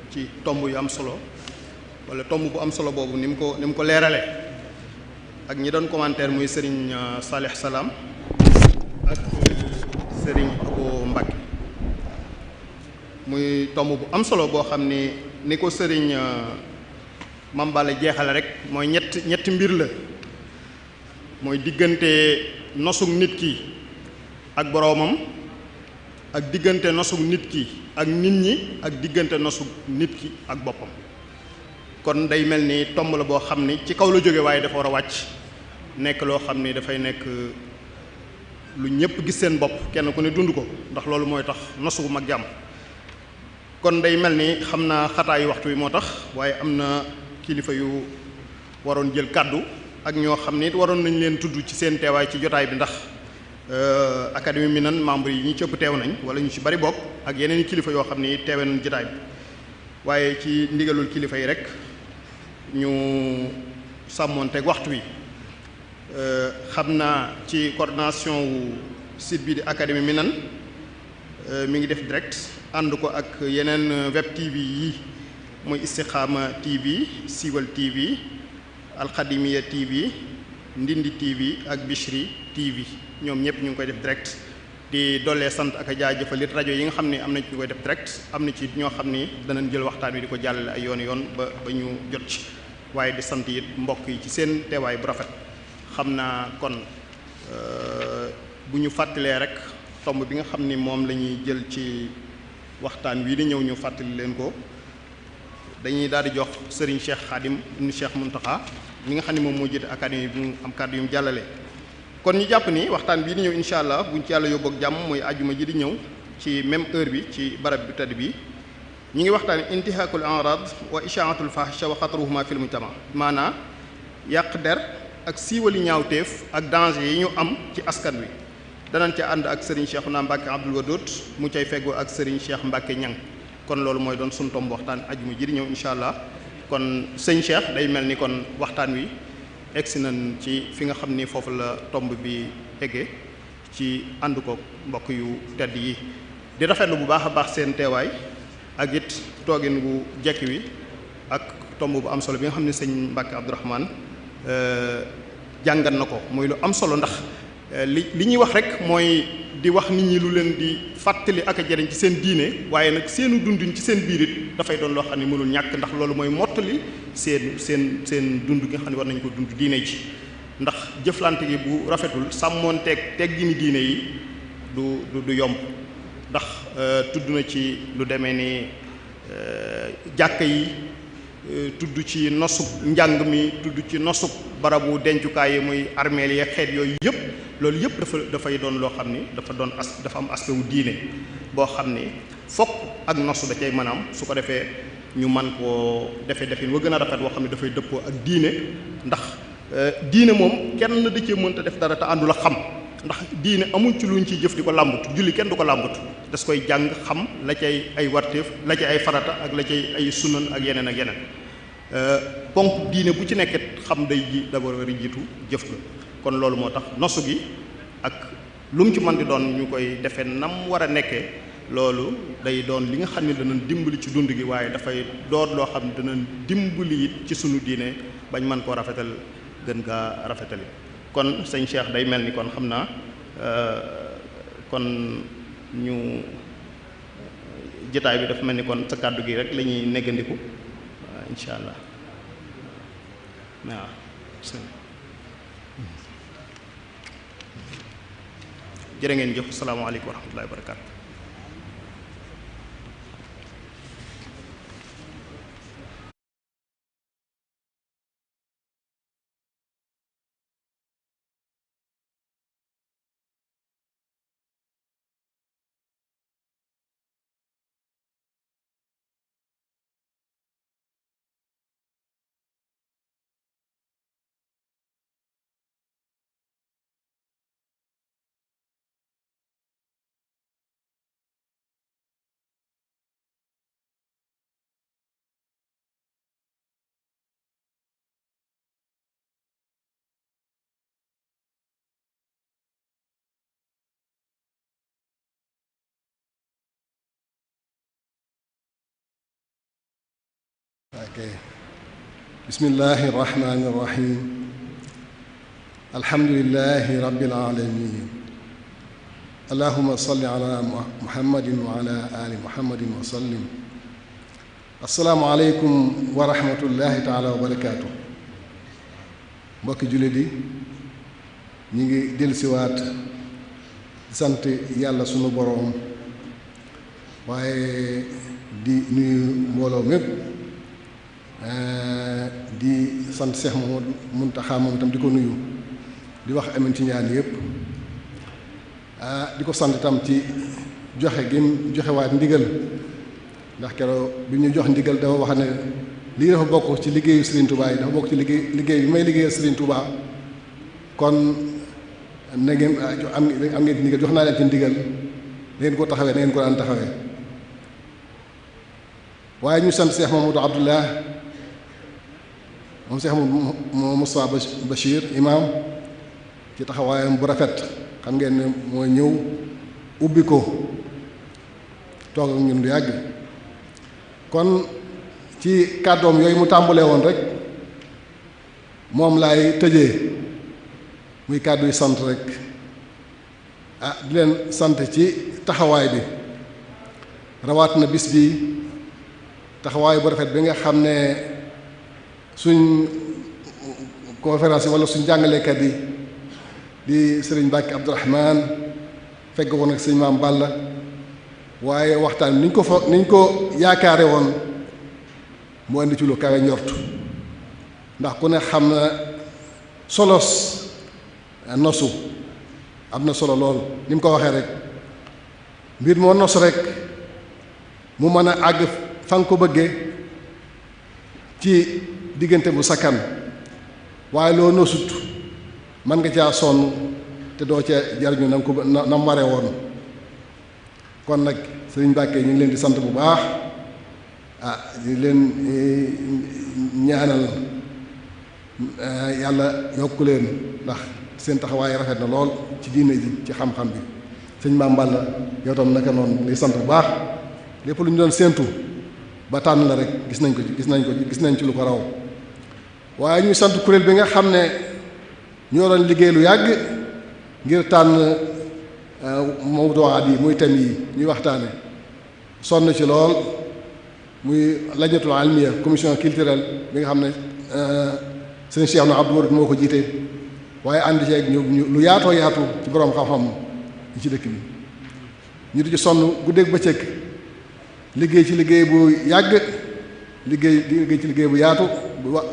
ci tomb yu am solo wala tomb bu am solo boobu ni mu ko leerale ak ñi doon commentaire muy sëriñ Salih Salam ak sëriñ Abo Mbacke muy tomb bu am solo boo xam ni ko sëriñ Mame Balla jeexale rek mooy ñetti mbir la mooy diggante nosug nit ki ak boroomam ak diggante nosug nit ki ak nit ñi ak diggante nosug nit ki ak boppam kon day mel ni tomb la boo xam ni ci kaw la jóge waaye dafa war a wàcc nekk loo xam ni dafay nekk lu ñëpp gis seen bopp kenn ku ne dund ko ndax loolu mooy tax nosu bu mag jàmm kon day mel ni xam naa xataayu waxtu wi moo tax waaye am na kilifa yu waroon jël kàddu ak ñoo xam ni waroon nañ leen tudd ci seen teewaay ci jotaay bi ndax académie Minane membre yi ñu ci ëpp teew nañ wala ñu ci bari bokk ak yeneen i kilifa yoo xam ni teewe nañ jotaay bi waaye ci ndigalul kilifa yi rek ñu sàmmoonteeg waxtu wi xam naa ci coordination wu site bi di académie Minane mi ngi def direct ànd ko ak yeneen web TV yi muy Istikhama TV Siwal TV Alxadimiya TV Ndindi TV ak Bichri TV ñoom ñëpp ñu ngi koy def direct di dollee sant ak a jaajëfal it rajo yi nga xam ne am na ci ñu koy def direct am na ci ñoo xam ni danañ jël waxtaan wi di ko jàllale ay yoon ba ñu jot ci waaye di sant it mbokk yi ci seen teewaay bu rafet xam naa kon bu ñu fàttalee rek tomb bi nga xam ni moom la ñuy jël ci waxtaan wi di ñëw ñu fàttali leen ko dañuy daal di jox Serigne Cheikh Khadim ibn Cheikh Mountakha mi nga xam ne moom moo jiite académie bi mu am kàddu yu mu jàllale. kon ñu jàpp ni waxtaan bii di ñëw incha allah buñ ci yàlla yóbbu ak jàmm mooy ajjuma ji di ñëw ci même heure bi ci barab bi tëdd bi ñu ngi waxtaan intihakul arad wa ishaatul fahisha wa xatruhuma fil mujtama maanaa yàq der ak siiwali ñaawteef ak danger yi ñu am ci askan wi danañ ca ànd ak Serigne Cheikhouna Mbacke Abdoul Wadoud mu cay feggoo ak Serigne Cheikh Mbacke Ñang kon loolu mooy doon sunu tomb waxtaan ajjuma ji di ñëw incha allah kon sëñ Cheikh day mel ni kon waxtaan wi egsi nañ ci fi nga xam ni foofu la tomb bi eggee ci ànd ko mbokk yu tedd yi di rafetlu bu baax a baax seen teewaay ak it toogin wu jekki wi ak tomb bu am solo bi nga xam ne sëñ Mbacke Abdourahmane jàngat na ko muy lu am solo ndax li ñuy wax rek mooy di wax nit ñi lu leen di fàttali ak a jëriñ ci seen diine waaye nag seenu dundin ci seen biir it dafay doon loo xam ne mënul ñàkk ndax loolu mooy mottali seen dund gi nga xam ne war nañu ko dund diine ji ndax jëflante gi bu rafetul sàmmoonteeg teggini diine yi du yomb ndax tudd na ci lu demee ni jàkka yi tudd ci nosub njàng mi tudd ci nosub barabu dencukaay yi muy armeel yi xeet yooyu yëpp loolu yëpp dafay doon loo xam ni dafa am aspect wu diine boo xam ni fokk ak nosu da cay maanaam su ko defee ñu man koo defee defin wa gën a rafet boo xam ne dafay dëppoo ak diine ndax diine moom kenn da cee mënta def dara te àndul ak xam ndax diine amuñ ci luñ ciy jëf di ko làmbatu julli kenn du ko làmbatu das koy jàng xam la cay ay warteef la cay ay farata ak la cay ay sunan ak yeneen ponk diine bu ci nekket xam day ji d'abord war a jiitu jëf la kon loolu moo tax nosu gi ak lu mu ci mën di doon ñu koy defee nam war a nekkee loolu day doon li nga xam ne danañ dimbali ci dund gi waaye dafay doon loo xam ne danañ dimbali it ci sunu diine bañ mën koo rafetal gën gaa rafetali kon sëñ Cheikh day mel ni kon xam naa kon ñu jotaay bi dafa mel ni kon sa kàddu gi rek la ñuy neggandiku incha allah waaw jërë ngeen jëf asalaamaaleykum wa rahmatullahi wa barakaatu. Okay. Bismillahi irrahmani irrahim alhamdulilahi rabbil alamin allahuma salli ala muhammadin wa ala ali muhammadin wa sallim assalaamu aleykum wa rahmatullahi taala wa barakaatu mbokki jullit yi ñu ngi dellusiwaat sant yàlla sunu boroom waaye di nuyu mbooloo mépp di sant Cheikh Mouhamadou Mountakha moom itam di ko nuyu di wax amin ci ñaan yëpp di ko sant itam ci joxe gi mu joxe waat ndigal ndax keroog bi ñu jox ndigal dafa wax ne lii dafa bokk ci liggéeyu Serigne Touba yi dafa bokk ci liggéey bi may liggéeyal Serigne Touba kon na ngeen am ngeen ndigal jox naa leen ci ndigal na ngeen ko taxawee na ngeen ko daan taxawee waaye ñu sant Cheikh Mamadou Abdallah moom Cheikh Moussa Bachir imam ci taxawaayam bu rafet xam ngeen ne moo ñëw ubbi ko toog ak ñun du yàgg kon ci kàddoom yooyu mu tàmbalee woon rek moom laay tëjee muy kàddu yi sant rek di leen sant ci taxawaay bi rawaat na bis bi taxawaay bu rafet bi nga xam ne suñ conférence yi wala suñ jàngalekat yi di sëriñ Mbàkke Abdourahman fekk ko nag sëñ Maam Balla waaye waxtaan niñ ko yaakaare woon mu indi ci lu kawe njort ndax ku ne xam na solos nosu am na solo lool ni mu ko waxee rek mbir moo nos rek mu mën a àgg fa nga ko bëggee ci diggante bu sakkan waaye loo nosut mën nga caa sonn te doo ca jariñu na nga ko na mu waree woon kon nag sëriñ Mbàkke ñu ngi leen di sant bu baax di leen ñaanal yàlla yokku leen ndax seen taxawaay rafet na lool ci diine ji ci xam-xam bi sëñ Maam Balla yow tam naka noonu lay sant bu baax lépp lu ñu doon séentu ba tànn la rek gis nañ ci lu ko raw waaye ñuy sant kuréel bi nga xam ne ñoo doon liggéey lu yàgg ngir tànn mawduwaat yi muy thème yi ñuy waxtaane sonn ci lool muy lajnatul almiya commission culturelle bi nga xam ne sëñ Cheikh na Abdou Wadoud moo ko jiite waaye ànd ci ak ñu lu yaatoo yaatu ci boroom xam-xam yi ci dëkk bi ñu di ci sonn guddeeg bëccëg liggéey ci liggéey bu yàgg liggéey ci liggéey bu yaatu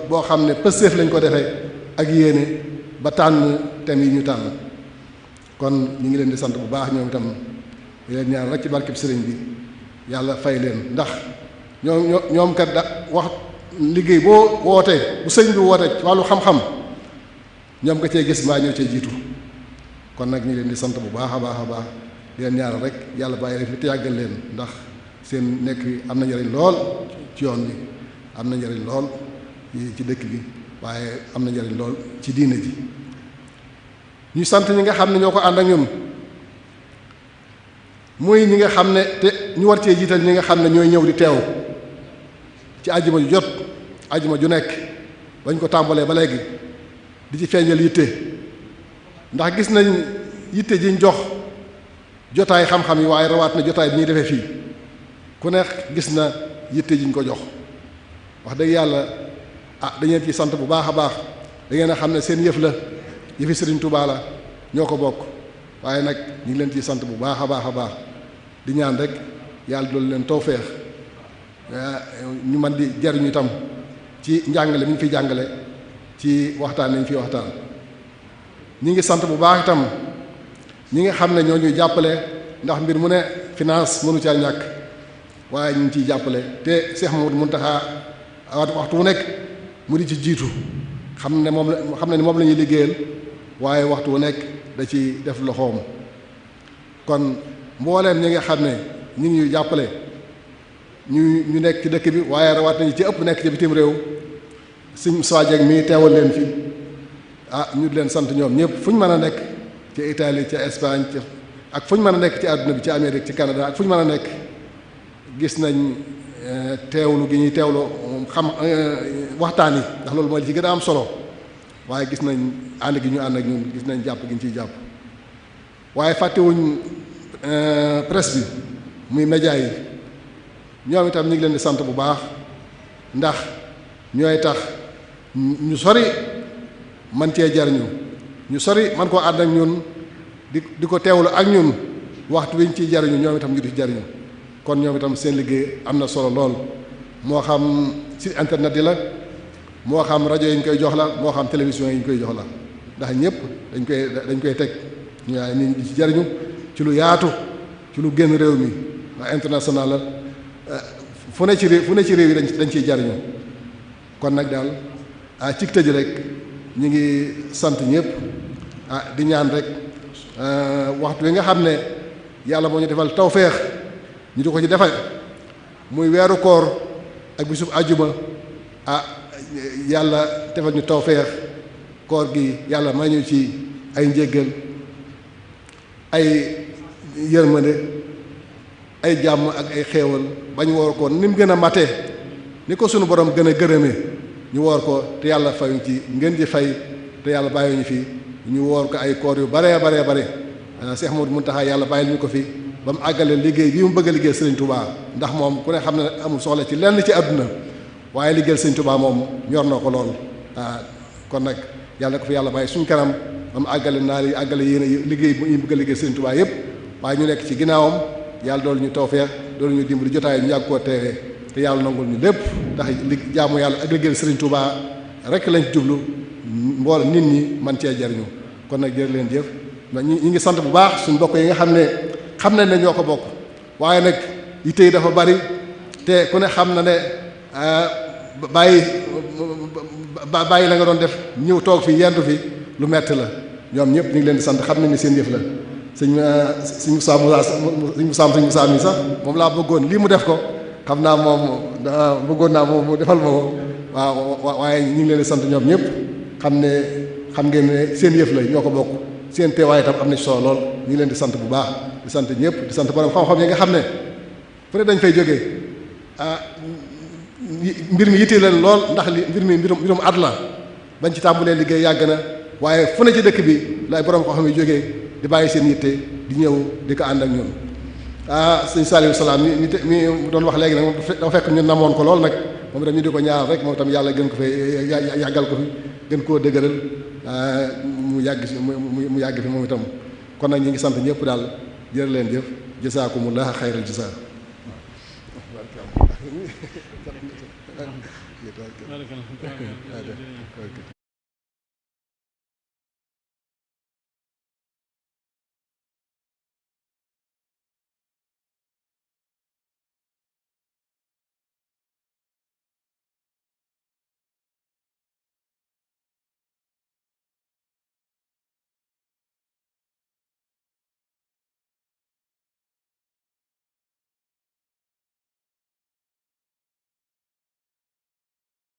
boo xam ne pësteef lañ ko defee ak yéene ba tànn thèmes yi ñu tànn kon ñu ngi leen di sant bu baax ñoom itam di leen ñaan rek ci barkeb sëriñ bi yàlla fay leen ndax ñoom kat da wax liggéey boo wootee bu sëriñ bi wootee ci wàllu xam-xam ñoom nga cee gis mbaa ñoo cee jiitu kon nag ñu leen di sant bu baax a baax a baax di leen ñaanal rek yàlla bàyyi leen fi te yàggal leen ndax seen nekk bi am na njëriñ lool ci yoon bi am na njëriñ lool ci dëkk bi waaye am na njëriñ lool ci diine ji ñu sant ñi nga xam ne ñoo ko ànd ak ñun muy ñi nga xam ne te ñu war cee jiital ñi nga xam ne ñooy ñëw di teew ci àjjuma ju jot àjjuma ju nekk bañ ko tàmbalee ba léegi di ci feeñal yitte ndax gis nañ yitte jiñ jox jotaay xam-xam yi waaye rawaat na jotaay bi ñuy defee fii ku ne gis na yitte jiñ ko jox wax dëgg yàlla dañeen ci sant bu baax a baax da ngeen a xam ne seen yëf la yëfi Sëriñ Tuubaa la ñoo ko bokk waaye nag ñu ngi leen ciy sant bu baax a baax a baax di ñaan rek yàlla doolu leen tawfeex ñu man di jariñu itam ci njàngale mi ñu fi jàngale ci waxtaan nañ fi waxtaan ñi ngi sant bu baax itam ñi nga xam ne ñoo ñuy jàppale ndax mbir mu ne finance mënu caa ñàkk waaye ñu ngi ciy jàppale te Cheikh Mamadou Mountakha waxtu wu nekk mu di ci jiitu xam ne moom la ñuy liggéeyal waaye waxtu wu nekk da ci def loxoom kon mbooleem ñi nga xam ne ñu ngi ñuy jàppale ñu nekk ci dëkk bi waaye rawaat nañu ci ëpp nekk ci bitim réew Sëñ Sadio mi teewal leen fi ñu di leen sant ñoom ñëpp fu ñu mën a nekk ci Italie ci Espagne ak fu ñu mën a nekk ci àdduna bi ci Amérique ci Canada ak fu ñu mën a nekk gis nañ teewlu gi ñuy teewlu xam waxtaan yi ndax loolu mooy li ci gën a am solo waaye gis nañ ànd gi ñu ànd ak ñun gis nañ jàpp gi ñu ciy jàpp waaye fàttewuñ presse bi muy média yi ñoom itam ñu ngi leen di sant bu baax ndax ñooy tax ñu sori man cee jariñu ñu sori man koo ànd ak ñun di ko teewlu ak ñun waxtu wi ñu ciy jariñu ñoom itam ñu di jariñu kon ñoom itam seen liggéey am na solo lool moo xam ci internet yi la moo xam rajo yi ñu koy jox la moo xam télévision yi ñu koy jox la ndax ñëpp dañ koy teg ñu waaye nit ñi ci jariñu ci lu yaatu ci lu génn réew mi ndax international la fu ne ci réew yi dañ ciy jariñu kon nag daal ci tëj rek ñu ngi sant ñëpp di ñaan rek waxtu wi nga xam ne yàlla moo ñu defal tawféex ñu di ko ci defal muy weeru koor ak bisub àjjuma yàlla defal ñu tawféex koor gi yàlla may ñu ci ay njéggal ay yërmande ay jàmm ak ay xéewal bañ woor ko ni mu gën a matee ni ko sunu borom gën a gërëmee ñu woor ko te yàlla fayuñ ci ngeen ji fay te yàlla bàyyiñu fi ñu woor ko ay koor yu bare Cheikh Mamadou Mountakha yàlla bàyyil ñu ko fi ba mu àggale liggéey bii mu bëgg a liggéey Serigne Touba ndax moom ku ne xam ne amul soxla ci lenn ci àdduna waaye liggéeyal Serigne Touba moom ñor na ko lool kon nag yàlla ko fi yàlla bàyyi suñ kanam ba mu àggale naar yi àggale yéen liggéey bu ñu bëgg a liggéey Serigne Touba yépp waaye ñu nekk ci ginnaawam yàlla doolu ñu tawfeex doolu ñu dimbali jotaay ñu yàgg koo teewee te yàlla nangul ñu lépp ndax jaamu yàlla ak liggéeyal Serigne Touba rek lañ jublu mbool nit ñi man cee jariñu kon nag jërë leen jëf ñi ngi sant bu baax suñu bokk yi nga xam ne ñoo ko bokk waaye nag yitte yi dafa bari te ku ne xam na ne bàyyi la nga doon def ñëw toog fi yendu fi lu metti la ñoom ñëpp ñu ngi leen di sant xam nañ ne seen yëf la sëñ Moussa mi sax moom laa bëggoon lii mu def ko xam naa moom bëggoon naa moom mu defal ma ko waaye ñu ngi leen di sant ñoom ñëpp xam ngeen ne seen yëf la ñoo ko bokk seen teewaay itam am na ci solo lool ñu ngi leen di sant bu baax di sant ñëpp di sant borom xam-xam yi nga xam ne fu ne dañ fay jógee mbir mi yittee leen lool ndax mbirum at la bañ ci tàmbalee liggéey yàgg na waaye fu ne ci dëkk bi lay borom xam-xam yi jógee di bàyyi seen yitte di ñëw di ko ànd ak ñun sëñ Saliou Salaam mi doon wax léegi nag moom dafa fekk ñun namoon ko lool nag moom itam ñu di ko ñaar rek moom itam yàlla gën ko fee yàggal ko fi gën koo dëgëral mu yàgg fi moom itam kon nag ñu ngi sant ñëpp daal jërë leen jëf jasaakumullah xayral jasaa